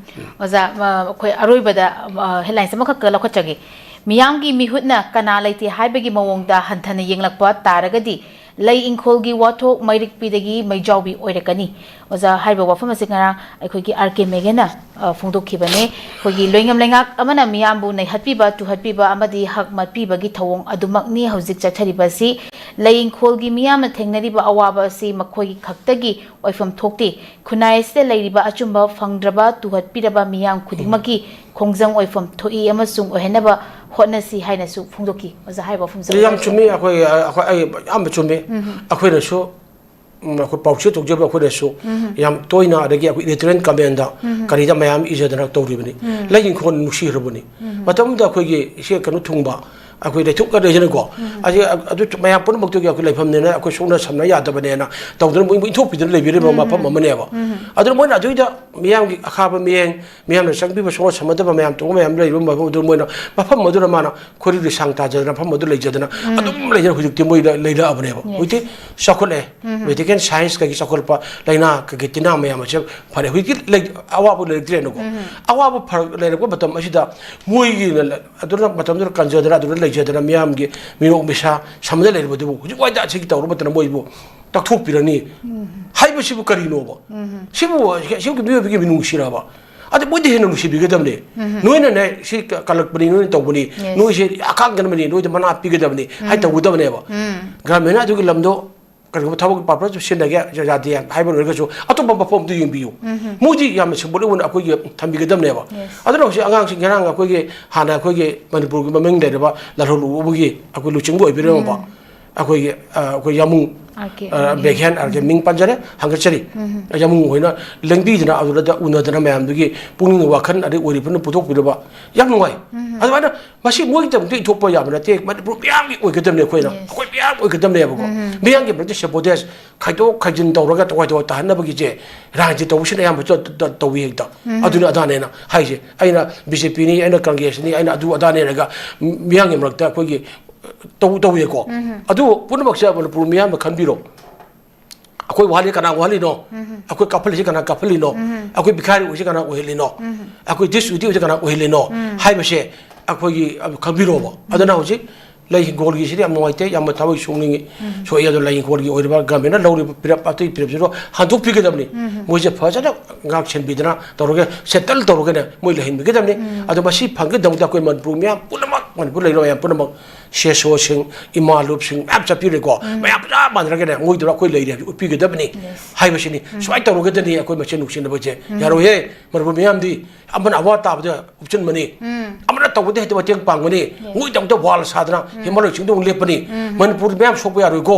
ꯑꯣꯖꯥ, ꯑ, ꯑꯩꯈꯣꯏ ꯑꯔꯣꯏꯕꯗ, ꯑ, ꯍꯦꯗꯂꯥꯏꯟꯁ ꯑꯃꯈꯛꯀ ꯂꯧꯈꯠꯆꯒꯦ꯫ ꯃꯤꯌꯥꯝꯒꯤ ꯃꯤꯍꯨꯠꯅ ꯀꯅꯥ ꯂꯩꯇꯦ ꯍꯥꯏꯕꯒꯤ ꯃꯑꯣꯡꯗ ꯍꯟꯊꯅ ꯌꯦꯡꯂꯛꯄ ꯇꯥꯔꯒꯗꯤ ꯂꯩ ꯏꯪꯈꯣꯜꯒꯤ ꯋꯥꯊꯣꯛ ꯃꯩꯔꯤꯛꯄꯤꯗꯒꯤ ꯃꯩꯖꯥꯎꯕꯤ ꯑꯣꯏꯔꯛꯀꯅꯤ꯫ ꯑꯣꯖꯥ, ꯍꯥꯏꯔꯤꯕ ꯋꯥꯐꯝ ꯑꯁꯤ ꯉꯔꯥꯡ ꯑꯩꯈꯣꯏꯒꯤ ꯑꯥꯔ ꯀꯦ ꯃꯦꯒꯟꯅ, ꯑ, ꯐꯣꯡꯗꯣꯛꯈꯤꯕꯅꯦ꯫ ꯑꯩꯈꯣꯏꯒꯤ ꯂꯣꯏꯉꯝ ꯂꯩꯉꯥꯛ ꯑꯃꯅ ꯃꯤꯌꯥꯝꯕꯨ ꯅꯩꯍꯠꯄꯤꯕ, ꯇꯨꯍꯠꯄꯤꯕ ꯑꯃꯗꯤ ꯍꯛ ꯃꯠꯄꯤꯕꯒꯤ ꯊꯧꯑꯣꯡ ꯑꯗꯨꯃꯛꯅꯤ ꯍꯧꯖꯤꯛ ꯆꯠꯊꯔꯤꯕ ꯑꯁꯤ꯫ ꯂꯩ ꯏꯪꯈꯣꯜꯒꯤ ꯃꯤꯌꯥꯝꯅ ꯊꯦꯡꯅꯔꯤꯕ ꯑꯋꯥꯕ ꯑꯁꯤ ꯃꯈꯣꯏꯒꯤ ꯈꯛꯇꯒꯤ ꯑꯣꯏꯐꯝ ꯊꯣꯛꯇꯦ꯫ ꯈꯨꯟꯅꯥꯏ ꯑꯁꯤꯗ ꯂꯩꯔꯤꯕ ꯑꯆꯨꯝꯕ ꯐꯪꯗ꯭ꯔꯕ, ꯇꯨꯍꯠꯄꯤꯔꯕ ꯃꯤꯌꯥꯝ ꯈꯨꯗꯤꯡꯃꯛꯀꯤ ꯈꯣꯡꯖꯪ ꯑꯣꯏꯐꯝ ꯊꯣꯛꯏ ꯑꯃꯁꯨꯡ ꯑꯣꯏꯍꯟꯅꯕ ꯍꯣꯠꯅꯁꯤ ꯍꯥꯏꯅꯁꯨ ꯐꯣꯡꯗꯣꯛꯈꯤ꯫ ꯑꯣꯖꯥ, ꯍꯥꯏꯔꯤꯕ ꯋꯥꯐꯝꯁꯦ ꯌꯥꯝ ꯆꯨꯝꯃꯤ꯫ ꯑꯩꯈꯣꯏ, ꯑꯩꯈꯣꯏ, ꯑꯩ ꯌꯥꯝꯅ ꯆꯨꯝꯃꯤ꯫ ꯑꯩꯈꯣꯏꯅꯁꯨ, ꯎꯝ, ꯑꯩꯈꯣꯏ ꯄꯥꯎꯆꯦ ꯇꯧꯖꯕ ꯑꯩꯈꯣꯏꯅꯁꯨ ꯌꯥꯝ ꯇꯣꯏꯅ, ꯑꯗꯒꯤ ꯑꯩꯈꯣꯏ ꯏꯂꯦꯛꯇꯣꯔꯦꯜ ꯀꯃꯦꯟꯗ ꯀꯔꯤꯗ ꯃꯌꯥꯝ ꯏꯖꯗꯅ ꯇꯧꯔꯤꯕꯅꯤ꯫ ꯂꯩ ꯏꯪꯈꯣꯜ ꯅꯨꯡꯁꯤꯈ꯭ꯔꯕꯅꯤ꯫ ꯃꯇꯝꯗ ꯑꯩꯈꯣꯏꯒꯤ ꯏꯆꯦ ꯀꯩꯅꯣ ꯊꯨꯡꯕ, ꯑꯩꯈꯣꯏ ꯂꯩꯊꯣꯛꯀꯗꯣꯏꯁꯤꯅꯀꯣ꯫ ꯑꯁꯤ ꯑꯗꯨ ꯃꯌꯥꯝ ꯄꯨꯝꯅꯃꯛꯇꯨꯒꯤ ꯑꯩꯈꯣꯏ ꯂꯩꯐꯝꯅꯦꯅ, ꯑꯩꯈꯣꯏ ꯁꯣꯛꯅ ꯁꯝꯅ ꯌꯥꯗꯕꯅꯦꯅ ꯇꯧꯗꯅ ꯃꯣꯏ ꯏꯟꯊꯣꯛꯄꯤꯗꯨꯅ ꯂꯩꯕꯤꯔꯤꯕ ꯃꯐꯝ ꯑꯃꯅꯦꯕ꯫ ꯑꯗꯨꯅ ꯃꯣꯏꯅ ꯑꯗꯨꯏꯗ ꯃꯤꯌꯥꯝꯒꯤ ꯑꯈꯥꯕ ꯃꯤꯌꯦꯡ, ꯃꯤꯌꯥꯝꯅ ꯆꯪꯕꯤꯕ ꯁꯣꯛꯅ ꯁꯝꯅꯗꯕ ꯃꯌꯥꯝ ꯇꯧꯕ ꯃꯌꯥꯝ ꯂꯩꯔꯤꯕ ꯃꯐꯝ ꯑꯗꯨ ꯃꯣꯏꯅ ꯃꯐꯝ ꯑꯗꯨꯅ ꯃꯥꯅ ꯈꯣꯏꯔꯤ ꯂꯤꯁꯥꯡ ꯇꯥꯖꯗꯅ ꯃꯐꯝ ꯑꯗꯨ ꯂꯩꯖꯗꯅ ꯑꯗꯨꯝ ꯂꯩꯗꯅ ꯍꯧꯖꯤꯛꯇꯤ ꯃꯣꯏ ꯂꯩ- ꯂꯩꯔꯛꯑꯕꯅꯦꯕ꯫ ꯍꯧꯖꯤꯛꯇꯤ ꯆꯥꯎꯈꯠꯂꯛꯑꯦ꯫ ꯃꯦꯗꯤꯀꯦꯜ ꯁꯥꯏꯟꯁ ꯀꯩꯒꯤ ꯆꯥꯎꯈꯠꯂꯛꯄ, ꯂꯥꯏꯅꯥ ꯀꯩꯒꯤ ꯇꯤꯟꯅꯥ ꯃꯌꯥꯝ ꯑꯁꯦ ꯐꯔꯦ꯫ ꯍꯧꯖꯤꯛꯇꯤ ꯂꯩ- ꯑꯋꯥꯕ ꯂꯩꯔꯛꯇ꯭ꯔꯦꯅꯀꯣ꯫ ꯑꯋꯥꯕ ꯐꯔꯛ ꯂꯩꯔꯛꯄ ꯃꯇꯝ ꯑꯁꯤꯗ ꯃꯣꯏꯒꯤ ꯑꯗꯨꯅ ꯃꯇꯝꯗꯨꯗ ꯀꯟꯖꯗꯅ ꯑꯗꯨꯗ ꯂꯩꯖꯗꯅ ꯃꯤꯌꯥꯝꯒꯤ ꯃꯤꯅꯣꯛ ꯃꯤꯁꯥ ꯁꯝꯅ ꯂꯩꯔꯕꯗꯨꯕꯨ ꯍꯧꯖꯤꯛ ꯋꯥꯏꯗ ꯑꯁꯤꯒꯤ ꯇꯧꯔꯕ ꯃꯇꯝꯗ ꯃꯣꯏꯕꯨ ꯇꯛꯊꯣꯛꯄꯤꯔꯅꯤ ꯍꯥꯏꯕꯁꯤꯕꯨ ꯀꯔꯤꯅꯣꯕ? ꯁꯤꯕꯨ ꯁꯤꯕꯨ ꯃꯤꯑꯣꯏꯕꯒꯤ ꯃꯤꯅꯨꯡꯁꯤꯔꯕ? ꯑꯗ ꯃꯣꯏꯗꯤ ꯍꯦꯟꯅ ꯅꯨꯡꯁꯤꯕꯤꯒꯗꯕꯅꯦ꯫ ꯅꯣꯏꯅꯅꯦ ꯁꯤ ꯀ- ꯀꯜꯂꯛꯄꯅꯤ, ꯅꯣꯏꯅ ꯇꯧꯕꯅꯤ, Yes. ꯅꯣꯏꯁꯦ ꯑꯀꯥꯡꯒꯅꯕꯅꯤ, ꯅꯣꯏꯗ ꯃꯅꯥ ꯄꯤꯒꯗꯕꯅꯤ ꯍꯥꯏ ꯇꯧꯒꯗꯕꯅꯦꯕ꯫ ꯒ꯭ꯔꯥꯃꯤꯅ ꯑꯗꯨꯒꯤ ꯂꯝꯗꯣ ꯀꯔꯤꯒꯨꯝꯕ ꯊꯕꯛ ꯄꯔꯄꯁ ꯁꯤꯖꯤꯟꯅꯒꯦ ꯌꯥ- ꯌꯥꯗꯦ ꯍꯥꯏꯕ ꯂꯣꯏꯔꯒꯁꯨ ꯑꯇꯣꯞꯄ ꯃꯐꯝ ꯑꯝꯇ ꯌꯦꯡꯕꯤꯌꯨ꯫ ꯃꯣꯏꯗꯤ ꯌꯥꯝꯅ ꯁꯤꯝꯕꯣꯂꯤꯛ ꯑꯣꯏꯅ ꯑꯩꯈꯣꯏꯒꯤ ꯊꯝꯕꯤꯒꯗꯕꯅꯦꯕ꯫ Yes. ꯑꯗꯨꯅ ꯍꯧꯖꯤꯛ ꯑꯉꯥꯡꯁꯤꯡ ꯉꯔꯥꯡ ꯑꯩꯈꯣꯏꯒꯤ ꯍꯥꯟꯅ ꯑꯩꯈꯣꯏꯒꯤ ꯃꯅꯤꯄꯨꯔꯒꯤ ꯃꯃꯤꯡ ꯂꯩꯔꯕ ꯂꯥꯜꯍꯧꯂꯨꯕꯒꯤ ꯑꯩꯈꯣꯏ ꯂꯨꯆꯤꯡꯕ ꯑꯣꯏꯕꯤꯔꯝꯕ ꯑꯩꯈꯣꯏꯒꯤ ꯑ, ꯑꯩꯈꯣꯏ ꯌꯥꯃꯨꯡ ꯑꯥꯔ ꯀꯦ ꯑ, ꯕꯦꯒ꯭ꯌꯥꯟ ꯑꯥꯔ ꯀꯦ ꯃꯤꯡ ꯄꯟꯖꯔꯦ, ꯍꯪꯒꯠꯆꯔꯤ꯫ ꯌꯥꯃꯨꯡ ꯍꯣꯏꯅ ꯂꯦꯡꯕꯤꯗꯅ ꯑꯗꯨꯗ ꯎꯅꯗꯅ ꯃꯌꯥꯝꯗꯨꯒꯤ ꯄꯨꯛꯅꯤꯡ ꯋꯥꯈꯜ ꯑꯗꯩ ꯑꯣꯏꯔꯤꯕꯅ ꯄꯨꯊꯣꯛꯄꯤꯔꯕ ꯌꯥꯝ ꯅꯨꯡꯉꯥꯏ꯫ ꯑꯗꯨꯃꯥꯏꯅ ꯃꯁꯤ ꯃꯣꯏꯒꯤꯗꯃꯛꯇ ꯏꯊꯣꯛꯄ ꯌꯥꯕ ꯅꯠꯇꯦ, ꯃꯅꯤꯄꯨꯔ ꯃꯤꯌꯥꯝꯒꯤ ꯑꯣꯏꯒꯗꯕꯅꯦ꯫ ꯑꯩꯈꯣꯏꯅ Yes. ꯑꯩꯈꯣꯏ ꯃꯤꯌꯥꯝ ꯑꯣꯏꯒꯗꯕꯅꯦꯕꯀꯣ꯫ ꯃꯤꯌꯥꯝꯒꯤ ꯃꯔꯛꯇ ꯁꯦꯕꯣꯇꯦꯖ, ꯈꯥꯏꯗꯣꯛ ꯈꯥꯏꯖꯤꯟ ꯇꯧꯔꯒ ꯇꯣꯈꯥꯏ ꯇꯣꯈꯥꯏ ꯇꯥꯍꯟꯅꯕꯒꯤꯁꯦ ꯔꯥꯖꯅꯤꯇꯤ ꯇꯧꯕꯁꯤꯅ ꯑꯌꯥꯝꯕ ꯇ- ꯇ- ꯇꯧꯋꯤ ꯍꯦꯛꯇ꯫ ꯑꯗꯨꯅ ꯑꯗꯥꯅꯦꯅ ꯍꯥꯏꯁꯦ꯫ ꯑꯩꯅ ꯕꯤ ꯖꯦ ꯄꯤꯅꯤ, ꯑꯩꯅ ꯀꯪꯒ꯭ꯔꯦꯁꯅꯤ, ꯑꯩꯅ ꯑꯗꯨ ꯑꯗꯥꯅꯦꯅꯒ ꯃꯤꯌꯥꯝꯒꯤ ꯃꯔꯛꯇ ꯑꯩꯈꯣꯏꯒꯤ ꯇꯧ ꯇꯧꯋꯦꯀꯣ꯫ ꯑꯗꯨ ꯄꯨꯝꯅꯃꯛꯁꯦ ꯃꯅꯤꯄꯨꯔ ꯃꯤꯌꯥꯝꯅ ꯈꯟꯕꯤꯔꯣ꯫ ꯑꯩꯈꯣꯏ ꯋꯥꯍꯜꯂꯤ ꯀꯅꯥ ꯋꯥꯍꯜꯂꯤꯅꯣ? ꯑꯩꯈꯣꯏ ꯀꯥꯞꯍꯜꯂꯤꯁꯤ ꯀꯅꯥ ꯀꯥꯞꯍꯜꯂꯤꯅꯣ? ꯑꯩꯈꯣꯏ ꯕꯤꯈꯥꯔꯤ ꯑꯣꯏꯁꯤ ꯀꯅꯥ ꯑꯣꯏꯍꯜꯂꯤꯅꯣ? ꯑꯩꯈꯣꯏ ꯗꯤꯁ ꯌꯨꯇꯤ ꯑꯣꯏꯁꯤ ꯀꯅꯥ ꯑꯣꯏꯍꯜꯂꯤꯅꯣ? ꯍꯥꯏꯕꯁꯦ ꯑꯩꯈꯣꯏꯒꯤ ꯈꯪꯕꯤꯔꯣꯕ꯫ ꯑꯗꯨꯅ ꯍꯧꯖꯤꯛ ꯂꯩ ꯍꯤꯡꯒꯣꯜꯒꯤꯁꯤꯗꯤ ꯌꯥꯝ ꯅꯨꯡꯉꯥꯏꯇꯦ, ꯌꯥꯝꯅ ꯊꯃꯣꯏ ꯁꯣꯛꯅꯤꯡꯉꯤ꯫ ꯁꯣꯛꯏ꯫ ꯑꯗꯣ ꯂꯩ ꯍꯤꯡꯒꯣꯜꯒꯤ ꯑꯣꯏꯔꯤꯕ ꯒꯃꯦꯟꯅ ꯂꯧꯔꯤꯕ ꯄꯤꯔꯞ ꯑꯇꯩ ꯄꯤꯔꯞꯁꯤꯗꯣ ꯍꯟꯗꯣꯛꯄꯤꯒꯗꯕꯅꯤ꯫ ꯃꯣꯏꯁꯦ ꯐꯖꯅ ꯉꯥꯛ ꯁꯦꯟꯕꯤꯗꯅ ꯇꯧꯔꯒ ꯁꯦꯇꯜ ꯇꯧꯔꯒꯅꯦ ꯃꯣꯏ ꯂꯩꯍꯟꯕꯤꯒꯗꯕꯅꯤ꯫ ꯑꯗꯣ ꯃꯁꯤ ꯐꯪꯒꯗꯕꯗ ꯑꯩꯈꯣꯏ ꯃꯅꯤꯄꯨꯔ ꯃꯤꯌꯥꯝ ꯄꯨꯝꯅꯃꯛ, ꯃꯅꯤꯄꯨꯔ ꯂꯩꯔꯤꯕ ꯃꯌꯥꯝ ꯄꯨꯝꯅꯃꯛ ꯁꯤ ꯑꯦꯁ ꯑꯣꯁꯤꯡ, ꯏꯃꯥ ꯂꯨꯞꯁꯤꯡ ꯃꯌꯥꯝ ꯆꯠꯄꯤꯔꯦꯀꯣ꯫ ꯃꯌꯥꯝ ꯆꯞ ꯃꯥꯟꯅꯔꯒꯅꯦ ꯃꯣꯏꯗꯨꯅ ꯑꯩꯈꯣꯏ ꯂꯩꯔꯦ ꯍꯥꯏꯕꯁꯤ ꯎꯠꯄꯤꯒꯗꯕꯅꯤ ꯍꯥꯏꯕꯁꯤꯅꯤ꯫ ꯁꯨꯃꯥꯏꯅ ꯇꯧꯔꯒꯗꯅꯤ ꯑꯩꯈꯣꯏ ꯃꯁꯦꯟ ꯅꯨꯡꯁꯤꯅꯕꯁꯦ ꯌꯥꯔꯣꯏꯍꯦ꯫ ꯃꯅꯤꯄꯨꯔ ꯃꯤꯌꯥꯝꯗꯤ ꯑꯃꯅ ꯑꯋꯥ ꯇꯥꯕꯗ ꯎꯞꯆꯤꯟꯕꯅꯤ, ꯑꯃꯅ ꯇꯧꯕꯗ ꯍꯦꯛꯇ ꯃꯇꯦꯡ ꯄꯥꯡꯒꯅꯤ, ꯃꯣꯏꯗꯃꯛꯇ ꯋꯥꯜ ꯁꯥꯗꯅ ꯍꯤꯃꯥꯂꯣꯏ ꯆꯤꯡꯗ ꯑꯃꯨꯛ ꯂꯦꯞꯄꯅꯤ꯫ ꯃꯅꯤꯄꯨꯔ ꯃꯌꯥꯝ ꯁꯣꯛꯄ ꯌꯥꯔꯣꯏꯀꯣ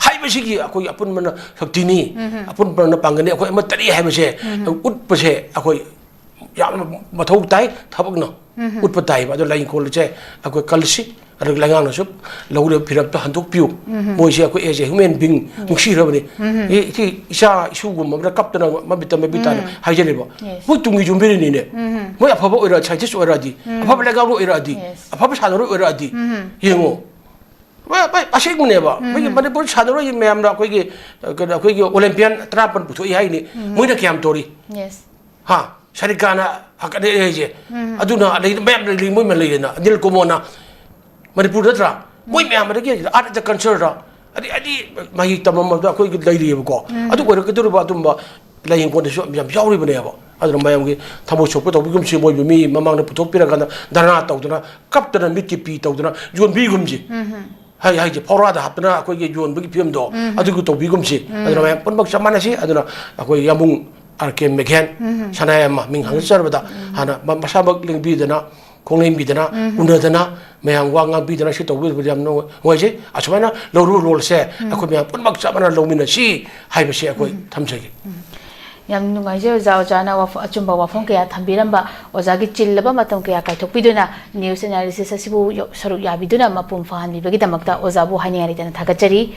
ꯍꯥꯏꯕꯁꯤꯒꯤ ꯑꯩꯈꯣꯏꯒꯤ ꯑꯄꯨꯟꯕꯅ ꯁꯛꯇꯤꯅꯤ, ꯑꯄꯨꯟꯕꯅ ꯄꯥꯡꯒꯜꯅꯤ, ꯑꯩꯈꯣꯏ ꯑꯃꯠꯇꯅꯤ ꯍꯥꯏꯕꯁꯦ ꯎꯠꯄꯁꯦ ꯑꯩꯈꯣꯏ ꯌꯥꯝꯅ ꯃꯊꯧ ꯇꯥꯏ, ꯊꯕꯛꯅ ꯎꯠꯄ ꯇꯥꯏꯕ꯫ ꯑꯗꯣ ꯂꯥꯏ ꯏꯪꯈꯣꯜꯁꯦ ꯑꯩꯈꯣꯏ ꯀꯜꯂꯁꯤ, ꯑꯗꯨꯒ ꯂꯩꯉꯥꯛꯅꯁꯨ ꯂꯧꯔꯤꯕ ꯐꯤꯔꯞꯇ ꯍꯟꯗꯣꯛꯄꯤꯌꯨ꯫ ꯃꯣꯏꯁꯦ ꯑꯩꯈꯣꯏ as a human being ꯅꯨꯡꯁꯤꯔꯕꯅꯤ꯫ E- ꯏꯆꯦ ꯏꯁꯨꯒꯨꯝꯕ ꯑꯃꯅ ꯀꯞꯇꯅ ꯃꯃꯤꯠꯇ ꯃꯃꯤꯠ ꯇꯥꯅ ꯍꯥꯏꯖꯔꯤꯕ꯫ Yes. ꯃꯣꯏ ꯇꯨꯡꯒꯤ ꯌꯨꯝꯕꯤꯔꯦꯟꯅꯤꯅꯦ꯫ ꯃꯣꯏ ꯑꯐꯕ ꯑꯣꯏꯔ ꯁꯥꯏꯟꯇꯤꯁ ꯑꯣꯏꯔꯛꯑꯗꯤ, ꯑꯐꯕ ꯂꯩꯉꯥꯛꯂꯣꯏ ꯑꯣꯏꯔꯛꯑꯗꯤ, Yes. ꯑꯐꯕ ꯁꯥꯟꯅꯔꯣꯏ ꯑꯣꯏꯔꯛꯑꯗꯤ ꯌꯦꯡꯉꯣ꯫ ꯃꯣꯏ- ꯃꯣꯏ ꯑꯁꯦꯡꯕꯅꯦꯕ꯫ ꯑꯩꯈꯣꯏꯒꯤ ꯃꯅꯤꯄꯨꯔ ꯁꯥꯟꯅꯔꯣꯏ ꯃꯌꯥꯝꯅ ꯑꯩꯈꯣꯏꯒꯤ ꯀꯩꯅꯣ ꯑꯩꯈꯣꯏꯒꯤ ꯑꯣꯂꯦꯝꯄꯤꯌꯥꯟ ꯇꯔꯥꯃꯥꯄꯟ ꯄꯨꯊꯣꯛꯏ ꯍꯥꯏꯅꯤ꯫ ꯃꯣꯏꯅ ꯀꯌꯥꯝ ꯇꯧꯔꯤ? Yes. ꯍꯥ? ꯁꯔꯤꯀꯥꯅ ꯍꯥꯀꯠꯂꯛꯑꯦ ꯍꯥꯏꯁꯦ꯫ ꯑꯗꯨꯅ ꯑꯗꯩ ꯃꯌꯥꯝ ꯂꯩ, ꯃꯣꯏ ꯃꯌꯥꯝ ꯂꯩꯔꯦꯅ꯫ ꯑꯅꯤꯜ ꯀꯨꯃꯣꯅ ꯃꯅꯤꯄꯨꯔ ꯅꯠꯇ꯭ꯔꯥ? ꯃꯣꯏ ꯃꯌꯥꯝ ꯑꯗꯒꯤ Art of the Culture ꯔ ꯑꯗꯩ ꯑꯗꯤ ꯃꯍꯩ ꯇꯝꯐꯝꯗ ꯑꯩꯈꯣꯏꯒꯤ ꯂꯩꯔꯤꯑꯕꯀꯣ꯫ ꯑꯗꯨ ꯑꯣꯏꯔꯛꯀꯗꯧꯔꯤꯕ ꯑꯗꯨꯝꯕ ꯂꯥꯏꯌꯦꯡ ꯀꯣꯟꯗꯁꯨ ꯌꯥꯝ ꯌꯥꯎꯔꯤꯕꯅꯦꯕ꯫ ꯑꯗꯨꯅ ꯃꯌꯥꯝꯒꯤ ꯊꯃꯣꯏ ꯁꯣꯛꯄ ꯇꯧꯕꯤꯒꯨꯝꯁꯤ꯫ ꯃꯣꯏꯕꯨ ꯃꯤ ꯃꯃꯥꯡꯗ ꯄꯨꯊꯣꯛꯄꯤꯔꯀꯥꯟꯗ ꯙꯔꯅꯥ ꯇꯧꯗꯅ ꯀꯞꯇꯅ ꯃꯤꯠꯀꯤ ꯄꯤ ꯇꯧꯗꯅ ꯌꯣꯟꯕꯤꯒꯨꯝꯁꯤ꯫ ꯍꯥꯏ ꯍꯥꯏꯁꯦ ꯐꯧꯔꯥꯗ ꯍꯥꯞꯇꯅ ꯑꯩꯈꯣꯏꯒꯤ ꯌꯣꯟꯕꯒꯤ ꯐꯤꯕꯝꯗꯣ ꯑꯗꯨꯒꯤ ꯇꯧꯕꯤꯒꯨꯝꯁꯤ꯫ ꯑꯗꯨꯅ ꯃꯌꯥꯝ ꯄꯨꯝꯅꯃꯛ ꯆꯞ ꯃꯥꯟꯅꯁꯤ꯫ ꯑꯗꯨꯅ ꯑꯩꯈꯣꯏ ꯌꯥꯝꯕꯨꯡ ꯑꯥꯔ ꯀꯦ ꯃꯦꯘꯦꯟ ꯁꯅꯥꯌꯥꯝꯕ ꯃꯤꯡ ꯍꯪꯖꯔꯕꯗ ꯍꯥꯟꯅ ꯃ- ꯃꯁꯥꯃꯛ ꯂꯦꯡꯕꯤꯗꯅ ꯈꯣꯡꯂꯦꯟꯕꯤꯗꯅ ꯎꯅꯗꯅ ꯃꯌꯥꯝ ꯋꯥ ꯉꯥꯡꯕꯤꯗꯅ ꯁꯤ ꯇꯧꯕꯤꯕꯗ ꯌꯥꯝ ꯅꯨꯡꯉꯥꯏꯖꯩ꯫ ꯑꯁꯨꯃꯥꯏꯅ ꯂꯧꯔꯨ ꯔꯣꯜꯁꯦ ꯑꯩꯈꯣꯏ ꯃꯌꯥꯝ ꯄꯨꯝꯅꯃꯛ ꯆꯞ ꯃꯥꯟꯅꯅ ꯂꯧꯃꯤꯟꯅꯁꯤ ꯍꯥꯏꯕꯁꯤ ꯑꯩꯈꯣꯏ ꯊꯝꯖꯒꯦ꯫ ꯌꯥꯝ ꯅꯨꯡꯉꯥꯏꯖꯩ ꯑꯣꯖꯥ꯫ ꯑꯣꯖꯥꯅ ꯋꯥꯐ- ꯑꯆꯨꯝꯕ ꯋꯥꯐꯝ ꯀꯌꯥ ꯊꯝꯕꯤꯔꯝꯕ, ꯑꯣꯖꯥꯒꯤ ꯆꯤꯜꯂꯕ ꯃꯇꯝ ꯀꯌꯥ ꯀꯥꯏꯊꯣꯛꯄꯤꯗꯨꯅ news analysis ꯑꯁꯤꯕꯨ ꯌ- ꯁꯔꯨꯛ ꯌꯥꯕꯤꯗꯨꯅ ꯃꯄꯨꯡ ꯐꯥꯍꯟꯕꯤꯕꯒꯤꯗꯃꯛꯇ ꯑꯣꯖꯥꯕꯨ ꯍꯥꯏꯅꯤꯡꯉꯥꯏ ꯂꯩꯇꯅ ꯊꯥꯒꯠꯆꯔꯤ꯫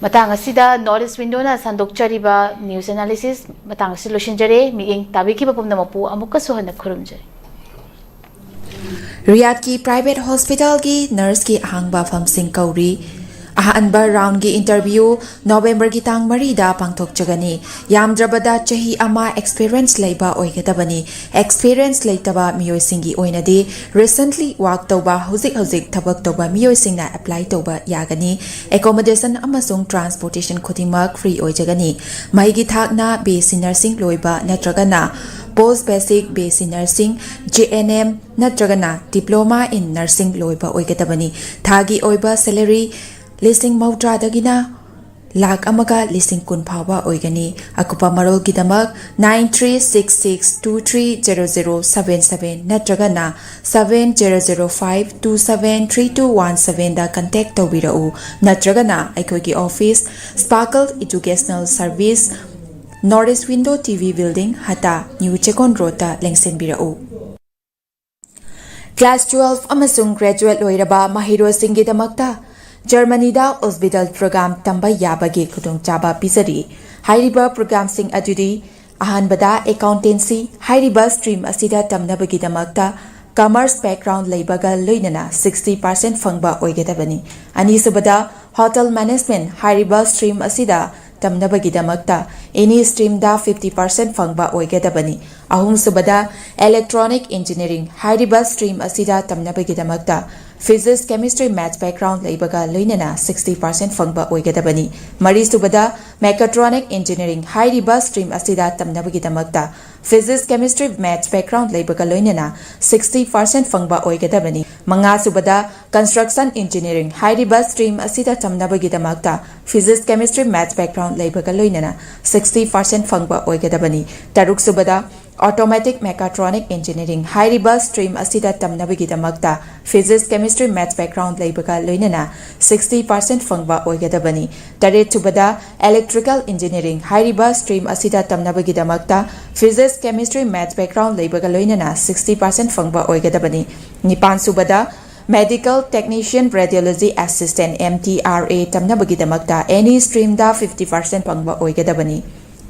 ꯃꯇꯥꯡ ꯑꯁꯤꯗ North East Window ꯅ ꯁꯟꯗꯣꯛꯆꯔꯤꯕ news analysis ꯃꯇꯥꯡ ꯑꯁꯤ ꯂꯣꯏꯁꯤꯟꯖꯔꯦ꯫ ꯃꯤꯠꯌꯦꯡ ꯇꯥꯕꯤꯈꯤꯕ ꯄꯨꯝꯅꯃꯛꯄꯨ ꯑꯃꯨꯛꯀꯁꯨ ꯍꯟꯅ ꯈꯨꯔꯨꯝꯖꯔꯤ꯫ ꯔꯤꯌꯥꯗꯀꯤ private hospital ꯒꯤ nurse ꯀꯤ ꯑꯍꯥꯡꯕ ꯐꯝꯁꯤꯡ ꯀꯧꯔꯤ꯫ ꯑꯍꯥꯟꯕ round ꯒꯤ interview November ꯒꯤ ꯇꯥꯡ ꯃꯔꯤꯗ ꯄꯥꯡꯊꯣꯛꯆꯒꯅꯤ꯫ ꯌꯥꯝꯗ꯭ꯔꯕꯗ ꯆꯍꯤ ꯑꯃ experience ꯂꯩꯕ ꯑꯣꯏꯒꯗꯕꯅꯤ꯫ Experience ꯂꯩꯇꯕ ꯃꯤꯑꯣꯏꯁꯤꯡꯒꯤ ꯑꯣꯏꯅꯗꯤ recently work ꯇꯧꯕ, ꯍꯧꯖꯤꯛ ꯍꯧꯖꯤꯛ ꯊꯕꯛ ꯇꯧꯕ ꯃꯤꯑꯣꯏꯁꯤꯡꯅ apply ꯇꯧꯕ ꯌꯥꯒꯅꯤ꯫ Accommodation ꯑꯃꯁꯨꯡ transportation ꯈꯨꯗꯤꯡꯃꯛ free ꯑꯣꯏꯖꯒꯅꯤ꯫ ꯃꯍꯩꯒꯤ ꯊꯥꯛꯅ B S C nursing ꯂꯣꯏꯕ ꯅꯠꯇ꯭ꯔꯒꯅ post basic B S C nursing, J N M ꯅꯠꯇ꯭ꯔꯒꯅ diploma in nursing ꯂꯣꯏꯕ ꯑꯣꯏꯒꯗꯕꯅꯤ꯫ ꯊꯥꯒꯤ ꯑꯣꯏꯕ salary ꯂꯤꯁꯤꯡ ꯃꯧꯗ꯭ꯔꯥꯗꯒꯤꯅ ꯂꯥꯈ ꯑꯃꯒ ꯂꯤꯁꯤꯡ ꯀꯨꯟ ꯐꯥꯎꯕ ꯑꯣꯏꯒꯅꯤ꯫ ꯑꯀꯨꯞꯄ ꯃꯔꯣꯜꯒꯤꯗꯃꯛ nine three six six two three zero zero seven seven ꯅꯠꯇ꯭ꯔꯒꯅ seven zero zero five two seven three two one seven ꯗ contact ꯇꯧꯕꯤꯔꯛꯎ꯫ ꯅꯠꯇ꯭ꯔꯒꯅ ꯑꯩꯈꯣꯏꯒꯤ office, Sparkle Educational Service, North East Window T V Building, ꯍꯇꯥ, New Checkon Road ꯇ ꯂꯦꯡꯁꯤꯟꯕꯤꯔꯛꯎ꯫ Class twelve ꯑꯃꯁꯨꯡ graduate ꯂꯣꯏꯔꯕ ꯃꯍꯩꯔꯣꯏꯁꯤꯡꯒꯤꯗꯃꯛꯇ ꯖꯔꯃꯅꯤꯗ Ausbildung program ꯇꯝꯕ ꯌꯥꯕꯒꯤ ꯈꯨꯗꯣꯡꯆꯥꯕ ꯄꯤꯖꯔꯤ꯫ ꯍꯥꯏꯔꯤꯕ programꯁꯤꯡ ꯑꯗꯨꯗꯤ: ꯑꯍꯥꯟꯕꯗ, accountancy꯫ ꯍꯥꯏꯔꯤꯕ stream ꯑꯁꯤꯗ ꯇꯝꯅꯕꯒꯤꯗꯃꯛꯇ commerce background ꯂꯩꯕꯒ ꯂꯣꯏꯅꯅ sixty percent ꯐꯪꯕ ꯑꯣꯏꯒꯗꯕꯅꯤ꯫ ꯑꯅꯤꯁꯨꯕꯗ, hotel management꯫ ꯍꯥꯏꯔꯤꯕ stream ꯑꯁꯤꯗ ꯇꯝꯅꯕꯒꯤꯗꯃꯛꯇ any streamꯗ fifty percent ꯐꯪꯕ ꯑꯣꯏꯒꯗꯕꯅꯤ꯫ ꯑꯍꯨꯝꯁꯨꯕꯗ, electronic engineering꯫ ꯍꯥꯏꯔꯤꯕ stream ꯑꯁꯤꯗ ꯇꯝꯅꯕꯒꯤꯗꯃꯛꯇ physics, chemistry, maths background ꯂꯩꯕꯒ ꯂꯣꯏꯅꯅ sixty percent ꯐꯪꯕ ꯑꯣꯏꯒꯗꯕꯅꯤ꯫ ꯃꯔꯤꯁꯨꯕꯗ, mechatronic engineering꯫ ꯍꯥꯏꯔꯤꯕ stream ꯑꯁꯤꯗ ꯇꯝꯅꯕꯒꯤꯗꯃꯛꯇ physics, chemistry, maths background ꯂꯩꯕꯒ ꯂꯣꯏꯅꯅ sixty percent ꯐꯪꯕ ꯑꯣꯏꯒꯗꯕꯅꯤ꯫ ꯃꯉꯥꯁꯨꯕꯗ, construction engineering꯫ ꯍꯥꯏꯔꯤꯕ stream ꯑꯁꯤꯗ ꯇꯝꯅꯕꯒꯤꯗꯃꯛꯇ physics, chemistry, maths background ꯂꯩꯕꯒ ꯂꯣꯏꯅꯅ sixty percent ꯐꯪꯕ ꯑꯣꯏꯒꯗꯕꯅꯤ꯫ ꯇꯔꯨꯛꯁꯨꯕꯗ, automatic mechatronic engineering꯫ ꯍꯥꯏꯔꯤꯕ stream ꯑꯁꯤꯗ ꯇꯝꯅꯕꯒꯤꯗꯃꯛꯇ physics, chemistry, maths background ꯂꯩꯕꯒ ꯂꯣꯏꯅꯅ sixty percent ꯐꯪꯕ ꯑꯣꯏꯒꯗꯕꯅꯤ꯫ ꯇꯔꯦꯠꯁꯨꯕꯗ, electrical engineering꯫ ꯍꯥꯏꯔꯤꯕ stream ꯑꯁꯤꯗ ꯇꯝꯅꯕꯒꯤꯗꯃꯛꯇ physics, chemistry, maths background ꯂꯩꯕꯒ ꯂꯣꯏꯅꯅ sixty percent ꯐꯪꯕ ꯑꯣꯏꯒꯗꯕꯅꯤ꯫ ꯅꯤꯄꯥꯟꯁꯨꯕꯗ, medical technician radiology assistant, M T R A ꯇꯝꯅꯕꯒꯤꯗꯃꯛꯇ any streamꯗ fifty percent ꯐꯪꯕ ꯑꯣꯏꯒꯗꯕꯅꯤ꯫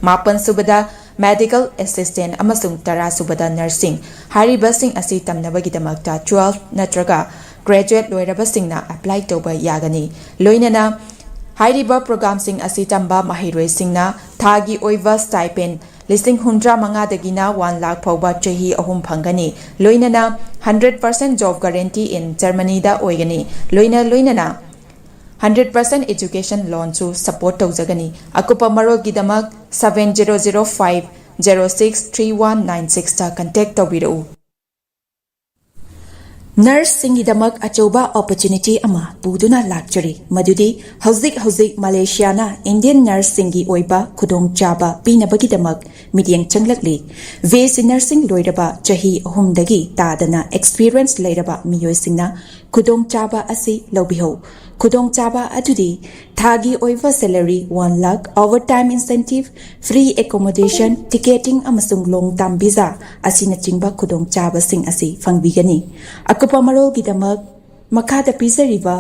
ꯃꯥꯄꯟꯁꯨꯕꯗ, medical assistant ꯑꯃꯁꯨꯡ ꯇꯔꯥꯁꯨꯕꯗ, nursing꯫ ꯍꯥꯏꯔꯤꯕꯁꯤꯡ ꯑꯁꯤ ꯇꯝꯅꯕꯒꯤꯗꯃꯛꯇ twelve ꯅꯠꯇ꯭ꯔꯒ graduate ꯂꯣꯏꯔꯕꯁꯤꯡꯅ apply ꯇꯧꯕ ꯌꯥꯒꯅꯤ꯫ ꯂꯣꯏꯅꯅ ꯍꯥꯏꯔꯤꯕ programꯁꯤꯡ ꯑꯁꯤ ꯇꯝꯕ ꯃꯍꯩꯔꯣꯏꯁꯤꯡꯅ ꯊꯥꯒꯤ ꯑꯣꯏꯕ stipend ꯂꯤꯁꯤꯡ ꯍꯨꯝꯗ꯭ꯔꯥ ꯃꯉꯥꯗꯒꯤꯅ one lakh ꯐꯥꯎꯕ ꯆꯍꯤ ꯑꯍꯨꯝ ꯐꯪꯒꯅꯤ꯫ ꯂꯣꯏꯅꯅ hundred percent job guarantee in Germanyꯗ ꯑꯣꯏꯒꯅꯤ꯫ ꯂꯣꯏꯅ ꯂꯣꯏꯅꯅ hundred percent education loanꯁꯨ support ꯇꯧꯖꯒꯅꯤ꯫ ꯑꯀꯨꯞꯄ ꯃꯔꯣꯜꯒꯤꯗꯃꯛ seven zero zero five zero six three one nine sixꯇ contact ꯇꯧꯕꯤꯔꯛꯎ꯫ Nurseꯁꯤꯡꯒꯤꯗꯃꯛ ꯑꯆꯧꯕ opportunity ꯑꯃ ꯄꯨꯗꯨꯅ ꯂꯥꯛꯆꯔꯤ, ꯃꯗꯨꯗꯤ ꯍꯧꯖꯤꯛ ꯍꯧꯖꯤꯛ ꯃꯂꯦꯁꯤꯌꯥꯅ Indian nurseꯁꯤꯡꯒꯤ ꯑꯣꯏꯕ ꯈꯨꯗꯣꯡꯆꯥꯕ ꯄꯤꯅꯕꯒꯤꯗꯃꯛ ꯃꯤꯠꯌꯦꯡ ꯆꯪꯂꯛꯂꯤ꯫ B S C nursing ꯂꯣꯏꯔꯕ ꯆꯍꯤ ꯑꯍꯨꯝꯗꯒꯤ ꯇꯥꯗꯅ experience ꯂꯩꯔꯕ ꯃꯤꯑꯣꯏꯁꯤꯡꯅ ꯈꯨꯗꯣꯡꯆꯥꯕ ꯑꯁꯤ ꯂꯧꯕꯤꯍꯧ꯫ ꯈꯨꯗꯣꯡꯆꯥꯕ ꯑꯗꯨꯗꯤ ꯊꯥꯒꯤ ꯑꯣꯏꯕ salary one lakh, overtime incentive, free accommodation, ticketing ꯑꯃꯁꯨꯡ long term visa ꯑꯁꯤꯅꯆꯤꯡꯕ ꯈꯨꯗꯣꯡꯆꯥꯕꯁꯤꯡ ꯑꯁꯤ ꯐꯪꯕꯤꯒꯅꯤ꯫ ꯑꯀꯨꯞꯄ ꯃꯔꯣꯜꯒꯤꯗꯃꯛ ꯃꯈꯥꯗ ꯄꯤꯖꯔꯤꯕ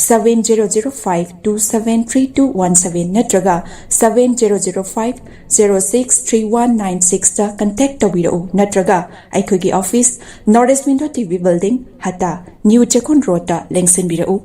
seven zero zero five two seven three two one seven ꯅꯠꯇ꯭ꯔꯒ seven zero zero five zero six three one nine sixꯇ contact ꯇꯧꯕꯤꯔꯛꯎ, ꯅꯠꯇ꯭ꯔꯒ ꯑꯩꯈꯣꯏꯒꯤ office North East Window T V Building, ꯍꯇꯥ, New ꯆꯦꯛꯀꯣꯟ ꯔꯣꯗꯇ ꯂꯦꯡꯁꯤꯟꯕꯤꯔꯛꯎ꯫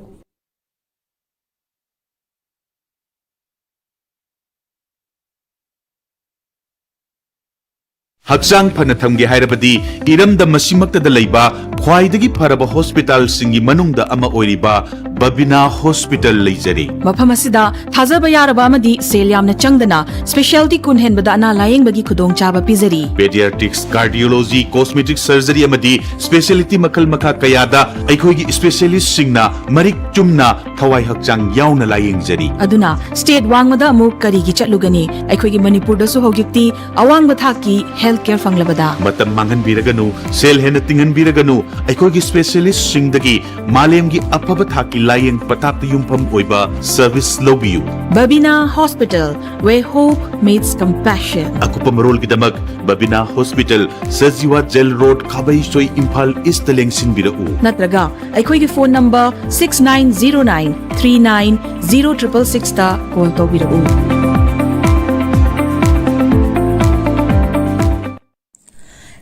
ꯍꯛꯆꯥꯡ ꯐꯅ ꯊꯝꯒꯦ ꯍꯥꯏꯔꯕꯗꯤ ꯏꯔꯝꯗꯝ ꯑꯁꯤꯃꯛꯇꯗ ꯂꯩꯕ ꯈ꯭ꯋꯥꯏꯗꯒꯤ ꯐꯔꯕ ꯍꯣꯁꯄꯤꯇꯥꯜꯁꯤꯡꯒꯤ ꯃꯅꯨꯡꯗ ꯑꯃ ꯑꯣꯏꯔꯤꯕ ꯕꯕꯤꯅꯥ ꯍꯣꯁꯄꯤꯇꯥꯜ ꯂꯩꯖꯔꯤ꯫ ꯃꯐꯝ ꯑꯁꯤꯗ ꯊꯥꯖꯕ ꯌꯥꯔꯕ ꯑꯃꯗꯤ ꯁꯦꯜ ꯌꯥꯝꯅ ꯆꯪꯗꯅ specialty ꯀꯨꯟ ꯍꯦꯟꯕꯗ ꯑꯅꯥ ꯂꯥꯌꯦꯡꯕꯒꯤ ꯈꯨꯗꯣꯡꯆꯥꯕ ꯄꯤꯖꯔꯤ꯫ Pediatrics, cardiology, cosmetic surgery ꯑꯃꯗꯤ specialty ꯃꯈꯜ ꯃꯈꯥ ꯀꯌꯥꯗ ꯑꯩꯈꯣꯏꯒꯤ specialistꯁꯤꯡꯅ ꯃꯔꯤꯛ ꯆꯨꯝꯅ ꯊꯋꯥꯏ ꯍꯛꯆꯥꯡ ꯌꯥꯎꯅ ꯂꯥꯌꯦꯡꯖꯔꯤ꯫ ꯑꯗꯨꯅ state ꯋꯥꯡꯃꯗ ꯑꯃꯨꯛ ꯀꯔꯤꯒꯤ ꯆꯠꯂꯨꯒꯅꯤ? ꯑꯩꯈꯣꯏꯒꯤ ꯃꯅꯤꯄꯨꯔꯗꯁꯨ ꯍꯧꯖꯤꯛꯇꯤ ꯑꯋꯥꯡꯕ ꯊꯥꯛꯀꯤ health care ꯐꯪꯂꯕꯗ꯫ ꯃꯇꯝ ꯃꯥꯡꯍꯟꯕꯤꯔꯒꯅꯨ, ꯁꯦꯜ ꯍꯦꯟꯅ ꯇꯤꯡꯍꯟꯕꯤꯔꯒꯅꯨ, ꯑꯩꯈꯣꯏꯒꯤ specialistꯁꯤꯡꯗꯒꯤ ꯃꯥꯂꯦꯝꯒꯤ ꯑꯐꯕ ꯊꯥꯛꯀꯤ ꯂꯥꯌꯦꯡ ꯄꯊꯥꯞꯇ ꯌꯨꯝꯐꯝ ꯑꯣꯏꯕ service ꯂꯧꯕꯤꯌꯨ꯫ Babina Hospital, where hope meets compassion. ꯑꯀꯨꯞꯄ ꯃꯔꯣꯜꯒꯤꯗꯃꯛ Babina hospital, Sajiwa jail road, Khabeisoi, Imphal East ꯂꯦꯡꯁꯤꯟꯕꯤꯔꯛꯎ꯫ ꯅꯠꯇ꯭ꯔꯒ ꯑꯩꯈꯣꯏꯒꯤ phone number six nine zero nine three nine zero triple sixꯇ call ꯇꯧꯕꯤꯔꯛꯎ꯫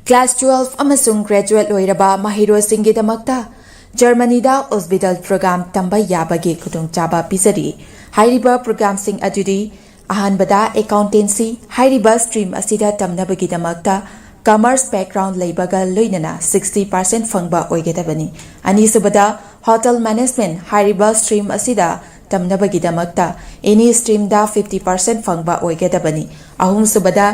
Class twelve ꯑꯃꯁꯨꯡ graduate ꯂꯣꯏꯔꯕ ꯃꯍꯩꯔꯣꯏꯁꯤꯡꯒꯤꯗꯃꯛꯇ ꯖꯔꯃꯅꯤꯗ Ausbildung program ꯇꯝꯕ ꯌꯥꯕꯒꯤ ꯈꯨꯗꯣꯡꯆꯥꯕ ꯄꯤꯖꯔꯤ꯫ ꯍꯥꯏꯔꯤꯕ programꯁꯤꯡ ꯑꯗꯨꯗꯤ: ꯑꯍꯥꯟꯕꯗ, accountancy꯫ ꯍꯥꯏꯔꯤꯕ stream ꯑꯁꯤꯗ ꯇꯝꯅꯕꯒꯤꯗꯃꯛꯇ commerce background ꯂꯩꯕꯒ ꯂꯣꯏꯅꯅ sixty percent ꯐꯪꯕ ꯑꯣꯏꯒꯗꯕꯅꯤ꯫ ꯑꯅꯤꯁꯨꯕꯗ, hotel management꯫ ꯍꯥꯏꯔꯤꯕ stream ꯑꯁꯤꯗ ꯇꯝꯅꯕꯒꯤꯗꯃꯛꯇ any streamꯗ fifty percent ꯐꯪꯕ ꯑꯣꯏꯒꯗꯕꯅꯤ꯫ ꯑꯍꯨꯝꯁꯨꯕꯗ,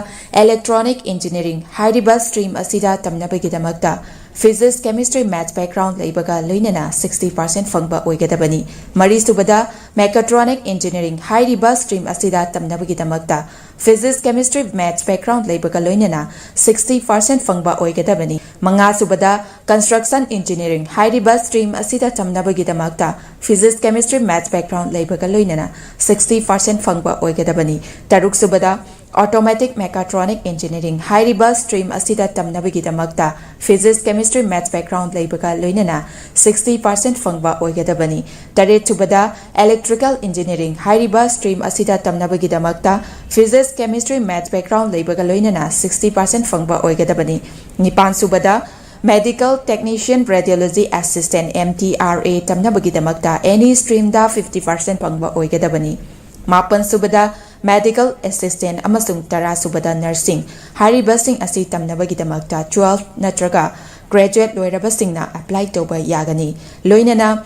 electronic engineering꯫ ꯍꯥꯏꯔꯤꯕ stream ꯑꯁꯤꯗ ꯇꯝꯅꯕꯒꯤꯗꯃꯛꯇ Physics, Chemistry, Maths background ꯂꯩꯕꯒ ꯂꯣꯏꯅꯅ sixty percent ꯐꯪꯕ ꯑꯣꯏꯒꯗꯕꯅꯤ꯫ ꯃꯔꯤꯁꯨꯕꯗ, Mechatronic Engineering ꯍꯥꯏꯔꯤꯕ stream ꯑꯁꯤꯗ ꯇꯝꯅꯕꯒꯤꯗꯃꯛꯇ Physics, Chemistry, Maths background ꯂꯩꯕꯒ ꯂꯣꯏꯅꯅ sixty percent ꯐꯪꯕ ꯑꯣꯏꯒꯗꯕꯅꯤ꯫ ꯃꯉꯥꯁꯨꯕꯗ, Construction Engineering ꯍꯥꯏꯔꯤꯕ stream ꯑꯁꯤꯗ ꯇꯝꯅꯕꯒꯤꯗꯃꯛꯇ Physics, Chemistry, Maths background ꯂꯩꯕꯒ ꯂꯣꯏꯅꯅ sixty percent ꯐꯪꯕ ꯑꯣꯏꯒꯗꯕꯅꯤ꯫ ꯇꯔꯨꯛꯁꯨꯕꯗ, Automatic Mechatronic Engineering ꯍꯥꯏꯔꯤꯕ stream ꯑꯁꯤꯗ ꯇꯝꯅꯕꯒꯤꯗꯃꯛꯇ Physics, Chemistry, Maths background ꯂꯩꯕꯒ ꯂꯣꯏꯅꯅ sixty percent ꯐꯪꯕ ꯑꯣꯏꯒꯗꯕꯅꯤ꯫ ꯇꯔꯦꯠꯁꯨꯕꯗ, Electrical Engineering ꯍꯥꯏꯔꯤꯕ stream ꯑꯁꯤꯗ ꯇꯝꯅꯕꯒꯤꯗꯃꯛꯇ Physics, Chemistry, Maths background ꯂꯩꯕꯒ ꯂꯣꯏꯅꯅ sixty percent ꯐꯪꯕ ꯑꯣꯏꯒꯗꯕꯅꯤ꯫ ꯅꯤꯄꯥꯟꯁꯨꯕꯗ, Medical Technician Radiology Assistant, M T R A ꯇꯝꯅꯕꯒꯤꯗꯃꯛꯇ any streamꯗ fifty percent ꯐꯪꯕ ꯑꯣꯏꯒꯗꯕꯅꯤ꯫ ꯃꯥꯄꯟꯁꯨꯕꯗ, Medical Assistant ꯑꯃꯁꯨꯡ ꯇꯔꯥꯁꯨꯕꯗ, Nursing ꯍꯥꯏꯔꯤꯕꯁꯤꯡ ꯑꯁꯤ ꯇꯝꯅꯕꯒꯤꯗꯃꯛꯇ twelve ꯅꯠꯇ꯭ꯔꯒ graduate ꯂꯣꯏꯔꯕꯁꯤꯡꯅ apply ꯇꯧꯕ ꯌꯥꯒꯅꯤ꯫ ꯂꯣꯏꯅꯅ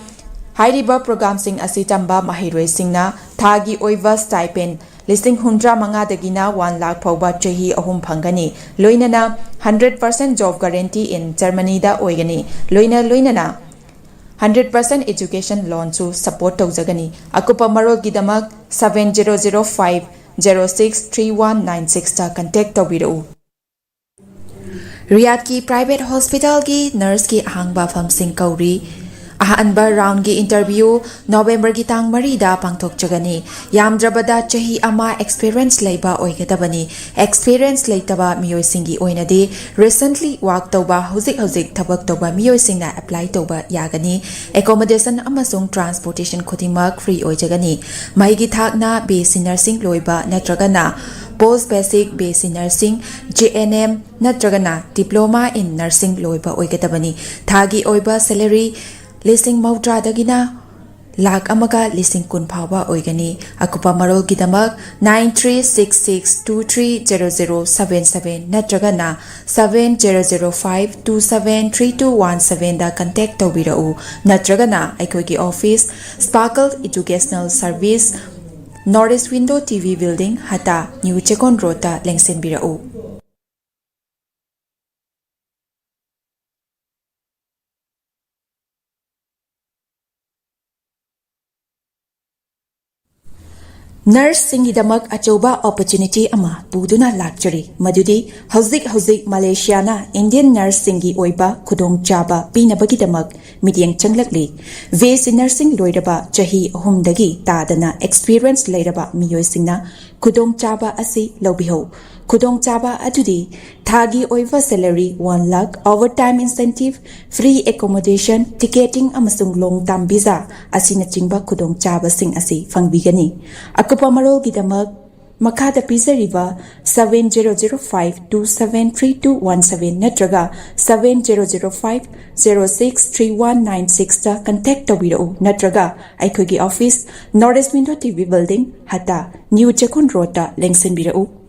ꯍꯥꯏꯔꯤꯕ programꯁꯤꯡ ꯑꯁꯤ ꯇꯝꯕ ꯃꯍꯩꯔꯣꯏꯁꯤꯡꯅ ꯊꯥꯒꯤ ꯑꯣꯏꯕ stipend ꯂꯤꯁꯤꯡ ꯍꯨꯝꯗ꯭ꯔꯥ ꯃꯉꯥꯗꯒꯤꯅ one lakh ꯐꯥꯎꯕ ꯆꯍꯤ ꯑꯍꯨꯝ ꯐꯪꯒꯅꯤ꯫ ꯂꯣꯏꯅꯅ hundred percent job guarantee in Germanyꯗ ꯑꯣꯏꯒꯅꯤ꯫ ꯂꯣꯏꯅ ꯂꯣꯏꯅꯅ hundred percent education loanꯁꯨ support ꯇꯧꯖꯒꯅꯤ꯫ ꯑꯀꯨꯞꯄ ꯃꯔꯣꯜꯒꯤꯗꯃꯛ seven zero zero five zero six three one nine sixꯇ contact ꯇꯧꯕꯤꯔꯛꯎ꯫ ꯔꯤꯌꯥꯗꯀꯤ private hospitalꯒꯤ nurseꯀꯤ ꯑꯍꯥꯡꯕ ꯐꯝꯁꯤꯡ ꯀꯧꯔꯤ꯫ ꯑꯍꯥꯟꯕ roundꯒꯤ interview Novemberꯒꯤ ꯇꯥꯡ ꯃꯔꯤꯗ ꯄꯥꯡꯊꯣꯛꯆꯒꯅꯤ꯫ ꯌꯥꯝꯗ꯭ꯔꯕꯗ ꯆꯍꯤ ꯑꯃ experience ꯂꯩꯕ ꯑꯣꯏꯒꯗꯕꯅꯤ꯫ Experience ꯂꯩꯇꯕ ꯃꯤꯑꯣꯏꯁꯤꯡꯒꯤ ꯑꯣꯏꯅꯗꯤ recently work ꯇꯧꯕ, ꯍꯧꯖꯤꯛ ꯍꯧꯖꯤꯛ ꯊꯕꯛ ꯇꯧꯕ ꯃꯤꯑꯣꯏꯁꯤꯡꯅ apply ꯇꯧꯕ ꯌꯥꯒꯅꯤ꯫ Accommodation ꯑꯃꯁꯨꯡ transportation ꯈꯨꯗꯤꯡꯃꯛ free ꯑꯣꯏꯖꯒꯅꯤ꯫ ꯃꯍꯩꯒꯤ ꯊꯥꯛꯅ B S C Nursing ꯂꯣꯏꯕ ꯅꯠꯇ꯭ꯔꯒꯅ Post Basic B S C Nursing, J N M ꯅꯠꯇ꯭ꯔꯒꯅ Diploma in Nursing ꯂꯣꯏꯕ ꯑꯣꯏꯒꯗꯕꯅꯤ꯫ ꯊꯥꯒꯤ ꯑꯣꯏꯕ salary ꯂꯤꯁꯤꯡ ꯃꯧꯗ꯭ꯔꯥꯗꯒꯤꯅ ꯂꯥꯈ ꯑꯃꯒ ꯂꯤꯁꯤꯡ ꯀꯨꯟ ꯐꯥꯎꯕ ꯑꯣꯏꯒꯅꯤ꯫ ꯑꯀꯨꯞꯄ ꯃꯔꯣꯜꯒꯤꯗꯃꯛ nine three six six two three zero zero seven seven ꯅꯠꯇ꯭ꯔꯒꯅ seven zero zero five two seven three two one sevenꯗ contact ꯇꯧꯕꯤꯔꯛꯎ, ꯅꯠꯇ꯭ꯔꯒꯅ ꯑꯩꯈꯣꯏꯒꯤ office, Sparkle Educational Service, North East Window T V Building, ꯍꯇꯥ, New ꯆꯦꯛꯀꯣꯟ Roadꯇ ꯂꯦꯡꯁꯤꯟꯕꯤꯔꯛꯎ꯫ ꯅꯔꯁꯁꯤꯡꯒꯤꯗꯃꯛ ꯑꯆꯧꯕ opportunity ꯑꯃ ꯄꯨꯗꯨꯅ ꯂꯥꯛꯆꯔꯤ, ꯃꯗꯨꯗꯤ ꯍꯧꯖꯤꯛ ꯍꯧꯖꯤꯛ ꯃꯂꯦꯁꯤꯌꯥꯅ ꯏꯟꯗꯤꯌꯟ ꯅꯔꯁꯁꯤꯡꯒꯤ ꯑꯣꯏꯕ ꯈꯨꯗꯣꯡꯆꯥꯕ ꯄꯤꯅꯕꯒꯤꯗꯃꯛ ꯃꯤꯠꯌꯦꯡ ꯆꯪꯂꯛꯂꯤ꯫ ꯕꯤ ꯑꯦꯁ ꯁꯤ ꯅꯔꯁꯤꯡ ꯂꯣꯏꯔꯕ ꯆꯍꯤ ꯑꯍꯨꯝꯗꯒꯤ ꯇꯥꯗꯅ ꯑꯦꯛꯁꯄꯤꯔꯤꯌꯦꯟꯁ ꯂꯩꯔꯕ ꯃꯤꯑꯣꯏꯁꯤꯡꯅ ꯈꯨꯗꯣꯡꯆꯥꯕ ꯑꯁꯤ ꯂꯧꯕꯤꯍꯧ꯫ ꯈꯨꯗꯣꯡꯆꯥꯕ ꯑꯗꯨꯗꯤ ꯊꯥꯒꯤ ꯑꯣꯏꯕ salary one lakh, over time incentive, free accommodation, ticketing ꯑꯃꯁꯨꯡ ꯂꯣꯡ ꯇꯥꯝ ꯚꯤꯖꯥ ꯑꯁꯤꯅꯆꯤꯡꯕ ꯈꯨꯗꯣꯡꯆꯥꯕꯁꯤꯡ ꯑꯁꯤ ꯐꯪꯕꯤꯒꯅꯤ꯫ ꯑꯀꯨꯞꯄ ꯃꯔꯣꯜꯒꯤꯗꯃꯛ ꯃꯈꯥꯗ ꯄꯤꯖꯔꯤꯕ seven zero zero five two seven three two one seven ꯅꯠꯇ꯭ꯔꯒ seven zero zero five zero six three one nine sixꯇ ꯀꯟꯇꯦꯛ ꯇꯧꯕꯤꯔꯛꯎ, ꯅꯠꯇ꯭ꯔꯒ ꯑꯩꯈꯣꯏꯒꯤ office, north east window T V building, Hatta, new Checkon ꯔꯣꯗꯇ ꯂꯦꯡꯁꯤꯟꯕꯤꯔꯛꯎ꯫